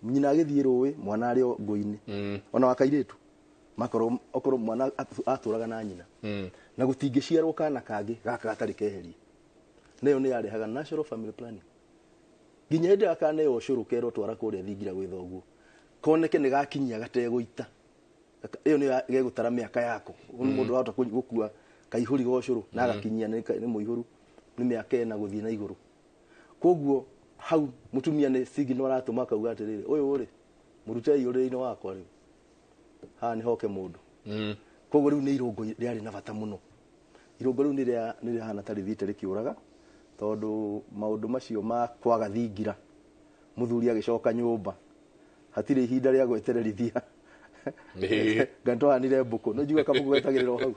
nyina agĩthiĩ rũĩ, mwana arĩ o ngũ-inĩ. Ona wa kairĩtu makorwo okorwo mwana atũraga na nyina, na gũtingĩciarwo kana kangĩ gaka gatarĩ keherie. Nayo nĩ yarehaga natural family planning. Nginya hĩndĩ ĩrĩa kaneo ũcũrũ kerwo twara kũrĩa thingira gwĩ thoguo, koneke nĩ gakinyia gategũita. Ĩyo nĩyo gegũtara mĩaka yako. Mũndũ wahota gũkua kaihũri ga ũcũrũ na agakinyia nĩ mũihũru nĩ mĩaka ĩna gũthiĩ na igũrũ. Koguo hau mũtumia nĩ signal aratũma akauga atĩrĩrĩ, ũyũ rĩ mũrutei ũrĩrĩ-inĩ wakwa rĩu, haha nĩ hoke mũndũ. Koguo rĩu nĩ irũngo rĩarĩ na bata mũno. Irũngo rĩu nĩ rĩahana ta rĩthiĩte rĩkĩũraga, tondũ maũndũ macio ma kwaga thingira, mũthuri agĩcoka nyũmba hatirĩ ihinda rĩa gwetererithia. Nga nĩtwahanire mbũkũ, no njigua kabũkũ getagĩrĩrwo hau.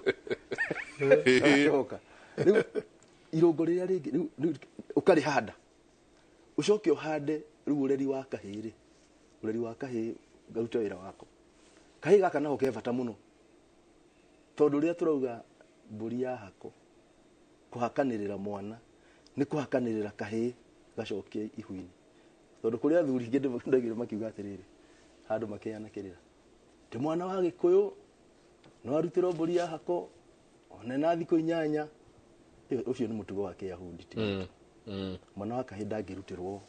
Agacoka. Rĩu irũngo rĩrĩa rĩngĩ rĩu ũkarĩhanda, ũcoke ũhande rĩu ũreri wa kahĩĩ rĩ, ũreri wa kahĩĩ ngarute wĩra wako. Kahĩĩ gaka nako ke bata mũno, tondũ rĩrĩa tũrauga mbũri ya hako, kũhakanĩrĩra mwana nĩ kũhakanĩrĩra kahĩĩ gacokie ihu-inĩ. Tondũ kũrĩ athuri ingĩ ndaiguire makiuga atĩrĩrĩ, handũ makĩheana kĩrĩra, ndĩ mwana wa Gĩkũyũ no arutĩrwo mbũri ya hako ona na thikũ 8. Ũcio nĩ mũtugo wa Kĩyahudi ti mwana wa kahĩĩ ndangĩrutĩrwo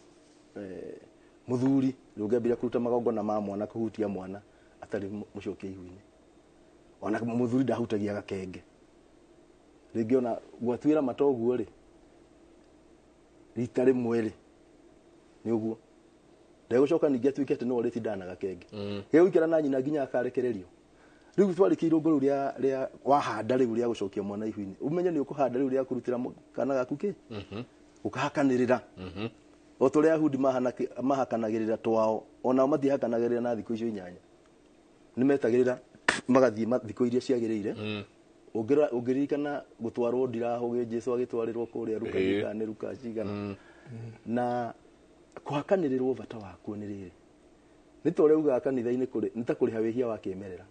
mũthuri rĩu ũngĩambĩrĩria kũruta magongona ma mwana kũhutia mwana atarĩ mũcokie ihu-inĩ. Ona mũthuri ndahutagia gakenge. Rĩngĩ ona gwatuĩra mata ũguo rĩ, rita rĩmwe rĩ nĩ ũguo ndegũcoka ningĩ atuĩke atĩ no ũrĩtindaga na gakenge. Gegũikara na nyina nginya akarekererio. Rĩu twarĩkia irũngo rĩu rĩa wahanda rĩu rĩa gũcokia mwana ihu-inĩ, ũmenye nĩ ũkũhanda rĩu rĩa kũrutĩra kana gaku kĩ ũkahakanĩrĩra. O ta ũrĩa Ayahudi mahakanagĩrĩra twao, onao matihakanagĩrĩra na thikũ icio 8. Nĩ metagĩrĩra magathiĩ thikũ iria ciagĩrĩire. Ũngĩririkana gũtwarwo ndirahũgĩ, Jesũ agĩtwarĩrwo kũrĩa Luka nĩ Luka cigana. Na kũhakanĩrĩrwo bata wakuo nĩ rĩrĩ, nĩ ta ũrĩa ugaga kanitha-inĩ kũrĩ nĩ ta kũrĩha wĩhia wa kĩmerera.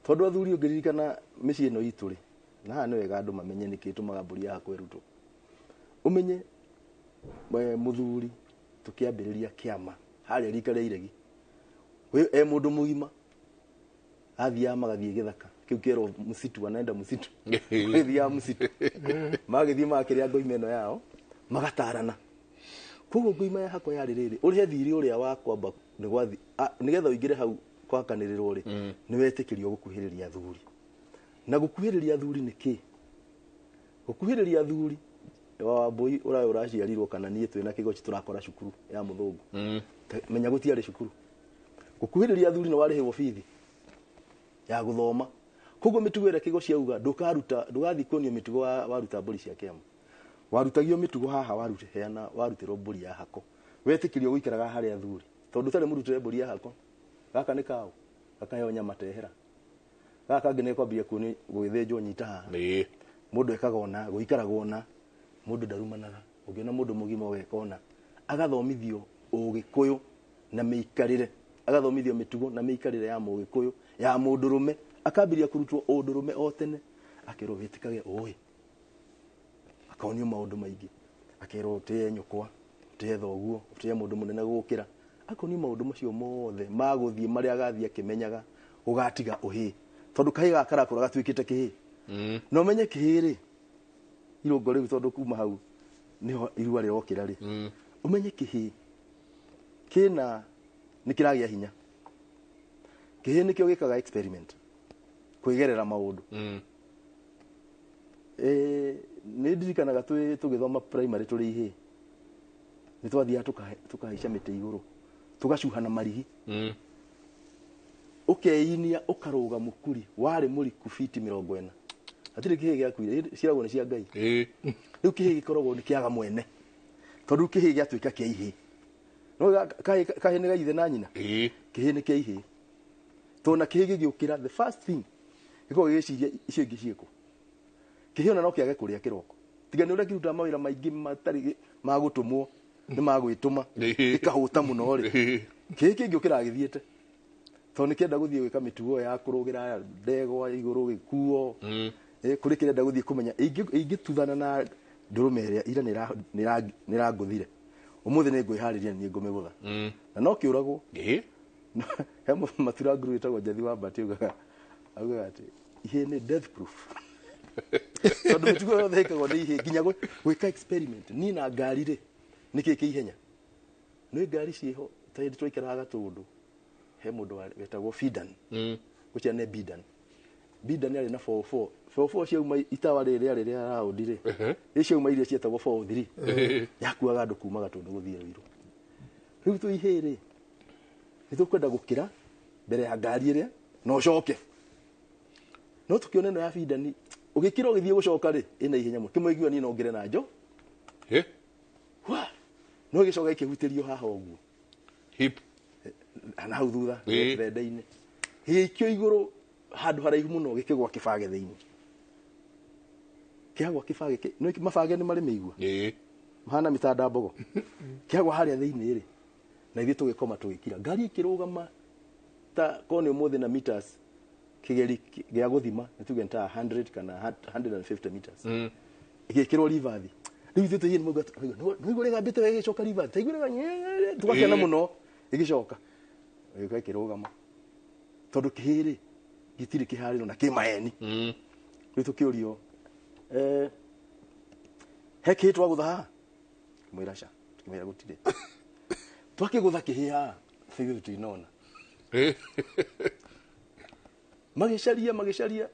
Tondũ athuri ũngĩririkana mĩciĩ ĩno itũ rĩ, na haha nĩ wega andũ mamenye nĩkĩ tũmaga mbũri ya hako ĩrutwo. Ũmenye mũthuri tũkĩambĩrĩria kĩama harĩa rika rĩa iregi, e mũndũ mũgima athiaga magathiĩ gĩthaka kĩu kĩerwo mũsitu, anaenda mũsitu, magĩthiaga mũsitu, magĩthiĩ magakĩrĩa ngoima ĩno yao magatarana. Koguo ngoima ya hako yarĩ rĩrĩ, ũrĩhe thirĩ ũrĩa wa kwamba nĩgetha ũingĩre hau kũhakanĩrĩrwo rĩ, nĩ wetĩkĩrio gũkuhĩrĩria athuri. Na gũkuhĩrĩria athuri nĩ kĩ? Gũkuhĩrĩria athuri wa mbũi ũrĩa ũraciarirwo kana niĩ twĩna kĩgoci tũrakora cukuru ya mũthũngũ, menya gũtiarĩ cukuru. Gũkuhĩrĩria athuri nĩ warĩhĩrwo bithi ya gũthoma. Koguo mĩtugo ĩrĩa kĩgoci auga ndũkaruta, ndũgathiĩ kuonio mĩtugo waruta mbũri cia kĩama. Warutagio mĩtugo haha waruteana warutĩrwo mbũri ya hako. Wetĩkĩrio gũikaraga harĩa athuri, tondũ ũtarĩ mũrutĩre mbũri ya hako, gaka nĩ kaũ, gakaheo nyama tehera. Gaka kangĩ nĩ kwambia kuonio gũgĩthĩnjwo nyita haha. Mũndũ ekaga ona gũikaragwo ona mũndũ ndarumanaga. Ũngĩona mũndũ mũgima ũgeka ona. Agathomithio ũgĩkũyũ na mĩikarĩre, agathomithio mĩtugo na mĩikarĩre ya mũgĩkũyũ ya mũndũrũme, akambĩrĩria kũrutwo ũndũrũme o tene, akerwo wĩtĩkage ũĩ, akonio maũndũ maingĩ, akerwo ũtĩe nyũkwa, ũtĩe thoguo, ũtĩe mũndũ mũnene gũgũkĩra, akonio maũndũ macio mothe ma gũthiĩ marĩa agathiĩ akĩmenyaga ũgatiga ũhĩ, tondũ kahĩ gaka karakũra gatuĩkĩte kĩhĩ. Na ũmenye kĩhĩ rĩ, irũngo rĩu tondũ kuma hau niho irua rĩrokĩra rĩ, ũmenye kĩhĩ kĩna nĩ kĩragĩa hinya. Kĩhĩ nĩkĩo gĩkaga experiment, kwĩgerera maũndũ. Nĩ ndirikanaga tũgĩthoma primary tũrĩ ihĩĩ, nĩ twathiaga tũkahaica mĩtĩ igũrũ, tũgacuha na marigi, ũkeinia ũkarũga mũkuri warĩ mũriku fiti 40. Hatirĩ kĩhĩ gĩakuire, ciaragwo nĩ cia Ngai. Rĩu kĩhĩ gĩkoragwo nĩ kĩaga mwene, tondũ kĩhĩ gĩatuĩka kĩa ihĩĩ. No kahĩ nĩ ga ithe na nyina, kĩhĩ nĩ kĩa ihĩĩ. Tondũ na kĩhĩ gĩgĩũkĩra, the first thing gĩkoragwo gĩgĩciria icio ingĩ ciĩkũ. Kĩhĩ ona no kĩage kũrĩa kĩroko, tiga nĩ ũrĩa kĩrutaga mawĩra maingĩ matarĩ ma gũtũmwo, nĩ ma gwĩtũma, gĩkahũta mũno rĩ, kĩhĩ kĩngĩũkĩra gĩthiĩte, tondũ nĩ kĩenda gũthiĩ gwĩka mĩtugo ya kũrũgĩra ndegwa igũrũ gĩkuo, kũrĩ kĩrenda gũthiĩ kũmenya ingĩtuthana na ndũrũme ĩrĩa ira nĩrangũthire, ũmũthĩ nĩ ngwĩharĩria nĩ ngũmĩgũtha. Na no kĩũragwo. He matura nguru wĩtagwo Njathi wa Mbati augaga atĩ ihĩĩ nĩ death proof. Tondũ mĩtugo yothe ĩkagwo nĩ ihĩĩ, nginya gwĩka experiment. Niĩ na ngari rĩ, nĩkĩĩ kĩ ihenya? Nĩ ngari ciĩho, ta hĩndĩ twaikaraga Gatũndũ, he mũndũ wetagwo Bidan. Gũcia nĩ Bidan. Bidan arĩ na 44. 44 ciauma itawa rĩrĩ rĩarĩ rĩa raundi rĩ, ĩ ciauma iria cietagwo 43, yakuaga andũ kuma Gatũndũ gũthiĩ Ruiru. Rĩu twĩ ihĩĩ rĩ, nĩ tũkwenda gũkĩra mbere ya ngari ĩrĩa na ũcoke. No tũkĩona ĩno ya Bidani, ũgĩkĩra ũgĩthiĩ gũcoka rĩ, ĩna ihenya mũno. Kĩmũigua niĩ no ngĩre na njo. No gĩcoka gĩkĩhutĩrio haha ũguo. Hip. Na hau thutha, thende-inĩ. Gĩgĩikio igũrũ handũ haraihu mũno gĩkĩgwa kĩbage thĩinĩ. Kĩagwa kĩbage, nĩ mabage nĩ marĩ mĩigua. Mahana mĩtanda mbogo. Kĩagwa harĩa thĩinĩ rĩ, na ithuĩ tũgĩkoma tũgĩkira. Ngari ĩkĩrũgama ta korwo nĩ ũmũthĩ na meters kĩgeri gĩa gũthima, nĩ tuge nĩ ta 100 kana 150 meters. Ĩgĩkĩrwo rivathi. Rĩu ithuĩ tũthiĩ nĩguo rĩgambĩte wega ĩgĩcoka rivathi. Ta igua tũgakena mũno ĩgĩcoka. Ĩgĩũka ĩkĩrũgama. Tondũ kĩhĩ rĩ, gĩtirĩ kĩharĩro na kĩ maheni. Rĩu tũkĩũrio, he kĩhĩ twagũtha haha? Tũkĩmwĩra ca, tũkĩmwĩra gũtirĩ. Twakĩgũtha kĩhĩ haha, ithuĩ tũtinona. Magĩcaria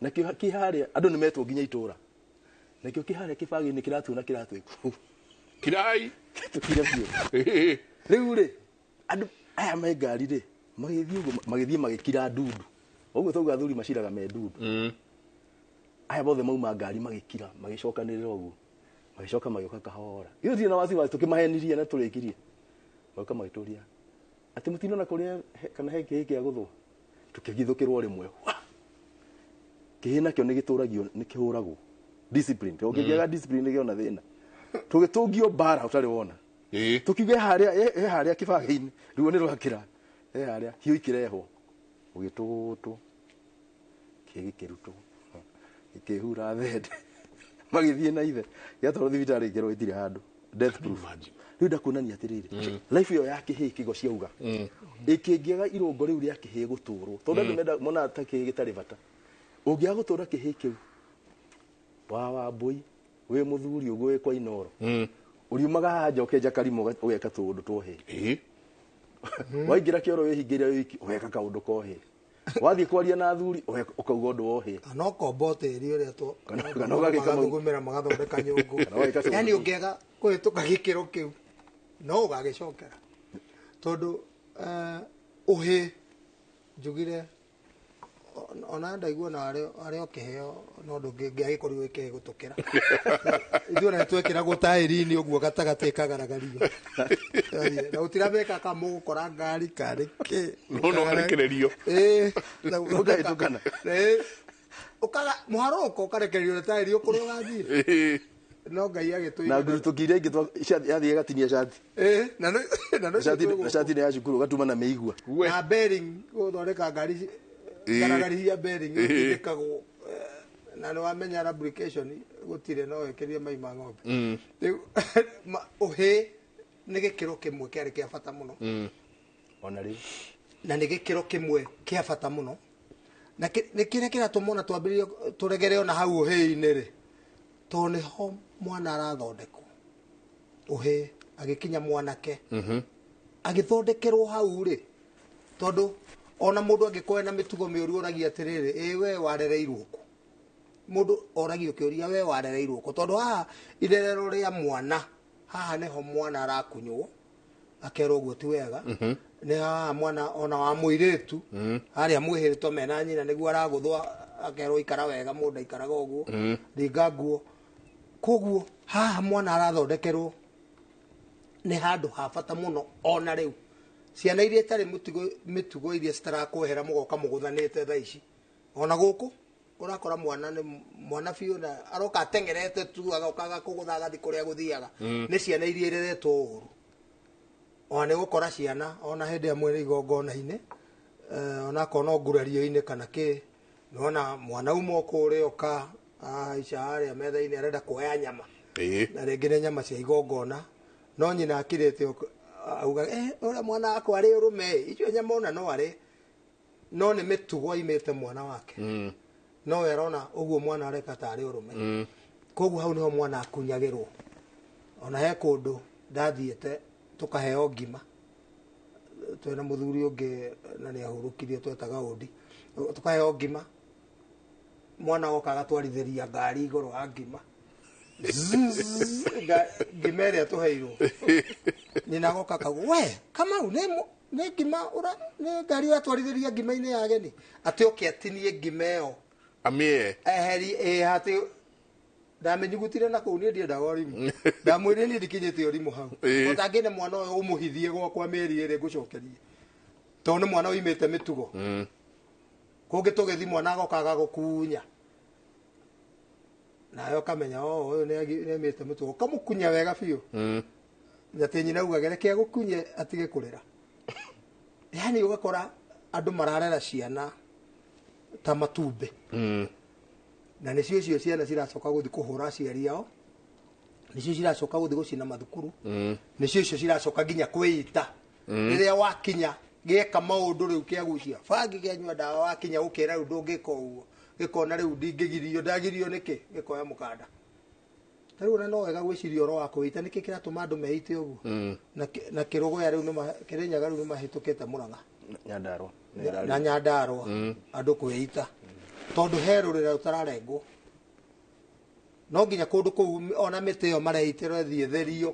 na kĩ harĩa andũ nĩ metwo nginya itũra. Nakĩo kĩ harĩa kĩbagi-inĩ kĩratuona kĩratwĩka. Kirai. Tũkire biũ. Rĩu rĩ, andũ aya me ngari rĩ, magĩthiĩ ũguo, magĩthiĩ magĩkira ndundu. Ũguo twauga athuri maciraga me ndundu. Aya bothe mauma ngari magĩkira, magĩcokanĩrĩra ũguo. Magĩcoka magĩũka kahora. Ithuĩ tirĩ na wasiwasi, tũkĩmahenirie na tũrĩkirie. Magĩũka magĩtũria, atĩ mũtinona kũrĩa kana he kĩhĩ kĩa gũthwo? Tũkĩgithũkĩrwo rĩmwe. Kĩhĩ nakĩo nĩ gĩtũragio, nĩ kĩhũragwo. Discipline. Ũngĩkĩaga discipline nĩgĩona thĩna. Tũgĩtũngio mbara ũtarĩ wona. Tũkiuga he harĩa kĩbage-inĩ, ruo nĩ rwakĩra. He harĩa hiũ ikĩrehwo. Ũgĩtũgũtwo. Kĩhĩ gĩkĩrutwo. Gĩkĩhura thende. Magĩthiĩ na ithe. Gĩatwarwo thibitarĩ ĩkĩrwo ĩtirĩ handũ. Death proof. Rĩu ndakuonania atĩrĩrĩ, life ĩyo ya kĩhĩ kĩgo ciauga. Ĩkĩngĩaga irũngo rĩu rĩa kĩhĩ gũtũrwo. Tondũ andũ menda monaga ta kĩhĩ gĩtarĩ bata. Ũngĩaga gũtũra kĩhĩ kĩu, wa Wambũi, wĩ mũthuri ũguo wĩ kwa Inooro. Ũriumaga haha nja ũkenja karima ũgeka tũũndũ twa ũhĩ. Waingĩra kĩoro wĩhingĩire wĩ wiki, ũgeka kaũndũ ka ũhĩ. Wathiĩ kwaria na athuri, ũkauga ũndũ wa ũhĩ. Kana ũkomba tĩri ũrĩa Kana ũgagĩka magathugumĩra magathondeka nyũngũ. Kana ũgagĩka Yaani ũngĩaga kũhĩtũka gĩkĩro kĩu, no ũgagĩcokera. Tondũ ũhĩ njugire Ona ndaigua na arĩ o kĩheo no ndũngĩagĩkorirwo ĩkĩgũtũkĩra. Ithuĩ ona nĩtwekĩragwo taĩri-inĩ ũguo gatagatĩ ĩkagaragario. Na gũtirameka ka mũgũkora ngari karĩ kĩ. No arekererio. Ĩĩ. Ũkahĩtũkana. Ĩĩ. Ũkaga mũharũko ũkarekererio na taĩri ũkũrĩa ũgathiĩ. No Ngai agĩtũiga. Na ngurutũki iria ingĩ yathiĩ ĩgatinia cati. Ĩĩ, na no na no Cati nĩ ya cukuru ũgatuma na mĩigua. Na bearing gũthondeka ngari garagari cia bearing ĩtindĩkagwo na nĩ wamenya lubrication gũtirĩ no wĩkĩrie mai ma ng'ombe. Rĩu ũhĩ nĩ gĩkĩro kĩmwe kĩarĩ kĩa bata mũno. Ona rĩu. Na nĩ gĩkĩro kĩmwe kĩa bata mũno. Na nĩ kĩrĩa kĩratũma ona twambĩrĩrie tũregere ona hau ũhĩ-inĩ rĩ. Tondũ nĩho mwana arathondekwo. Ũhĩ agĩkinya mwanake. Agĩthondekerwo hau rĩ. Tondũ ona mũndũ angĩkorwo ena mĩtugo mĩũru oragia atĩrĩrĩ, ĩ we warereirwo kũ? Mũndũ oragio kĩũria we warereirwo kũ? Tondũ haha irerero rĩa mwana, haha nĩho mwana arakunywo, akerwo ũguo ti wega. Nĩ haha mwana ona wa mũirĩtu, harĩa mwĩhĩrĩtwo mena nyina nĩguo aragũthwo akerwo ikara wega, mũndũ aikaraga ũguo, ringa nguo. Koguo haha mwana arathondekerwo nĩ handũ ha bata mũno ona rĩu. Ciana iria itarĩ mĩtugo iria citarakwehera mũgoka mũgũthanĩte thaa ici. Ona gũkũ ũrakora mwana nĩ mwana biũ na aroka ateng'erete tu agoka agakũgũtha agathiĩ kũrĩa gũthiaga. Nĩ ciana iria ireretwo ũru. Ona nĩ gũkora ciana ona hĩndĩ ĩrĩa mwĩ igongona-inĩ, onakorwo no ngurario-inĩ kana kĩ, nĩwona mwana uma kũrĩa oka aica harĩa metha-inĩ arenda kuoya nyama. Na rĩngĩ nĩ nyama cia igongona no nyina akirĩte auga ũrĩa mwana wakwa arĩ ũrũme icio nyama ona no arĩ no nĩ mĩtugo aimĩte mwana wake. No we arona ũguo mwana areka tarĩ ũrũme. Koguo hau nĩho mwana akunyagĩrwo. Ona he kũndũ ndathiĩte tũkaheo ngima twĩna mũthuri ũngĩ na nĩ ahurũkirie twetaga Ũndi, tũkaheo ngima mwana oka agatwarithĩria ngari igũrũ wa ngima. Ngima ĩrĩa tũheirwo nyina agoka akauga we Kamau nĩ ngima nĩ ngari ũratwarithĩria ngima-inĩ ya ageni atĩ oke atinie ngima ĩyo amĩe eheri atĩ ndamenyugutire na kũu niĩ ndiendaga ũrimũ ndamwĩrire niĩ ndikinyĩte ũrimũ hau ũtangĩne mwana ũyũ ũmũhithie gwakwa mĩeri ĩrĩ ngũcokerie tondũ nĩ mwana ũimĩte mĩtugo. Kũngĩ tũgĩthiĩ mwana agoka agagũkunya nawe ũkamenya ũyũ nĩ aimĩte mĩtugo ũkamũkunya wega biũ atĩ nyina augaga reke agũkunye atige kũrĩra. Yani ũgakora andũ mararera ciana ta matumbĩ. Na nĩcio icio ciana ciracoka gũthiĩ kũhũra aciari ao, nĩcio ciracoka gũthiĩ gũcina mathukuru, nĩcio icio ciracoka nginya kwĩita. Rĩrĩa wakinya gĩeka maũndũ rĩu kĩagucia bangi kĩanyua ndawa wakinya gũkĩra rĩu ndũngĩka ũguo gĩkona rĩu ndingĩgirio ndagirio nĩkĩ gĩkoya mũkanda. Ta rĩu ona no wega gwĩciria ũhoro wa kwĩita nĩkĩ kĩratũma andũ meite ũguo. Na Kĩrũgũya rĩu nĩ Kĩrĩnyaga rĩu nĩ mahĩtũkĩte Mũrang'a Nyandarũa na Nyandarũa andũ kwĩita tondũ he rũrĩra rũtararengwo no nginya kũndũ kũu ona mĩtĩ ĩyo mareitĩrwo ĩthiĩ ĩtherio.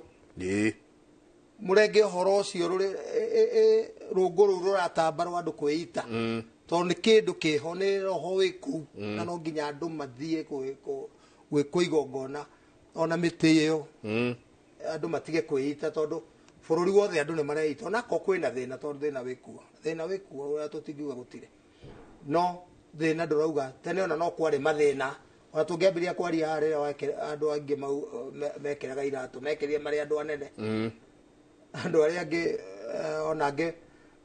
Mũrenge ũhoro ũcio rũngũ rũu rũratamba rwa andũ kwĩita tondũ nĩ kĩndũ kĩho nĩ roho wĩ kũu na no nginya andũ mathiĩ gwĩkwo igongona ona mĩtĩ ĩyo andũ matige kwĩita tondũ bũrũri wothe andũ nĩ mareita onakorwo kwĩna thĩna tondũ thĩna wĩkuo thĩna wĩkuo ũrĩa tũtingiuga gũtirĩ no thĩna ndũrauga tene ona no kwarĩ mathĩna ona tũngĩambĩrĩria kwaria haha rĩrĩa andũ angĩ mekĩraga iratũ mekĩrire marĩ andũ anene andũ arĩa angĩ ona angĩ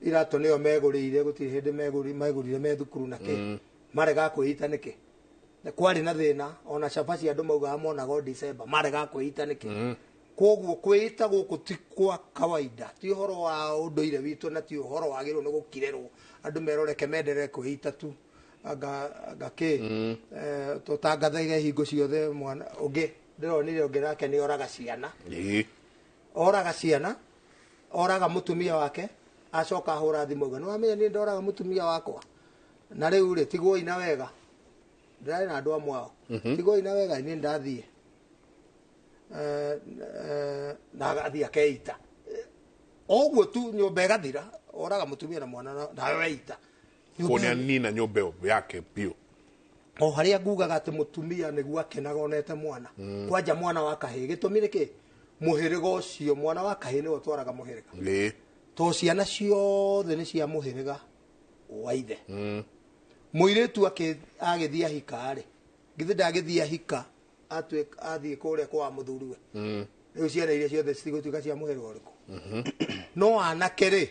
iratũ nĩo megũrĩire gũtirĩ hĩndĩ megũrire me thukuru na kĩ maregaga kwĩita nĩkĩ kwarĩ na thĩna ona cabaci andũ maugaga monaga o December maregaga kwĩita nĩkĩ. Koguo kwĩita gũkũ ti kwa kawaida ti ũhoro wa ũndũire witũ na ti ũhoro wagĩrĩirwo nĩ gũkirĩrwo andũ meroreke menderere kwĩita tu anga kĩ tũtangathaige hingo ciothe mwana ũngĩ ndĩronire ũngĩ nake nĩ oraga ciana oraga ciana oraga mũtumia wake acoka ahũra thimũ auga nĩ wamenya niĩ ndoraga mũtumia wakwa na rĩu rĩ tigwo ina wega ndĩrarĩ na andũ amwe ao tigwo ina wega niĩ ndathiĩ na agathiĩ akeita oguo tu nyũmba ĩgathira oraga mũtumia na mwana nawe weita Nyũmba Kuo ĩyo- nĩ anina nyũmba ĩyo yake biũ. O harĩa ngugaga atĩ mũtumia nĩguo akenaga onete mwana, kwanja mwana wa kahĩĩ. Gĩtũmi nĩ kĩ? Mũhĩrĩga ũcio, mwana wa kahĩĩ nĩwe ũtwaraga mũhĩrĩga, to ciana ciothe nĩ cia mũhĩrĩga wa ithe. Mũirĩtu agĩthiĩ ahika rĩ, githĩ ndagĩthiĩ ahika athiĩ kũrĩa kwa mũthuriwe? Rĩu ciana iria ciothe citigũtuĩka cia mũhĩrĩga ũrĩkũ? No anake rĩ,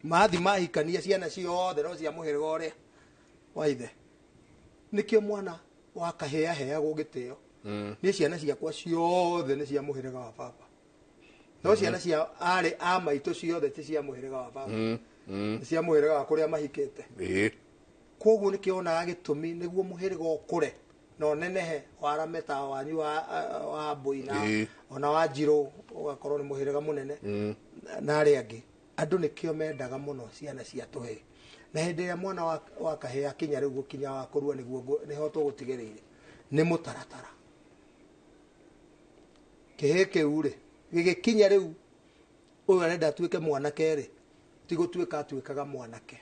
mathi mahikania, ciana ciothe no cia mũhĩrĩga ũrĩa wa ithe. Nĩkĩo mwana wa kahĩĩ aheagwo gĩtĩo. Niĩ ciana ciakwa ciothe nĩ cia mũhĩrĩga wa baba, no ciana cia arĩ a maitũ ciothe ti cia mũhĩrĩga wa baba, nĩ cia mũhĩrĩga wa kũrĩa mahikĩte. Koguo nĩkĩo onaga gĩtũmi nĩguo mũhĩrĩga ũkũre na ũnenehe, warame ta wanyu wa mbũi na ona wa njirũ, ũgakorwo nĩ mũhĩrĩga mũnene na arĩa angĩ. Andũ nĩkĩo mendaga mũno ciana cia tũhĩĩ. Na hĩndĩ ĩrĩa mwana wa kahĩĩ akinya rĩu gũkinya wa kũrua, nĩguo nĩho tũgũtigĩrĩire nĩ mũtaratara. Kĩhĩĩ kĩu rĩ, gĩgĩkinya rĩu ũyũ arenda atuĩke mwanake rĩ, ti gũtuĩka atuĩkaga mwanake,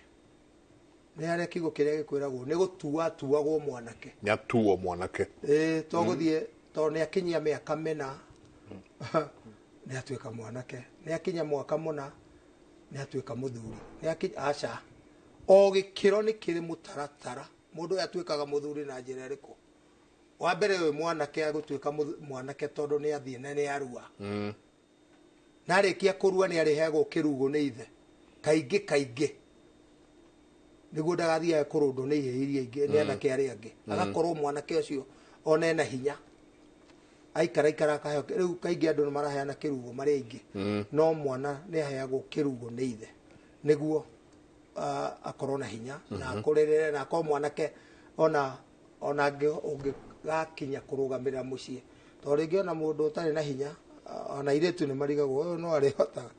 nĩ harĩa kiugo kĩrĩa gĩkwĩragwo nĩ gũtua atuagwo mwanake. Nĩ atuo mwanake. Ĩĩ, to gũthiĩ tondũ nĩ akinyia mĩaka mĩna nĩ atuĩka mwanake, nĩ akinya mwaka mũna nĩ atuĩka mũthuri, nĩ akinya, aca. O gĩkĩro nĩ kĩrĩ mũtaratara. Mũndũ ũyũ atuĩkaga mũthuri na njĩra ĩrĩkũ? Wa mbere, ũyũ mwanake agũtuĩka mwanake tondũ nĩ athiĩ na nĩ arua. Na arĩkia kũrua, nĩ arĩheagwo kĩrugo nĩ ithe kaingĩ kaingĩ, nĩguo ndagathiage kũrũndwo nĩ ihĩĩ iria ingĩ, nĩ anake arĩa angĩ. Agakorwo mwanake ũcio ona ena hinya, aikara ikara akaheo. Rĩu kaingĩ andũ nĩ maraheana kĩrugo marĩ aingĩ, no mwana nĩ aheagwo kĩrugo nĩ ithe nĩguo akorwo na hinya na akũrĩrĩre na akorwo mwanake ona ũngĩgakinya kũrũgamĩrĩra mũciĩ. Tondũ rĩngĩ ona mũndũ ũtarĩ na hinya, ona airĩtu nĩ marigagwo ũyũ no arĩhotaga,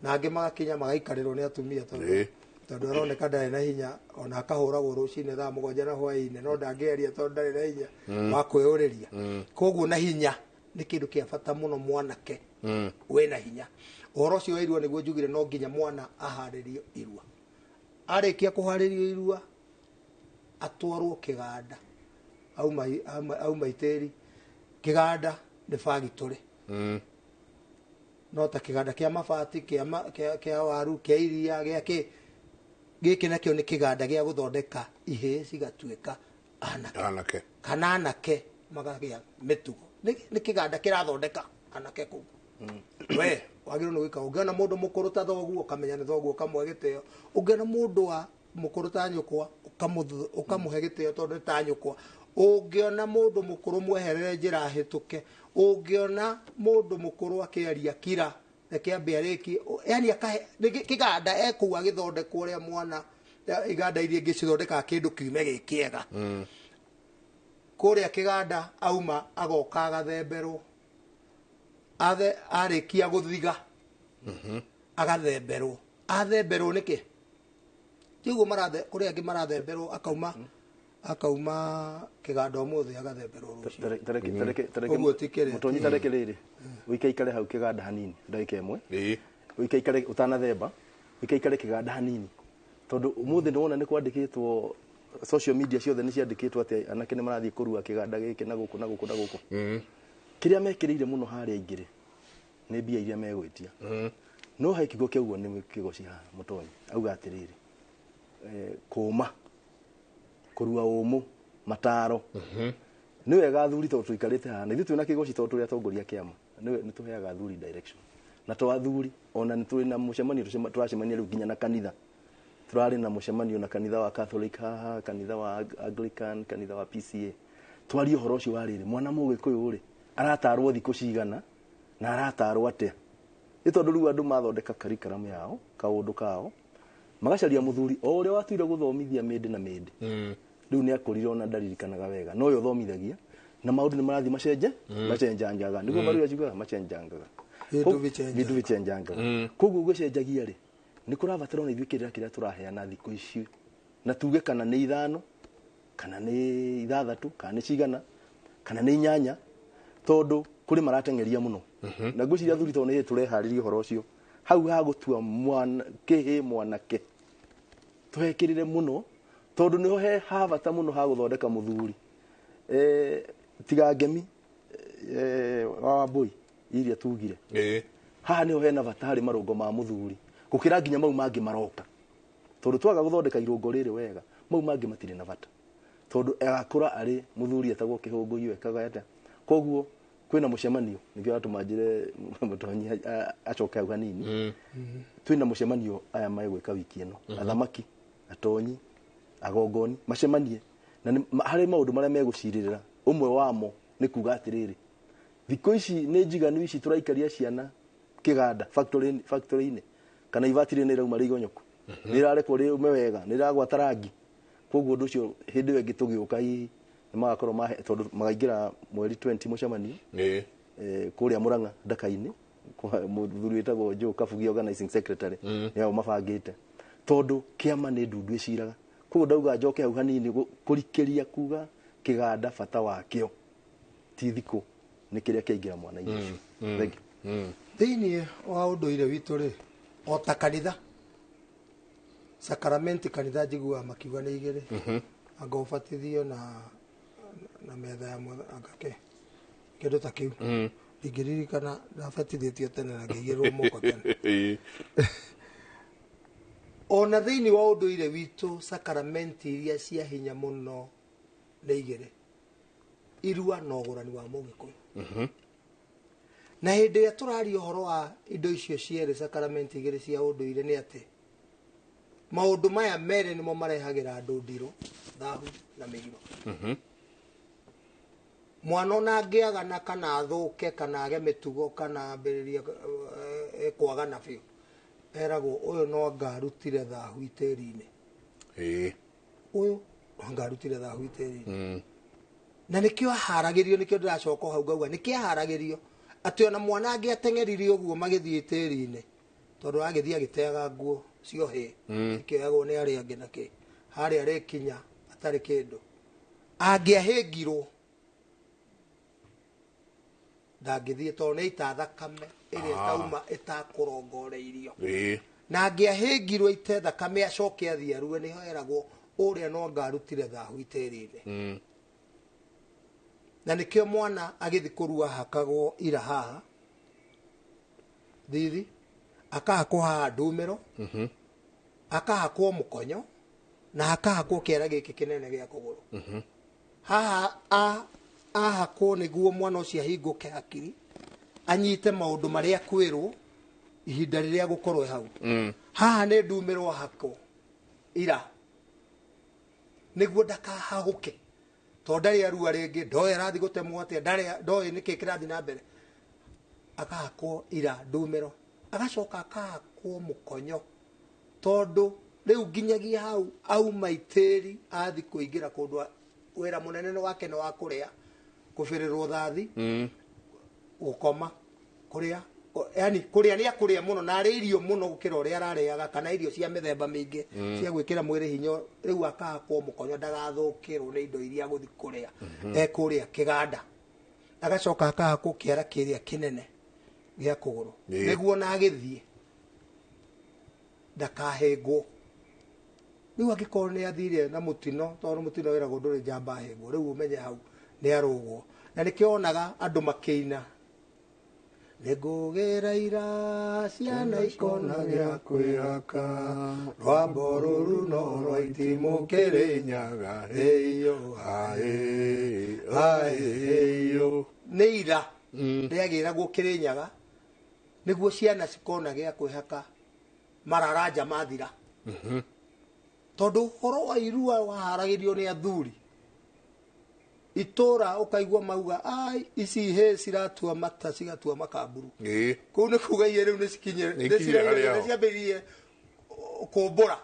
na angĩ magakinya magaikarĩrwo nĩ atumia tondũ tondũ aroneka ndarĩ na hinya, ona akahũragwo rũcinĩ thaa 7 na hwaĩ-inĩ, no ndangĩaria tondũ ndarĩ na hinya wa kwĩyũrĩria. Koguo na hinya nĩ kĩndũ kĩa bata mũno, mwanake wĩna hinya. Ũhoro ũcio wa irua nĩguo njugire no nginya mwana aharĩrio irua. Arĩkia kũharĩrio irua, atwarwo kĩganda. Auma itĩri, kĩganda nĩ bagitũrĩ, no ta kĩganda kĩa mabati, kĩa waru, kĩa iria, gĩa kĩ. Gĩkĩ nakĩo nĩ kĩganda gĩa gũthondeka ihĩĩ cigatuĩka anake, anake, kana anake magagĩa mĩtugo. Nĩ kĩganda kĩrathondeka anake kũu. We wagĩrĩirwo nĩ gwĩka, ũngĩona mũndũ mũkũrũ ta thoguo, ũkamenya nĩ thoguo, ũkamũhe gĩtĩo. Ũngĩona mũndũ wa mũkũrũ ta nyũkwa, ũkamũhe gĩtĩo tondũ nĩ ta nyũkwa. Ũngĩona mũndũ mũkũrũ, mweherere njĩra hĩtũke. Ũngĩona mũndũ mũkũrũ akĩaria, kira, reke ambe arĩkie. Yani akahe nĩ kĩganda ekũu agĩthondekwo ũrĩa mwana iganda iria ingĩ cithondekaga kĩndũ kiume gĩ kĩega. Kũrĩa kĩganda auma, agoka agathemberwo. Athe arĩkia gũthiga, agathemberwo. Athemberwo nĩkĩ? Tiguo marathe kũrĩ angĩ marathemberwo, akauma kĩganda ũmũthĩ, agathemberwo rũciũ. Ũguo ti kĩrĩa. Mũtonyi, tareke rĩrĩ ũikaikare hau kĩganda hanini ndagĩka ĩmwe, ũikaikare ũtanathemba, ũikaikare kĩganda hanini, tondũ ũmũthĩ nĩwona nĩ kwandĩkĩtwo social media ciothe, nĩ ciandĩkĩtwo atĩ anake nĩ marathiĩ kũrua kĩganda gĩkĩ na gũkũ na gũkũ na gũkũ. Kĩrĩa mekĩrĩire mũno harĩa aingĩ rĩ, nĩ mbia iria megwĩtia. No he kiugo kĩa ũguo nĩ kĩgoci haha mũtonyi auga atĩrĩrĩ, kũma kũrua ũmũ mataro nĩ wega athuri, tondũ tũikarĩte haha na ithuĩ twĩna kĩgoci, tondũ tũrĩ atongoria kĩama, nĩ tũheaga athuri direction. Na to athuri, ona nĩ tũrĩ na mũcemanio tũracemania rĩu nginya na kanitha. Tũrarĩ na mũcemanio na kanitha wa Catholic haha, kanitha wa Anglican, kanitha wa PCA, twarie ũhoro ũcio wa rĩrĩ, mwana mũgĩkũyũ rĩ, aratarwo thikũ cigana na aratarwo atĩa? Nĩ tondũ rĩu andũ mathondeka curriculum yao, kaũndũ kao, magacaria mũthuri o ũrĩa watuire gũthomithia mĩndĩ na mĩndĩ. Rĩu nĩ akũrire, ona ndaririkanaga wega, no ũyũ ũthomithagia na maũndũ nĩ marathiĩ macenje, macenjangaga nĩguo maruga ciugaga macenjangaga. Vitu vichenjangaga. Vitu vichenjangaga. Koguo gũcenjagia rĩ, nĩ kũrabatara ona ithuĩ kĩrĩra kĩrĩa tũraheana thikũ ici, na tuge kana nĩ 5, kana nĩ 6, kana nĩ cigana, kana nĩ 8, tondũ kũrĩ marateng'eria mũno. Na ngwĩciria athuri, tondũ nĩ tũreharĩria ũhoro ũcio hau ha gũtua mwana kĩhĩ mwanake, Tuhekirire muno tondu niho he habata muno ha guthondeka muthuri. Tiga ngemi wa Wambui iria tugire. Haha niho hena bata hari marungo ma muthuri gukira nginya mau mangi maroka. Tondu twaga guthondeka irungo riri wega mau mangi matire na bata. Tondu agakura ari muthuri etagwo kihungu ekaga atia. Koguo kwina mucemanio nikio atumanjire mutonyi acoke hau hanini. Twina mucemanio aya megwika wiki ino. Athamaki, atonyi, agongoni macemanie na hari maundu maria meguciririra. Umwe wamo ni kuga atiriri thikũ ici nĩ njiganu ici tũraikaria ciana kĩganda factory-inĩ kana ibati rĩ nĩ rauma rĩigonyoku nĩ rarekwo rĩume wega nĩ ragwata rangi. Koguo ũndũ ũcio hĩndĩ ĩyo ĩngĩ tũgĩũka hihi nĩ magakorwo tondũ magaingĩra mweri 20 mũcemanio kũrĩa Murang'a Ndaka-inĩ mũthuri wĩtagwo Joe Kabugi organizing secretary nĩ ao mabangĩte tondũ kĩama nĩ ndundu ĩciraga. Koguo ndauga njoke hau hanini kũrikĩria kuga kĩganda bata wakĩo ti thikũ nĩ kĩrĩa kĩaingĩra mwana-inĩ ũcio. Thank you. Thĩinĩ wa ũndũire witũ rĩ, o ta kanitha sakaramenti kanitha njiguaga makiuga nĩ igĩrĩ, anga ũbatithio na metha ya anga kĩndũ ta kĩu. Ndingĩririkana ndabatithĩtio tene na ngĩigĩrĩrwo moko tene. Ona thĩinĩ wa ũndũire witũ sakaramenti iria cia hinya mũno nĩ igĩrĩ, irua na ũgũrani wa mũgĩkũyũ. Na hĩndĩ ĩrĩa tũraria ũhoro wa indo icio cierĩ sakaramenti igĩrĩ cia ũndũire nĩ atĩ maũndũ maya merĩ nĩmo marehagĩra andũ ndirũ, thahu na mĩgiro. Mwana ona angĩagana kana athũke kana age mĩtugo kana ambĩrĩrie kwagana biũ, eragwo ũyũ no anga arutire thahu itĩri-inĩ. Ũyũ no anga arutire thahu itĩri-inĩ. Na nĩkĩo aharagĩrio, nĩkĩo ndĩracoka hau ngauga nĩkĩo aharagĩrio atĩ ona mwana angĩateng'eririe ũguo magĩthiĩ tĩri-inĩ tondũ agĩthiĩ agĩteaga nguo cio hĩ cikĩoyagwo nĩ arĩa angĩ na kĩ harĩa arĩkinya atarĩ kĩndũ, angĩahĩngirwo ndangĩthiĩ tondũ nĩ ita thakame ĩrĩa ĩtauma ĩtakũrongoreirio. Na angĩahĩngirwo ite thakame acoke athiĩ arue, nĩho eragwo ũrĩa no anga arutire thahu itĩri-inĩ. Na nĩkĩo mwana agĩthiĩ kũrua hakagwo ira haha thithi, akahakwo haha ndumĩro, akahakwo mũkonyo na akahakwo kĩara gĩkĩ kĩnene gĩa kũgũrũ. Haha ahakwo nĩguo mwana ũcio ahingũke hakiri anyite maũndũ marĩa kwĩrwo ihinda rĩrĩa gũkorwo hau. Haha nĩ ndumĩrwo ahakwo ira nĩguo ndakahahũke tondũ ndarĩ arua rĩngĩ, ndoĩ arathiĩ gũtemwo atĩa, ndoĩ nĩkĩ kĩrathiĩ na mbere. Akahakwo ira ndumĩro, agacoka akahakwo mũkonyo tondũ rĩu nginyagia hau auma itĩri athiĩ kũingĩra kũndũ wĩra mũnene wake nĩ wa kũrĩa, kũbĩrĩrwo thathi, gũkoma, kũrĩa, yani kũrĩa nĩ akũrĩa mũno na arĩ irio mũno gũkĩra ũrĩa ararĩaga kana irio cia mĩthemba mĩingĩ cia gwĩkĩra mwĩrĩ hinya. Rĩu akahakwo mũkonyo ndagathũkĩrwo nĩ indo iria agũthiĩ kũrĩa ekũrĩa kĩganda. Agacoka akahakwo kĩara kĩrĩa kĩnene gĩa kũgũrũ nĩguo na agĩthiĩ ndakahĩngwo. Rĩu angĩkorwo nĩ athire na mũtino, tondũ mũtino wĩragwo ndũrĩ njamba ahĩngwo, rĩu ũmenye hau nĩ arũgwo. Na nĩkĩo wonaga andũ makĩina nĩngũgĩra ira ciana ikona gĩa kwĩhaka rwambo rũru no rwa itimũ kĩrĩnyaga ĩyo aĩ. Nĩ ira rĩagĩragwo kĩrĩnyaga nĩguo ciana cikona gĩa kwĩhaka mararanja mathira. Tondũ ũhoro wa irua waharagĩrio nĩ athuri itũra, ũkaigua mauga ai ici hĩ ciratua mata cigatua makamburu. Kũu nĩ kuga iye rĩu nĩ ciambĩrĩirie kũmbũra.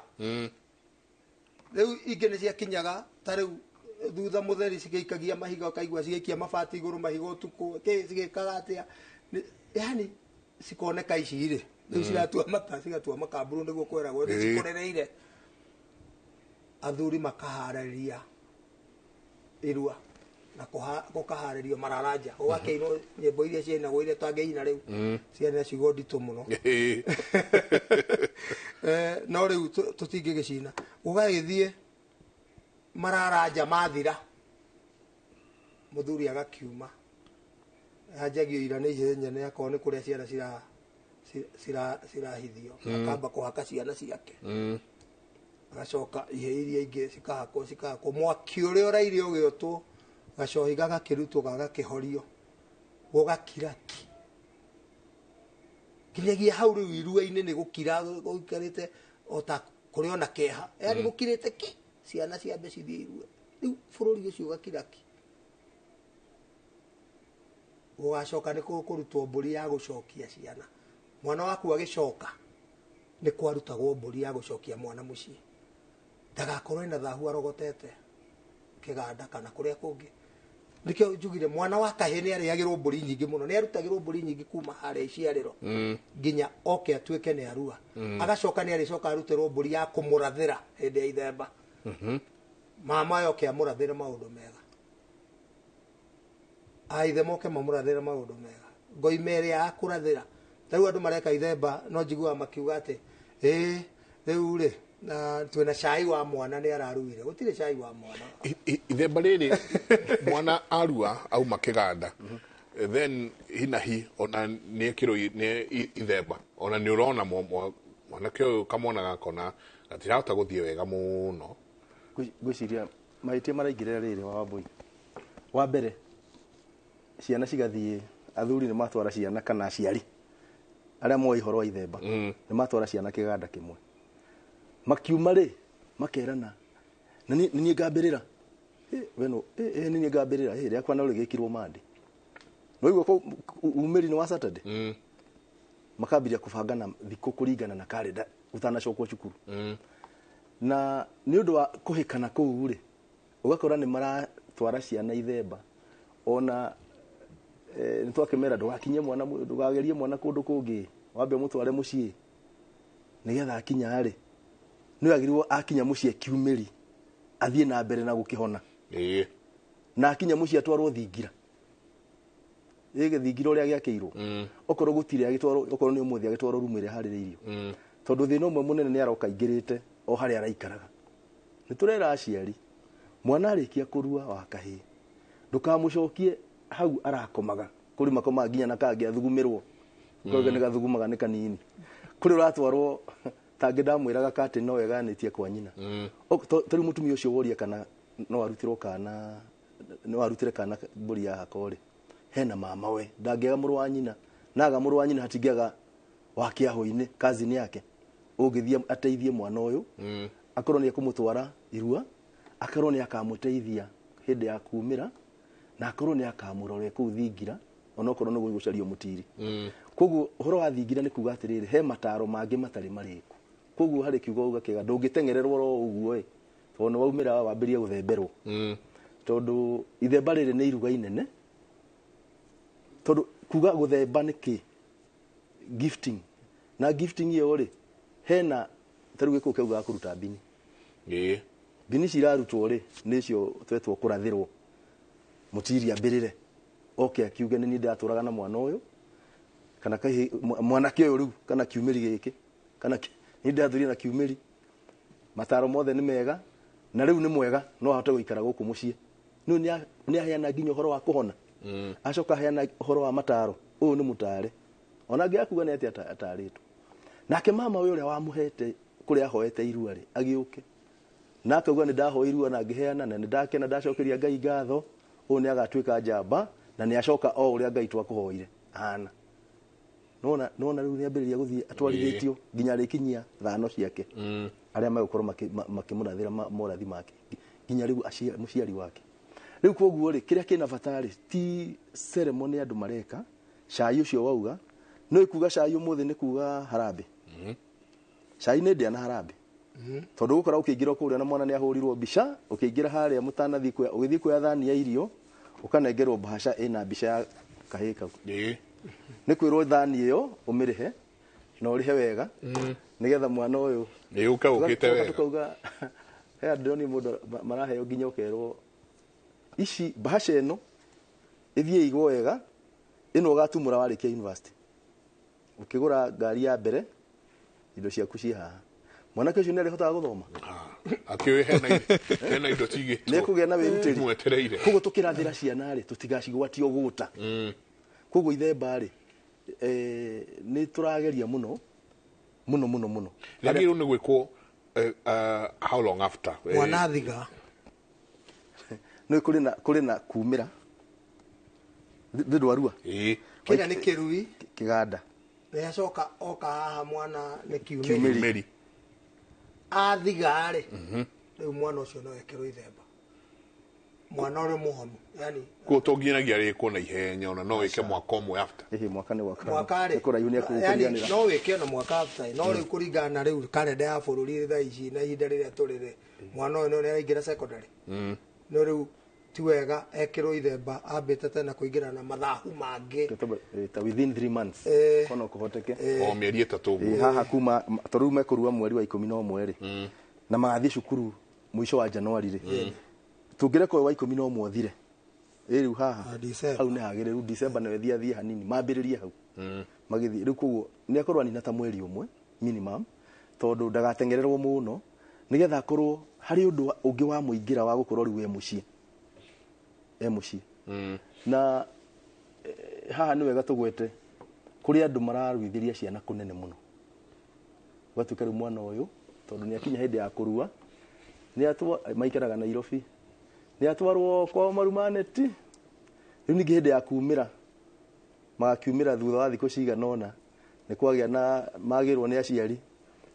Rĩu ingĩ nĩ ciakinyaga ta rĩu thutha mũtheri cigĩikagia mahiga, ũkaigua cigĩikia mabati igũrũ mahiga ũtukũ kĩ cigĩkaga atĩa, yani cikoneka ici rĩ rĩu ciratua mata cigatua makamburu nĩguo kwĩragwo nĩ cikũrereire. Athuri makaharĩria irua. Na gũkaharĩrio mararanja gũgakĩinwo nyĩmbo iria ciainagwo iria tangĩina rĩu ciarĩ na ciugo nditũ mũno. No rĩu tũtingĩgĩcina. Gũgagĩthiĩ mararanja mathira, mũthuri agakiuma anjagio ira nĩ ihenya nĩ akorwo nĩ kũrĩa ciana cirahithio, akamba kũhaka ciana ciake, agacoka ihe iria ingĩ cikahakwo mwaki ũrĩa ũraire ũgĩotwo, gacohi gagakĩrutwo gagakĩhorio, gũgakira ki nginyagia hau rĩu irua-inĩ nĩ gũkira gũikarĩte o ta kũrĩ ona kĩeha, yaani gũkirĩte ki, ciana ciambe cithiĩ irua, rĩu bũrũri ũcio ũgakira ki. Gũgacoka nĩ kũrutwo mbũri ya gũcokia ciana, mwana waku agĩcoka nĩ kwarutagwo mbũri ya gũcokia mwana mũciĩ, ndagakorwo ena thahu arogotete kĩganda kana kũrĩa kũngĩ. Nĩkĩo njugire mwana wa kahĩĩ nĩ arĩagĩrwo mbũri nyingĩ mũno, nĩ arutagĩrwo mbũri nyingĩ kuma harĩa iciarĩro nginya oke atuĩke nĩ arua. Agacoka nĩ arĩcoka arutĩrwo mbũri ya kũmũrathĩra hĩndĩ ya ithemba, mama yoke amũrathĩre maũndũ mega, aithe moke mamũrathĩre maũndũ mega, ngoima ĩrĩa ya kũrathĩra. Ta rĩu andũ mareka ithemba no njiguaga makiuga atĩ ĩĩ rĩu rĩ na twĩna cai wa mwana nĩ araruire, gũtirĩ cai wa mwana. Ithemba rĩrĩ mwana arua auma kĩganda, then hinahi ona nĩ ekĩrwo nĩ ithemba, ona nĩ ũrona mwanake ũyũ kamwana gakona gatirahota gũthiĩ wega mũno. Ngwĩciria mahĩtia maraingĩrĩra rĩrĩ wa Wambui. Wa mbere ciana cigathiĩ, athuri nĩ matwara ciana kana aciari arĩa moĩ ũhoro wa ithemba nĩ matwara ciana kĩganda kĩmwe, makiuma rĩ makerana na nĩ niĩ ngambĩrĩra, we no nĩ niĩ ngambĩrĩra, rĩakwa no rĩgĩkirwo Monday, no umĩri nĩ wa Saturday, makambĩrĩria kũbangana thikũ kũringana na kalenda ũtanacokwo cukuru. Na nĩ ũndũ wa kũhĩkana kũu rĩ, ũgakora nĩ maratwara ciana ithemba, ona nĩ twakĩmera ndũgakinye mwana, ndũgagerie mwana kũndũ kũngĩ, wambe ũmũtware mũciĩ nĩgetha akinya rĩ, nĩ agĩrĩirwo akinya mũciĩ kiumĩri athiĩ na mbere na gũkĩhona, na akinya mũciĩ atwarwo thingira, gĩthingira ũrĩa gĩakĩirwo, okorwo gũtirĩ agĩtwarwo, okorwo nĩ ũmũthĩ agĩtwarwo rumu ĩrĩa harĩrĩirio, tondũ thĩna ũmwe mũnene nĩ aroka aingĩrĩte o harĩa araikaraga. Nĩ tũrera aciari mwana arĩkia kũrua wa kahĩĩ ndũkamũcokie hau arakomaga, kũrĩ makomaga nginya na kangĩ athugumĩrwo, koguo nĩ gathugumaga nĩ kanini, kũrĩ ũratwarwo tangĩ ndamwĩraga katĩ no eganĩtie kwa nyina. Ta rĩu mũtumia ũcio woria kana no arutirwo kana no arutire kana mbũri ya hako rĩ, hena mama we ndangĩaga mũrũ wa nyina, naga mũrũ wa nyina hatingĩaga wa kĩahũ-inĩ cousin yake ũngĩthiĩ ateithie mwana ũyũ, akorwo nĩ ekũmũtwara irua, akorwo nĩ akamũteithia hĩndĩ ya kumĩra, na akorwo nĩ akamũrore kũu thingira, onokorwo nĩ gũcario mũtiri. Koguo ũhoro wa thingira nĩ kuga atĩrĩrĩ, he mataro mangĩ matarĩ marĩku, koguo harĩ kiugo uga kĩega ndũngĩteng'ererwo ro ũguo ĩ, tondũ nĩ waumĩra wambĩrĩria gũthemberwo, tondũ ithemba rĩrĩ nĩ iruga inene, tondũ kuga gũthemba nĩ kĩ gifting, na gifting ĩyo rĩ hena ta rĩu gĩkũyũ kĩaugaga kũruta mbini, mbini cirarutwo rĩ nĩcio twetwo kũrathĩrwo, mũtiri ambĩrĩre oke akiuge nĩ niĩ ndĩratũraga na mwana ũyũ kana mwanake ũyũ rĩu kana kiumĩri gĩkĩ kana niĩ ndĩrathurire na kiumĩri, mataro mothe nĩ mega na rĩu nĩ mwega no ahote gũikara gũkũ mũciĩ. Nĩ aheana nginya ũhoro wa kũhona, acoka aheana ũhoro wa mataro, ũyũ nĩ mũtare, ona angĩ akuga nĩ atĩa atarĩtwo. Nake mama ũyũ ũrĩa wamũhete kũrĩa ahoete irua rĩ agĩũke na akauga nĩ ndahoe irua na ngĩheana na nĩ ndakena ndacokeria Ngai ngatho, ũyũ nĩ agatuĩka njamba na nĩ acoka o ũrĩa Ngai twakũhoire ahana. Nona rĩu nĩ ambĩrĩria gũthiĩ atwarithĩtio nginya arĩkinyia thano ciake, arĩa megũkorwo makĩmũrathĩra morathi make nginya rĩu mũciari wake. Rĩu koguo rĩ kĩrĩa kĩna bata rĩ ti ceremony andũ mareka, cai ũcio wauga no ikuga cai ũmũthĩ nĩ kuga harambĩ, cai nĩ ndĩa na harambĩ, tondũ gũkora ũkĩingĩra kũrĩa na mwana nĩ ahũrirwo mbica, ũkĩingĩra harĩa mũtanathiĩ kuoya, ũgĩthiĩ kuoya thani ya irio ũkanengerwo mbahaca ĩna mbica ya kahĩĩ kau, nĩ kwĩrwo thani ĩyo ũmĩrĩhe na ũrĩhe wega nĩgetha mwana ũyũ ũke ũkĩte wega. Tukauga he andũ ndĩronire mũndũ maraheo nginya ũkerwo Ici bahasha ĩno ĩthiĩ igwo wega, ĩno ũgatumũra warĩkia university. Ũkĩgũra ngari ya mbere, indo ciaku ciĩ haha. Mwanake ũcio nĩarĩhotaga gũthoma. Akĩũĩ hena indo cigĩtwo. Nĩekũgĩa na wĩrutĩri. Mwetereire. Koguo tũkĩrathĩra ciana rĩ, tũtigacigwatio gũta. Koguo ithemba rĩ, nĩ tũrageria mũno mũno mũno mũno. Rĩagĩrĩirwo nĩ gwĩkwo how long after? Mwana athiga. Nĩ kũrĩ na kumĩra. Nĩ ndwarua. Kĩrĩa nĩ kĩrui. Kĩganda. Nĩ acoka oka haha mwana nĩ kiumĩri. Athiga rĩ, rĩu mwana ũcio no ekĩrwo ithemba. Mwana ũrĩ mũhonu, yani Koguo to nginyagia rĩkwo na ihenya, ona no wĩke mwaka ũmwe after. Ĩhĩ, mwaka nĩ gwaka. Mwaka rĩ, Nĩ kũraihu nĩ yani ekũkũriganĩra. no wĩke ona mwaka after, no rĩu kũringana na rĩu kalenda ya bũrũri thaa ici na ihinda rĩrĩa tũrĩ rĩ, mwana ũyũ nĩ araingĩra secondary. No rĩu ti wega ekĩrwo ithemba ambĩte tena kũingĩra na mathahu mangĩ. Ta within 3 months. Kono kũhoteke. O mĩeri 3 ũguo. Haha kuma tondũ rĩu mekũrua mweri wa 11 rĩ. Na magathiĩ cukuru mũico wa Januari rĩ. Tũngĩreka ũyũ wa 11 ũthire. Rĩu haha. Hau nĩ hagĩrĩru December no ĩthiĩ athiĩ hanini, mambĩrĩrie hau. Magĩthiĩ rĩu koguo nĩ akorwo anina ta mweri ũmwe minimum, tondũ ndagateng'ererwo mũno nĩgetha akorwo harĩ ũndũ ũngĩ wa mũingĩra wa gũkorwo rĩu e mũciĩ. E mũciĩ. Na haha nĩ wega tũgwete kũrĩ andũ mararuithĩria ciana kũnene mũno. Gwatuĩka rĩu mwana ũyũ tondũ nĩ akinya hĩndĩ ya kũrua, nĩ atwa maikaraga Nairobi, nĩ atwarwo kwao Marumaneti. Rĩu ningĩ hĩndĩ ya kumĩra magakiumĩra thutha wa thikũ cigana ũna, nĩ kwagĩa na magĩrwo nĩ aciari,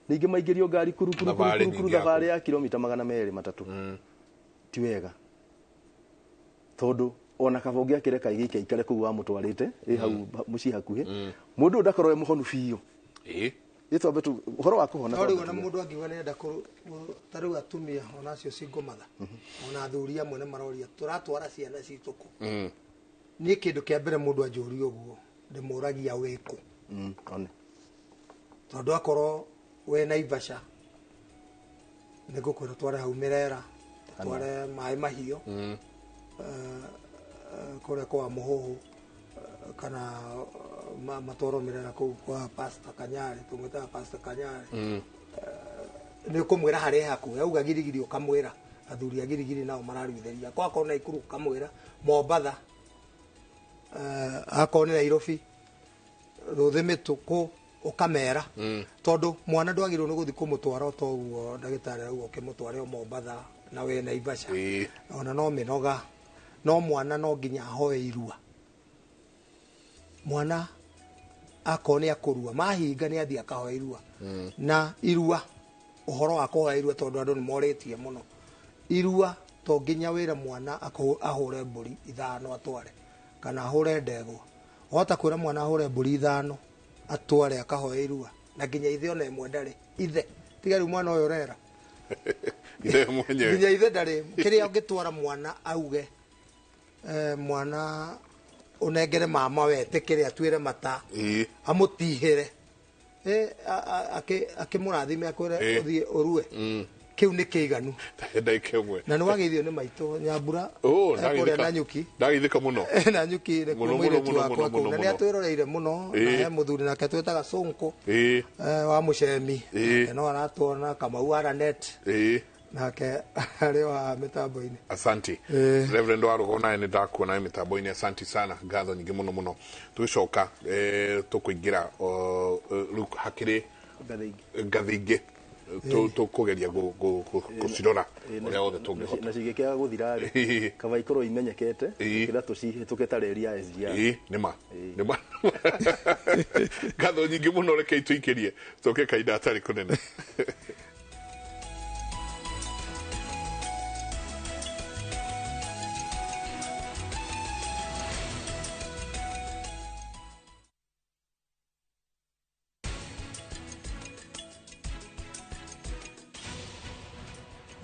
ningĩ maingĩrio ngari kuru kuru kuru kuru thabarĩ ya kilomita 203. Ti wega tondũ ona kaba ũngĩakĩreka igĩike ikare kũu wamũtwarĩte ĩ hau mũciĩ hakuhĩ, mũndũ ũyũ ndakorwo e mũhonu biũ. Ĩ twambe tu ũhoro wa kũhona. No rĩu ona mũndũ angiuga nĩarenda ta rĩu atumia ona acio single mother, ona athuri amwe nĩ maroria tũratwara ciana citũ kũ. Niĩ kĩndũ kĩa mbere mũndũ anjũria ũguo ndĩmũragia wĩ kũ. Tondũ akorwo wĩ Naivasha nĩ ngũkwĩra tware hau Mĩrera, tware maĩ mahiũ, kũrĩa kwa Mũhũhũ, kana matwarwo Mĩrera kũu kwa Pastor Kanyari, tũmwĩtaga Pastor Kanyari. Nĩ ũkũmwĩra harĩa hakuhĩ, auga Girigiri ũkamwĩra, athuri a Girigiri nao mararuithĩria. Kwakorwo Naikuru ũkamwĩra, Mombatha, akorwo nĩ Nairobi, Rũthĩ kũ ũkamera. Tondũ mwana ndwagĩrĩirwo nĩ gũthiĩ kũmũtwara o toguo ndagĩtarĩ auga ũkĩmũtware o Mombatha na wĩ Naivasha. Ona no mĩnoga, no mwana no nginya ahoe irua. Mwana akorwo nĩ akũrua, mahinga nĩ athiĩ akahoe irua. Na irua, ũhoro wa kũhoya irua tondũ andũ nĩ morĩtie mũno. Irua to nginya wĩre mwana ahũre mbũri 5 atware, kana ahũre ndegwa. Wahota kwĩra mwana ahũre mbũri 5 atware akahoe irua, na nginya ithe ona ĩmwe ndarĩ. Ithe tiga rĩu mwana ũyũ ũrera. Ithe mwenyewe. Nginya ithe ndarĩ. Kĩrĩa ũngĩtwara mwana auge, mwana ũnengere mama wetĩkĩre atuĩre mata, amũtihĩre, akĩmũrathime akwĩre ũthiĩ ũrue. Kĩu nĩ kĩiganu. Ndagĩka ĩmwe. Na nĩ wageithio nĩ maitũ Nyambura kũrĩa Nanyuki. Ndageithĩka mũno. Nanyuki nĩ kuo mũirĩtu wakwa kũu, na nĩ atwĩroreire mũno. Na he mũthuri nake twĩtaga Sonko wa Mũcemi, nake no aratuona Kamau Aranet, nake arĩ wa mĩtambo-inĩ. Asante. Reverend Warugo naye nĩ ndakuona mĩtambo-inĩ, asante sana, ngatho nyingĩ mũno mũno. Tũgĩcoka tũkũingĩra rĩu hakĩrĩ ngathĩ ingĩ tũkũgeria gũcirora ũrĩa wothe tũngĩhota. Na cingĩkĩaga gũthira rĩ, kaba ikorwo imenyekete kĩrĩa tũcihĩtũke ta reri ya SGR. Nĩ ma. Nĩ ma. Ngatho nyingĩ mũno, reke itũikĩrie tũke kahinda hatarĩ kũnene.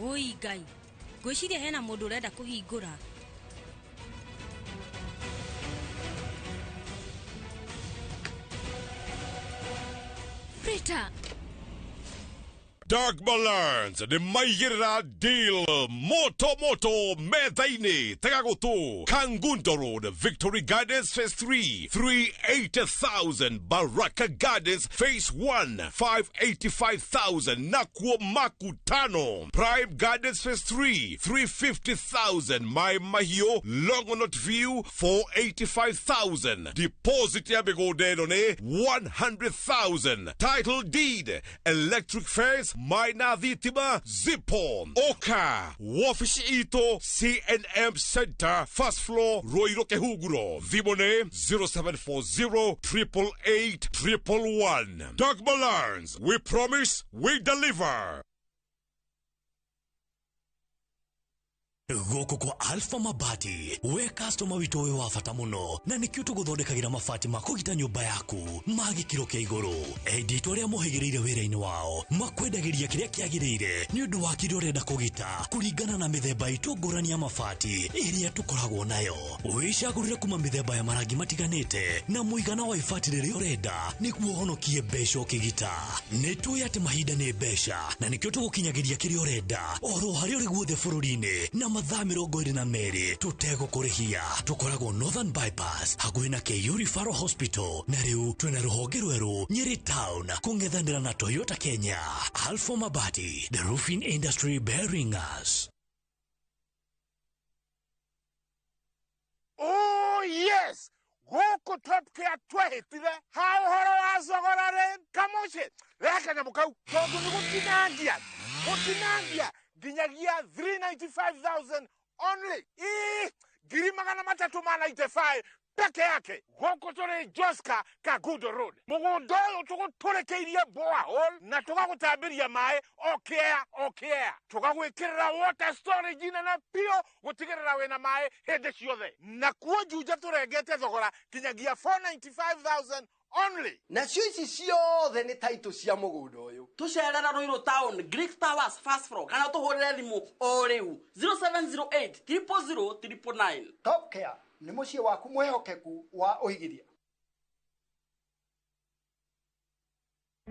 Oi Ngai, ngwĩciria hena mũndũ ũrenda kũhingũra. Rita. Dagmalands nĩ maigĩrĩra deal moto moto metha-inĩ. Tega gũtũ. Kangundo Road, Victory Gardens Phase 3, 380,000. Baraka Gardens Phase 1, 585,000. Nakuo Makutano, Prime Gardens Phase 3, 350,000. Mai Mahiu, Longonot View, 485,000. Deposit ya mĩgũnda ĩno nĩ 100,000. Title deed, electric fence, maina thitima, zipo. Oka, wabici itũ CNM Center, first floor, Ruiru Kĩhunguro. Thimũ nĩ 0740 888 111. Dagmalands, we promise, we deliver. Gũkũ kwa Alpha Mabati, we customer witũ wĩ wa bata mũno, na nĩkĩo tũgũthondekagĩra mabati ma kũgita nyũmba yaku ma gĩkĩro kĩa igũrũ. Endia aitũ arĩa mohĩgĩrĩire wĩra-inĩ wao makwendagĩria kĩrĩa kĩagĩrĩire nĩ ũndũ wa kĩrĩa ũrenda kũgita kũringana na mĩthemba itũ ngũrani ya mabati ĩrĩa tũkoragwo nayo. Wĩcagũrĩre kuma mĩthemba ya marangi matiganĩte na mũigana wa ibati rĩrĩa ũrenda nĩguo ũhonokie mbeca ũkĩgita. Nĩ tũĩ atĩ mahinda nĩ mbeca, na nĩkĩo tũgũkinyagĩria kĩrĩa ũrenda oro harĩa ũrĩ guothe bũrũri-inĩ na mathaa 22 tũtegũkũrĩhia. Tũkoragwo Northern Bypass hakuhĩ na KU Referral Hospital, na rĩu twĩna rũhonge rwerũ Nyeri Town kũng'ethanĩra na Toyota Kenya. Alpha Mabati, the roofing industry bearing us. Oh yes, gũkũ Top Care twehĩtire ha ũhoro wa thogora rĩ kamũciĩ rehe kanyamũ kau tondũ nĩ gũtinangia gũtinangia nginyagia 395,000 only. Ii, 395,000 peke yake. Gũkũ tũrĩ Joska Kangundo Road. Mũgũnda ũyũ tũgũtũrĩkĩirie borehole na tũgagũtambĩria maĩ o kĩea o kĩea. Tũgagwĩkĩrĩra water storage nene biũ gũtigĩrĩra wĩna maĩ hĩndĩ ciothe. Nakuo Juja tũrengete thogora nginyagia 495,000 only. Nacio ici ciothe nĩ taitũ cia mũgũnda ũyũ. Tũcerera Ruiru Town, Greek Towers first floor, kana tũhũrĩre thimũ o rĩu 0708 000 999. Top Care nĩ mũciĩ waku mwĩhokeku wa ũigithia.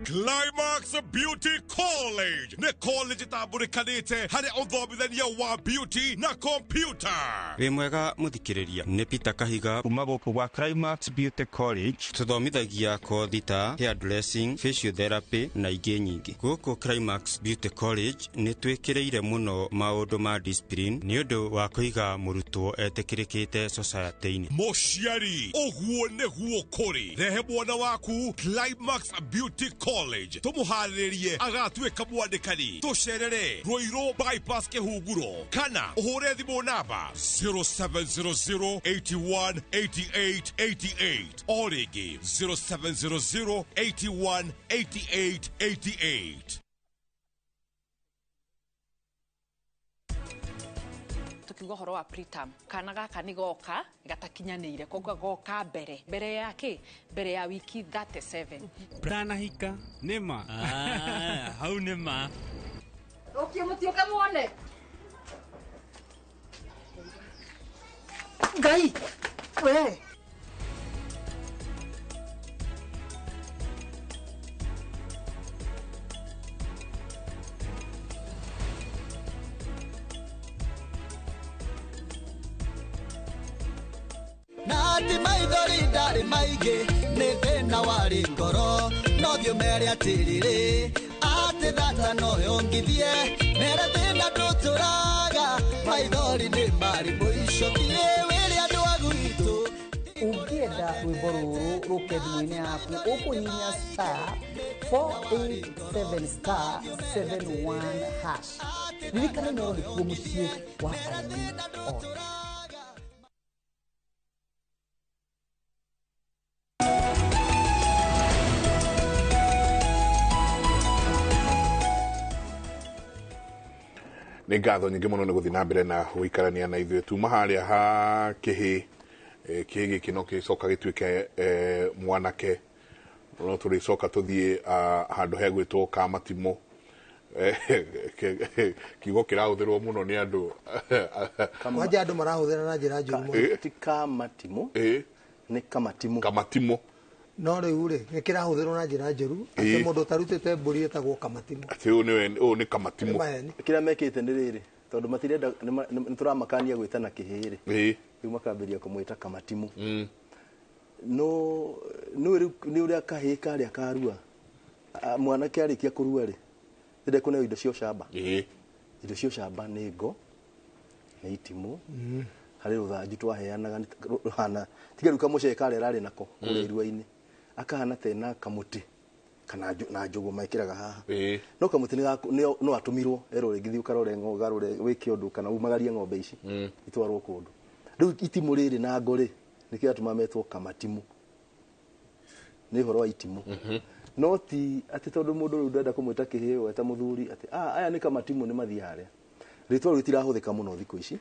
Climax Beauty College nĩ college ĩtambũrĩkanĩte harĩ ũthomithania wa beauty na computer. Wĩ mwega mũthikĩrĩria, nĩ Peter Kahiga kuma gũkũ gwa Climax Beauty College. Tũthomithagia kothi ta hairdressing, physiotherapy na ingĩ nyingĩ. Gũkũ Climax Beauty College nĩ twĩkĩrĩire mũno maũndũ ma discipline nĩ ũndũ wa kũiga mũrutwo etĩkĩrĩkĩte society-inĩ. Mũciari, ũguo nĩguo kũrĩ. Rehe mwana waku Climax Beauty College tũmũharĩrĩrie agatuĩka mwandĩkani. Tũcerere Ruiru Bypass Kĩhunguro kana ũhũre thimũ namba 0700 81 88 88 o rĩngĩ 0700 81 88 88. Tukiuga ũhoro wa preterm, kana gaka nĩ goka gatakinyanĩire, koguo goka mbere mbere ya kĩ, mbere ya wiki 37. Ndanahika nĩ ma. Hau nĩ ma. Ũkie mũtiũke muone. Ngai we. Nati maithori ndarĩ maingĩ nĩ thĩna warĩ ngoro no thiĩ ũmere atĩrĩrĩ atĩ thata no yongithie mere thĩna ndũtũraga maithori nĩ marĩ mũico thiĩ wĩre andũ a gwitũ. Ũngĩenda rwĩmbo rũrũ rũke thimũ-inĩ yaku ũkũhihinya star 487 star 71 hash. Ririkana Inooro nĩkuo mũciĩ wa aini othe. Nĩ ngatho nyingĩ mũno nĩ gũthiĩ na mbere na gũikarania na ithuĩ. Tuma harĩa ha kĩhĩ, kĩhĩ gĩkĩ no gĩcoka gĩtuĩke mwanake, no tũrĩcoka tũthiĩ handũ hegwĩtwo Kamatimũ. Kiugo kĩrahũthĩrwo mũno nĩ andũ. Kwanja andũ marahũthĩra na njĩra njũru mũno. Ti Kamatimũ, nĩ Kamatimũ. Kamatimũ. No rĩu rĩ nĩ kĩrahũthĩrwo na njĩra njũru atĩ mũndũ ũtarutĩte mbũri etagwo kamatimũ. Atĩ ũyũ nĩwe ũyũ nĩ kamatimũ. Kĩrĩa mekĩte nĩ rĩrĩ tondũ matirenda nĩ tũramakania gwĩtana kĩhĩ rĩ. Rĩu makambĩrĩria kũmwĩta kamatimũ. No nĩ rĩu nĩ ũrĩa kahĩĩ karĩa karua mwanake arĩkia kũrua rĩ ndĩrenda kũneo indo cia ũcamba. Indo cia ũcamba nĩ ngo nĩ itimũ harĩ rũthanju twaheanaga rũhana tiga rĩu kamũcee karĩa ararĩ nako kũrĩa irua-inĩ akahana tena kamũtĩ kana na njũgũ mekĩraga haha no kamũtĩ no atũmirwo erwo rĩngĩ thiĩ ũkarore garũre wĩke ũndũ kana umagarie ng'ombe ici itwarwo kũndũ. Rĩu itimũ rĩrĩ na ngo rĩ nĩkĩo atũma metwo kamatimũ nĩ ũhoro wa itimũ. No ti atĩ tondũ mũndũ rĩu ndenda kũmwĩta kĩhĩĩ weta mũthuri atĩ aya nĩ kamatimũ nĩ mathiĩ harĩa. Rĩtwa rĩu ritirahũthĩka mũno thikũ ici.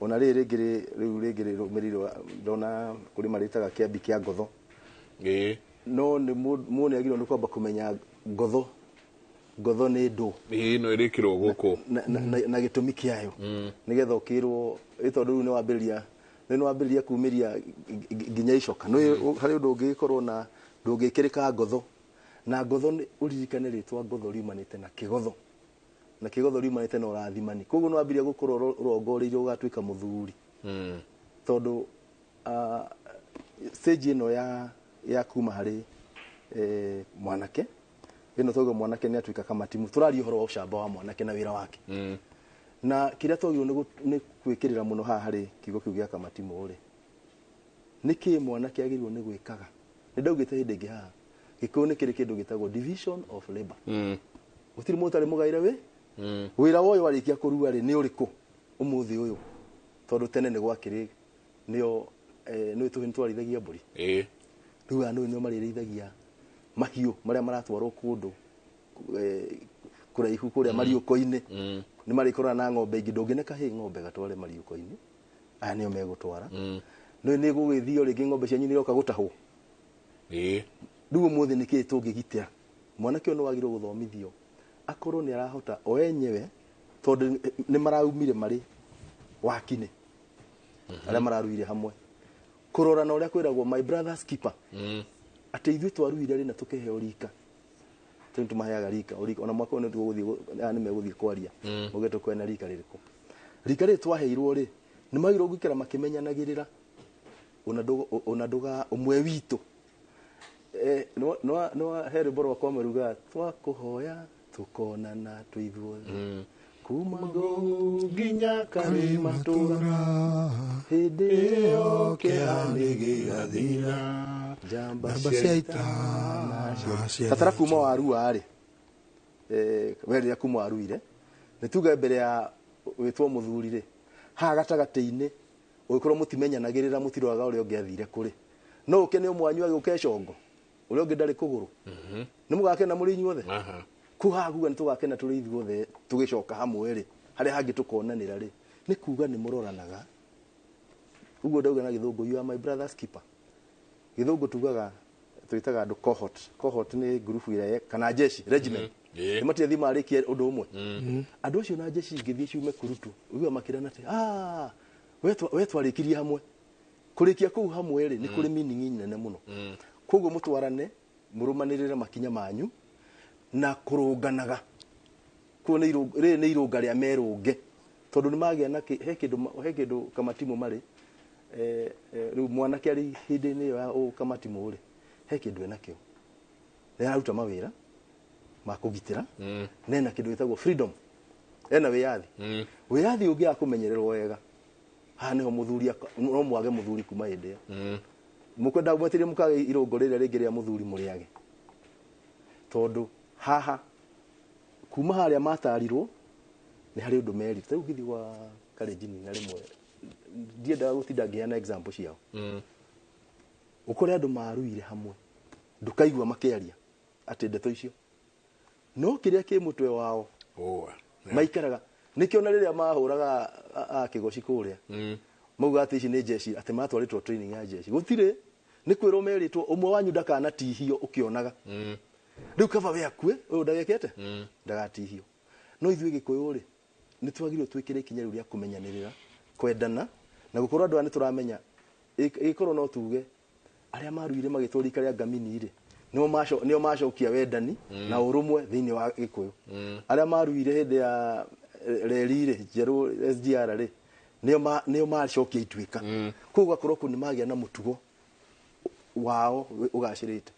Ona rĩrĩ rĩngĩ rĩu rĩngĩ rĩrũmĩrĩirwo ndona kũrĩ marĩtaga kĩambi kĩa ngotho. No nĩ mũndũ nĩ agĩrĩirwo nĩ kwamba kũmenya ngotho. Ngotho nĩ ndũ. No ĩrĩkĩrwo gũkũ. Na gĩtũmi kĩayo. Nĩgetha ũkĩrwo tondũ rĩu nĩ wambĩrĩria kumĩria nginya icoka. No harĩ ũndũ ũngĩgĩkorwo na ndũngĩkĩrĩka ngotho. Na ngotho nĩ ũririkane rĩtwa ngotho riumanĩte na kĩgotho. Na kĩgotho riumanĩte na ũrathimani. Koguo nĩ wambĩrĩria gũkorwo ũrongoreirio ũgatuĩka mũthuri. Tondũ stage ĩno ya kuma harĩ mwanake ĩno tauga mwanake nĩ atuĩka kamatimũ. Tũraria ũhoro wa ũcamba wa mwanake na wĩra wake. Na kĩrĩa twagĩrĩirwo nĩ gwĩkĩrĩra mũno haha harĩ kiugo kĩu gĩa kamatimũ rĩ nĩkĩ mwanake agĩrĩirwo nĩ gwĩkaga. Nĩ ndaugĩte hĩndĩ ĩngĩ haha Gĩkũyũ nĩ kĩrĩ kĩndũ gĩtagwo division of labor. Gũtirĩ mũndũ ũtarĩ mũgaĩre wĩ wĩra wa ũyũ warĩkia kũrua rĩ nĩ ũrĩkũ ũmũthĩ ũyũ tondũ tene nĩ gwakĩrĩ nĩo nĩ tũhĩ nĩtwarithagia mbũri. Rĩu aya nĩo marĩrĩithagia mahiũ marĩa maratwarwo kũndũ kũraihu kũrĩa mariũko-inĩ. Nĩ marĩkorana na ng'ombe ingĩ ndũngĩne kahĩĩ ng'ombe gatware mariũko-inĩ aya nĩo megũtwara. No nĩ gũgĩthio rĩngĩ ng'ombe cianyu nĩiroka gũtahwo. Rĩu ũmũthĩ nĩkĩĩ tũngĩgitĩra mwanake ũyũ nĩ wagĩrĩirwo gũthomithio akorwo nĩ arahota o enyewe tondũ nĩ maraumire marĩ wakinĩ arĩa mararuire hamwe kũrora na ũrĩa kwĩragwo my brother's keeper atĩ ithuĩ twaruire rĩ na tũkĩheo rika tondũ tũmaheaga rika ona mwaka ũyũ nĩtũgũthiĩ aya nĩmegũthiĩ kwaria mauge tũkwena rika rĩrĩkũ. Rika rĩrĩ twaheirwo rĩ nĩ magĩrĩirwo gũikara makĩmenyanagĩrĩra ona ndũga ũmwe witũ. No he rwĩmbo rwakwa marugaga twakũhoya tukonana twĩ ithuothe kuma ngũngũ nginya karĩma tũra hĩndĩ ĩyo kĩeha nĩ gĩgathira njamba cia ita tatara kuma warua rĩ we rĩrĩa kuma waruire nĩ tuge mbere ya wĩtwo mũthuri rĩ haha gatagatĩ-inĩ ũgĩkorwo mũtimenyanagĩrĩra mũtiroraga ũrĩa ũngĩ athire kũrĩ no ũke nĩ ũmwe wanyu agĩũka econgo ũrĩa ũngĩ ndarĩ kũgũrũ nĩ mũgakena mũrĩ inyuothe kũu haha kuga nĩ tũgakena tũrĩ ithuothe tũgĩcoka hamwe rĩ harĩa hangĩ tũkonanĩra rĩ nĩ kuga nĩ mũroranaga. Ũguo ndauga na gĩthũngũ you are my brother's keeper. Gĩthũngũ tugaga twĩtaga andũ cohort. Cohort nĩ ngurubu ĩrĩa kana jeshi regiment. Nĩ matiathiĩ marĩkie ũndũ ũmwe. Andũ acio na jeshi ingĩthiĩ ciume kurutu ũguo makĩrana atĩ we twarĩkirie hamwe. Kũrĩkia kũu hamwe rĩ nĩ kũrĩ meaning nene mũno. Koguo mũtwarane mũrũmanĩrĩre makinya manyu na kũrũnganaga. Kũu nĩ rĩrĩ nĩ irũnga rĩa merũnge tondũ nĩ magĩa na he kĩndũ kamatimũ marĩ rĩu mwanake arĩ hĩndĩ-inĩ ĩyo ya kamatimũ rĩ he kĩndũ enakĩo nĩ araruta mawĩra ma kũgitĩra na ena kĩndũ gĩtagwo freedom ena wĩyathi. Wĩyathi ũngĩaga kũmenyererwo wega haha nĩho mũthuri no mwage mũthuri kuma hĩndĩ ĩyo. Mũkwenda mwetirie mũkage irũngo rĩrĩa rĩngĩ rĩa mũthuri mũrĩage tondũ haha kuma harĩa matarirwo nĩ harĩ ũndũ merire. Rĩu ngĩthiĩ gwa Kalenjin na rĩmwe ndiendaga gũtinda ngĩheana example ciao. Ũkore andũ maruire hamwe ndũkaigua makĩaria atĩ ndeto icio no kĩrĩa kĩ mũtwe wao maikaraga nĩkĩo na rĩrĩa mahũraga a kĩgoci kũrĩa mauga atĩ ici nĩ jeshi atĩ matwarĩtwo training ya jeshi gũtirĩ nĩ kwĩrwo merĩtwo ũmwe wanyu ndakanatihio ũkĩonaga. Rĩu kaba we akue ũyũ ndagekete ndagatihio. No ithuĩ Gĩkũyũ rĩ nĩ twagĩrĩirwo twĩkĩre ikinya rĩu rĩa kũmenyanĩrĩra kwendana na gũkorwo andũ aya nĩ tũramenya ĩgĩkorwo no tuge Arĩa maruire magĩtwo rika rĩa ngamini rĩ, nĩo macokia wendani na ũrũmwe thĩinĩ wa Gĩkũyũ. Arĩa maruire hĩndĩ ya reri rĩ, njerũ SGR rĩ, nĩo macokia ituĩka. Koguo gũgakorwo kũu nĩ magĩa na mũtugo wao ũgacĩrĩte.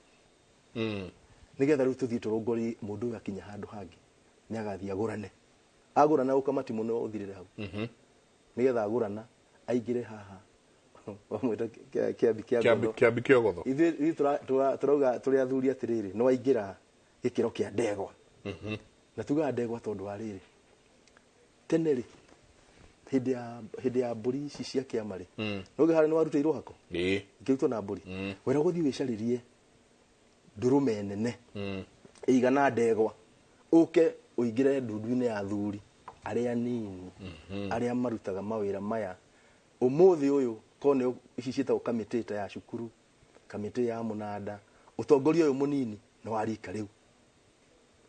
Nĩgetha rĩu tũthiĩ tũrongorie mũndũ ũyũ akinya handũ hangĩ nĩ agathiĩ agũrane. Agũrana ũkamati mũno ũthirĩre hau. Nĩgetha agũrana aingĩre haha wamwĩta kĩambi kĩa ngotho. Kĩambi kĩa ngotho. Ithuĩ tũrauga tũrĩ athuri atĩrĩrĩ, nĩ waingĩra gĩkĩro kĩa ndegwa. Na tugaga ndegwa tondũ wa rĩrĩ, tene rĩ, hĩndĩ ya mbũri ici cia kĩama rĩ, nĩ harĩa nĩ warutĩirwo hako? Ikĩrutwo na mbũri. Wera gũthiĩ wĩcarĩrie ndũrũme nene ĩigana ndegwa, ũke ũingĩre ndundu-inĩ ya athuri arĩa nini, arĩa marutaga mawĩra maya ũmũthĩ ũyũ. Korwo nĩ ici ciĩtagwo kamĩtĩ ta ya cukuru, kamĩtĩ ya mũnanda, ũtongoria ũyũ mũnini nĩ wa rika rĩu.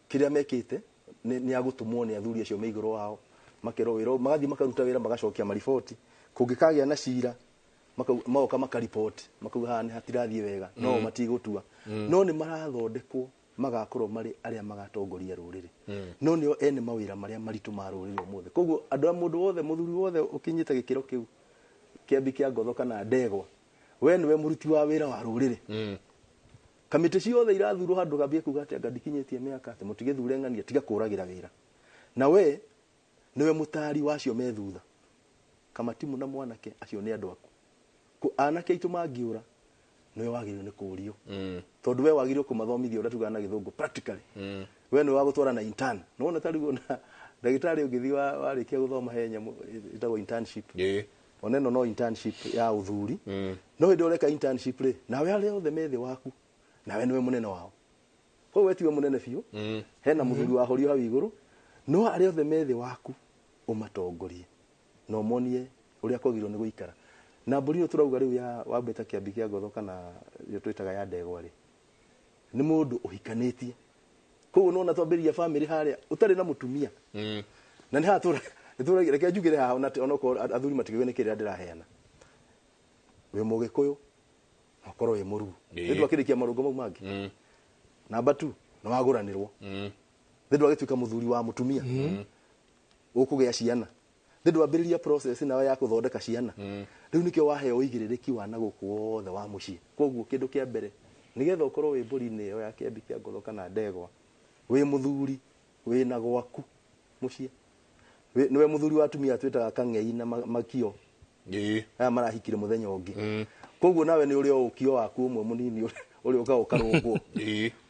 Kĩrĩa mekĩte nĩ agũtũmwo nĩ athuri acio me igũrũ wao, makerwo wĩra, magathiĩ makaruta wĩra, magacokia mariboti. Kũngĩkagĩa na cira, magoka makariboti, makauga haha nĩ hatirathiĩ wega, no matigũtua. No nĩ marathondekwo magakorwo marĩ arĩa magatongoria rũrĩrĩ. No nĩo ene mawĩra marĩa maritũ ma rũrĩrĩ ũmũthĩ. Koguo andũ a mũndũ wothe, mũthuri wothe ũkinyĩte gĩkĩro kĩu kĩambi kĩa ngotho kana ndegwa, we nĩwe mũruti wa wĩra wa rũrĩrĩ. Kamĩtĩ ciothe irathurwo handũ gambie kuga atĩ anga ndikinyĩtie mĩaka, atĩ mũtigĩthure ng'ania, tiga kũragĩra wĩra. Na we nĩwe mũtari wacio me thutha. Kamatimu na mwanake acio nĩ andũ aku. Anake aitũ mangĩũra, nĩwe wagĩrĩirwo nĩ kũũrio. Tondũ we wagĩrĩirwo kũmathomithia ũrĩa tugaga na gĩthũngũ practically. We nĩwe wa gũtwara na intern. Nĩwona ta rĩu ona ndagĩtarĩ ũngĩthiĩ warĩkia gũthoma he nyamũ ĩtagwo internship. Ona ĩno no internship ya ũthuri. No hĩndĩ ũreka internship rĩ, nawe arĩa othe me thĩ waku, nawe nĩwe mũnene wao. Koguo we tiwe mũnene biũ, hena mũthuri wa horio hau igũrũ, no arĩa othe me thĩ waku ũmatongorie na ũmonie ũrĩa kwagĩrĩirwo nĩ gũikara. Na mbũri ĩyo tũrauga rĩu ya wambĩta kĩambi kĩa ngotho kana ĩyo twĩtaga ya ndegwa rĩ, nĩ mũndũ ũhikanĩtie. Koguo nĩwona twambĩrĩria bamĩrĩ harĩa ũtarĩ na mũtumia. Na nĩ haha reke njugĩre haha onokorwo athuri matikĩũĩ nĩ kĩrĩa ndĩraheana. Wĩ Mũgĩkũyũ na ũkorwo wĩ mũruu. Nĩ ndwakĩrĩkia marũngo mau mangĩ. Namba 2, nĩ wagũranĩrwo. Nĩ ndwagĩtuĩka mũthuri wa mũtumia. Ũkũgĩa ciana. Nĩ ndwambĩrĩria process nawe ya kũthondeka ciana. Rĩu nĩkĩo waheo ũigĩrĩrĩki wa na gũkũ wothe wa mũciĩ. Koguo kĩndũ kĩa mbere, nĩgetha ũkorwo wĩ mbũri-inĩ ĩyo ya kĩambi kĩa ngotho kana ndegwa, wĩ mũthuri, wĩ na gwaku mũciĩ. Nĩwe mũthuri wa atumia twĩtaga kang'ei na makio. Aya marahikire mũthenya ũngĩ. Koguo nawe nĩ ũrĩ o ũkio waku ũmwe mũnini ũrĩa ũkaga ũkarũngwo.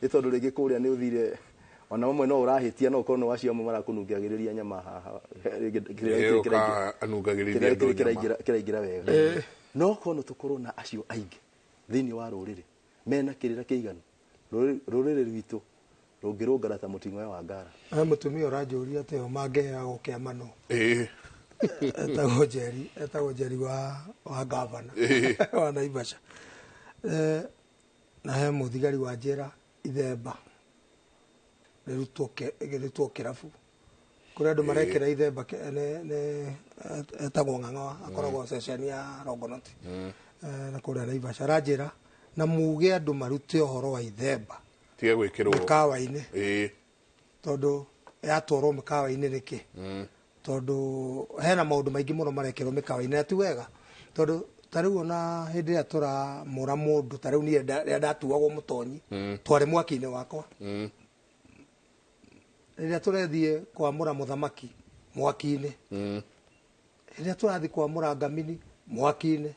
Nĩ tondũ rĩngĩ kũrĩa nĩ ũthire ona mamwe no ũrahĩtia, no ũkorwo nĩ wacio amwe marakũnungagĩrĩria nyama haha, rĩngĩ ũka kĩrĩa kĩraingĩra wega. No korwo no tũkorwo na acio aingĩ thĩinĩ wa rũrĩrĩ mena kĩrĩra kĩiganu, rũrĩrĩ rwitũ rũngĩrũngara ta mũting'oe wa ngara. Mũtumia ũranjũria atĩ o mangĩheagwo kĩama nũ? Etagwo Njeri wa gavana wa Naivasha. Na he mũthigari wa njera ithemba rĩrutwo kĩrabu kũrĩa andũ marekĩra ithemba etagwo Ng'ang'a, akoragwo ceceni ya Rongonoti na kũrĩa Naivasha. Aranjĩra na muge andũ marute ũhoro wa ithemba tiga gwĩkĩrwo mĩkawa-inĩ, tondũ yatwarwo mĩkawa-inĩ nĩkĩ? Tondũ hena maũndũ maingĩ mũno marekĩrwo mĩkawa-inĩ na ti wega, tondũ ta rĩu ona hĩndĩ ĩrĩa tũramũra mũndũ, ta rĩu niĩ rĩrĩa ndatuagwo mũtonyi, twarĩ mwaki-inĩ wakwa. Rĩrĩa tũrethiĩ kwamũra mũthamaki mwaki-inĩ, rĩrĩa tũrathiĩ kwamũra ngamini mwaki-inĩ,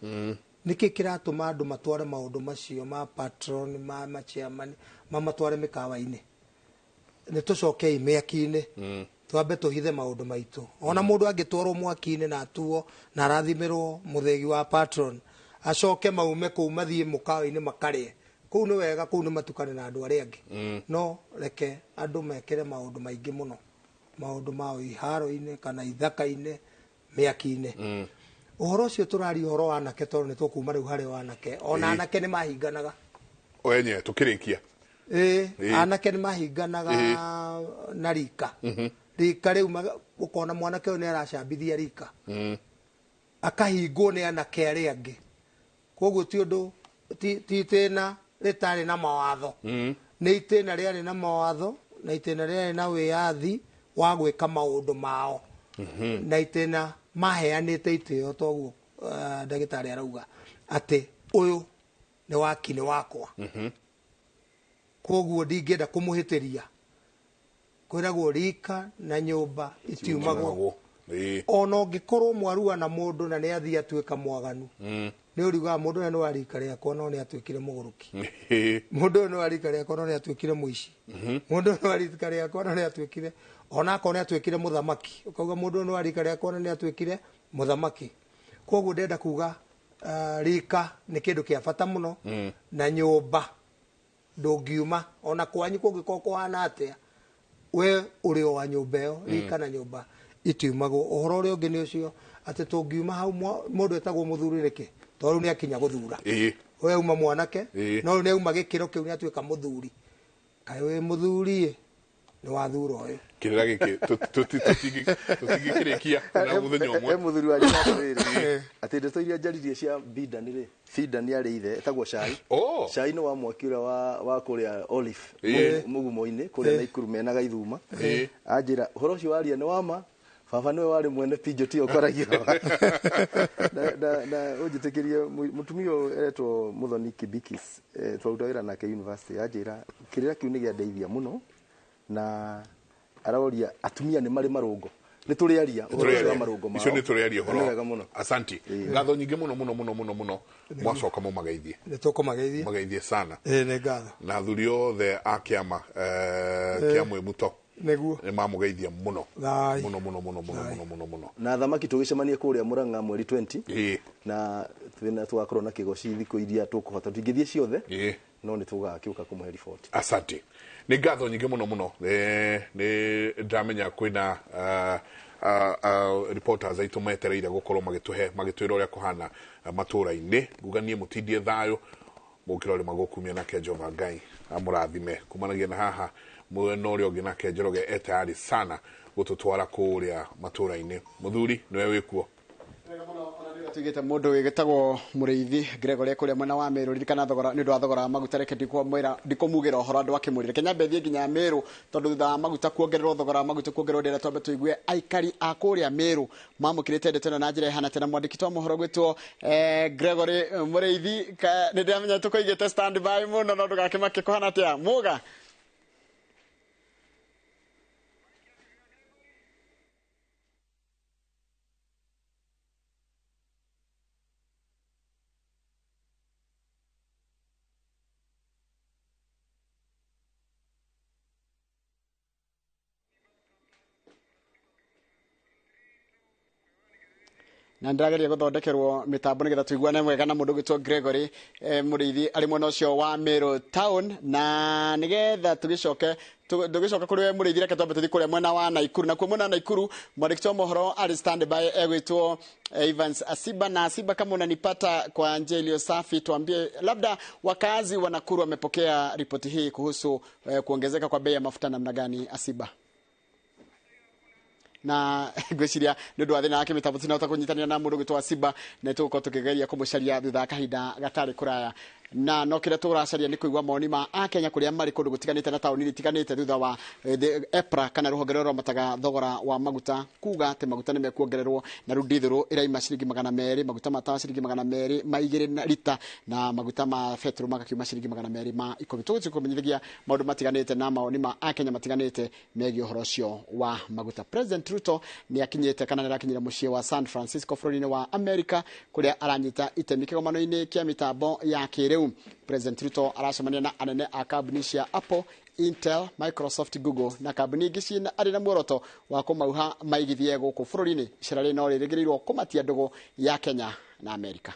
nĩkĩ kĩratũma andũ matware maũndũ macio ma patron, ma machairman, mamatware mĩkawa-inĩ? Nĩ tũcokei mĩaki-inĩ, twambe tũhithe maũndũ maitũ. Ona mũndũ angĩtwarwo mwaki-inĩ na atuo na arathimĩrwo mũthĩgi wa patron, acoke maume kũu mathiĩ mũkawa-inĩ makarĩe, kũu nĩ wega, kũu nĩ matukane na andũ arĩa angĩ. No reke andũ mekĩre maũndũ maingĩ mũno, maũndũ mao iharo-inĩ kana ithaka-inĩ, mĩaki-inĩ. Ũhoro ũcio tũraria ũhoro wa anake, tondũ nĩ tũkuma rĩu harĩ wanake. Ona anake nĩ mahinganaga. Wenye tũkĩrĩkia. Anake nĩ mahinganaga na rika. Rika rĩu ũkona mwanake ũyũ nĩ aracambithia rika, akahingwo nĩ anake arĩa angĩ. Koguo ti ũndũ ti itĩna rĩtarĩ na mawatho. Nĩ itĩna rĩarĩ na mawatho na itĩna rĩarĩ na wĩyathi wa gwĩka maũndũ mao. Na itĩna maheanĩte itĩo toguo ndagĩtarĩ arauga atĩ ũyũ nĩ waki nĩ wakwa. Koguo ndingĩenda kũmũhĩtĩria. Kwĩragwo rika na nyũmba itiumagwo. Ona ũngĩkorwo mwarua na mũndũ na nĩ athiĩ atuĩka mwaganu, nĩ ũriugaga mũndũ ũyũ nĩ wa rika rĩakwa no nĩ atuĩkire mũgũrũki. Mũndũ ũyũ nĩ wa rika rĩakwa no nĩ atuĩkire mũici. Mũndũ ũyũ nĩ wa rika rĩakwa no nĩ atuĩkire, onakorwo nĩ atuĩkire mũthamaki, ũkauga mũndũ ũyũ nĩ wa rika rĩakwa no nĩ atuĩkire mũthamaki. Koguo ndĩrenda kuga rika nĩ kĩndũ kĩa bata mũno, na nyũmba ndũngiuma ona kwanyu kũngĩkorwo kũhana atĩa, we ũrĩ o wa nyũmba ĩyo. Rika na nyũmba itiumagwo. Ũhoro ũrĩa ũngĩ nĩ ũcio atĩ tũngiuma hau mũndũ etagwo mũthuri nĩkĩ? Tondũ nĩ akinya gũthura. We uma mwanake, no rĩu nĩ auma gĩkĩro kĩu nĩ atuĩka mũthuri. Kaĩ wĩ mũthuri ĩ, nĩ wathura ũyũ. Kĩrĩra gĩkĩ tũtingĩkĩrĩkia na mũthenya ũmwe. Mũthuri wa njĩra atĩrĩrĩ, atĩ ndeto iria njaririe cia Bida nĩ rĩ, Bida nĩ arĩ ithe etagwo Cai. Cai nĩ wa mwaki ũrĩa wa kũrĩa Olive mũgumo-inĩ kũrĩa Naikuru mena Gaithuma. Anjĩra ũhoro ũcio waria nĩ wama, baba nĩwe warĩ mwene pinjo tiyo kwaragia. Na ũnjĩtĩkĩrie mũtumia ũyũ etwo Muthoni Kibikis, twaruta wĩra nake university, anjĩra kĩrĩra kĩu nĩ gĩandeithia mũno, na aroria atumia nĩ marĩ marũngo. Nĩ tũrĩaria ũhoro ũcio wa marũngo mao. Icio nĩ tũrĩaria ũhoro. Nĩ wega mũno. Asanti. Ngatho nyingĩ mũno mũno mũno mũno mũno. Mwacoka mũmageithie. Nĩ tũkũmageithia. Mageithie sana. Nĩ ngatho. Na athuri othe a kĩama kĩa Mwĩmuto. Nĩguo. Nĩ mamũgeithia mũno. Mũno mũno mũno mũno mũno mũno mũno. Na thamaki tũgĩcemania kũrĩa Murang'a mweri 20. Na twĩna tũgakorwo na kĩgoci thikũ iria tũkũhota. Tũtingĩthiĩ ciothe. No nĩ tũgakĩũka kũmũhe riboti. Asante. Nĩ ngatho nyingĩ mũno mũno. Nĩ ndamenya kwĩna reporters aitũ metereire gũkorwo magĩtũhe magĩtwĩra ũrĩa kũhana matũra-inĩ. Nguga niĩ mũtindie thayũ mũkĩra ũrĩ magũkumia nake Jehova Ngai amũrathime. Kumanagia na haha mwena ũrĩa ũngĩ nake Njoroge etayari sana gũtũtwara kũrĩa matũra-inĩ. Mũthuri nĩwe wĩkuo. Tuigite mundu wigitagwo Muriithi Gregory kuria mwena wa Meru, ririkana thogora ni undu wa thogora wa maguta, reke ndikwamwira ndikumugira uhoro andu akimurire Kenya mbethie nginya Meru tondu thutha wa maguta kuongererwo thogora wa maguta kuongererwo ndira twambe tuigue aikari a kuria Meru mamukirite ndeto ĩno na njira ihana tena. Mwandiki twa mohoro gwitwo Gregory Muriithi, ni ndiramenya tukuigite stand by muno no ndugakimake kuhana atia muga. Na ndirageria guthondekerwo mitambo nigetha tuiguane wega na mundu gwitwo Gregory Muriithi ari mwena ucio wa Meru town, na nigetha tugicoke tugicoka kuri we Muriithi, reke twambe tuthi kuria mwena wa Naikuru. Na kuo mwena wa Naikuru mwandĩki wa mohoro ari stand by egwitwo Evans Asiba. Na Asiba, kama unanipata kwa njia iliyo safi, tuambie labda wakazi wa Nakuru wamepokea ripoti hii kuhusu kuongezeka kwa bei ya mafuta namna gani, Asiba? Na ngwiciria nĩ ũndũ wa thĩna wa kĩmĩtambo tinahota kũnyitanĩra na mũndũ gwĩtwo Asiba, na tũgũkorwo tũkĩgeria kũmũcaria thutha wa kahinda gatarĩ kũraya. Na no kĩrĩa tũracaria nĩ kũigua mawoni ma Akenya kũrĩa marĩ kũndũ gũtiganĩte na taũni itiganĩte thutha wa EPRA kana rũhonge rũrĩa rũramataga thogora wa maguta kuga atĩ maguta nĩ mekuongererwo, na rĩu ndithũrũ ĩraima ciringi 200, maguta ma tawa ciringi 202 na rita, na maguta ma betũrũ magakiuma ciringi 210. Tũgũthiĩ kũmenyithagia maũndũ matiganĩte na mawoni ma Akenya matiganĩte megiĩ ũhoro ũcio wa maguta. President Ruto nĩ akinyĩte kana nĩ arakinyire mũciĩ wa San Francisco bũrũri-inĩ wa America kũrĩa aranyita itemi kĩgomano-inĩ kĩa mĩtambo ya kĩrĩu. President Ruto aracemania na anene a kambuni cia Apple, Intel, Microsoft, Google na kambuni ingĩ ciĩna arĩ na muoroto wa kũmauha maigithie gũkũ bũrũri-inĩ. Icera rĩrĩ no rĩrĩgĩrĩirwo kũmatia ndũgũ ya Kenya na Amerika.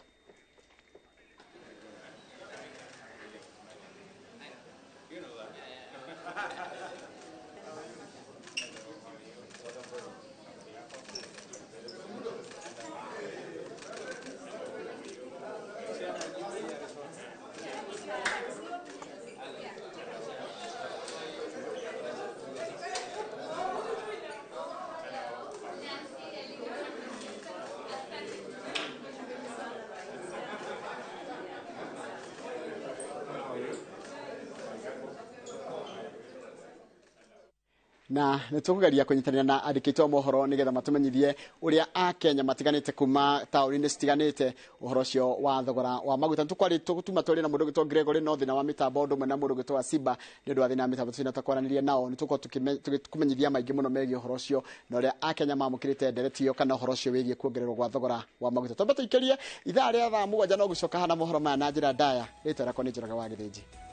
Na nĩ tũkũgeria kũnyitanĩra na andĩki aitũ a mohoro nĩgetha matũmenyithie ũrĩa akenya matiganĩte kuma taũni-inĩ citiganĩte ũhoro ũcio wa thogora wa maguta. Nĩ tũtuma twaria na mũndũ ũgwĩtwo Gregory no thĩna wa mĩtambo ũndũ ũmwe na mũndũ ũgwĩtwo Simba nĩ ũndũ wa thĩna wa mĩtambo tũtinahota kwaranĩria nao. Nĩ tũgũkorwo tũkĩkũmenyithia maingĩ mũno megiĩ ũhoro ũcio na ũrĩa akenya mamũkĩrĩte ndereti ĩyo kana ũhoro ũcio wĩgiĩ kuongererwo gwa thogora wa maguta. Twambe tũikĩrie ithaa rĩa thaa 7 no gũcoka hana mohoro maya na njĩra ndaya. Rĩtwa rĩakwa nĩ Njoroge wa Gĩthĩnji.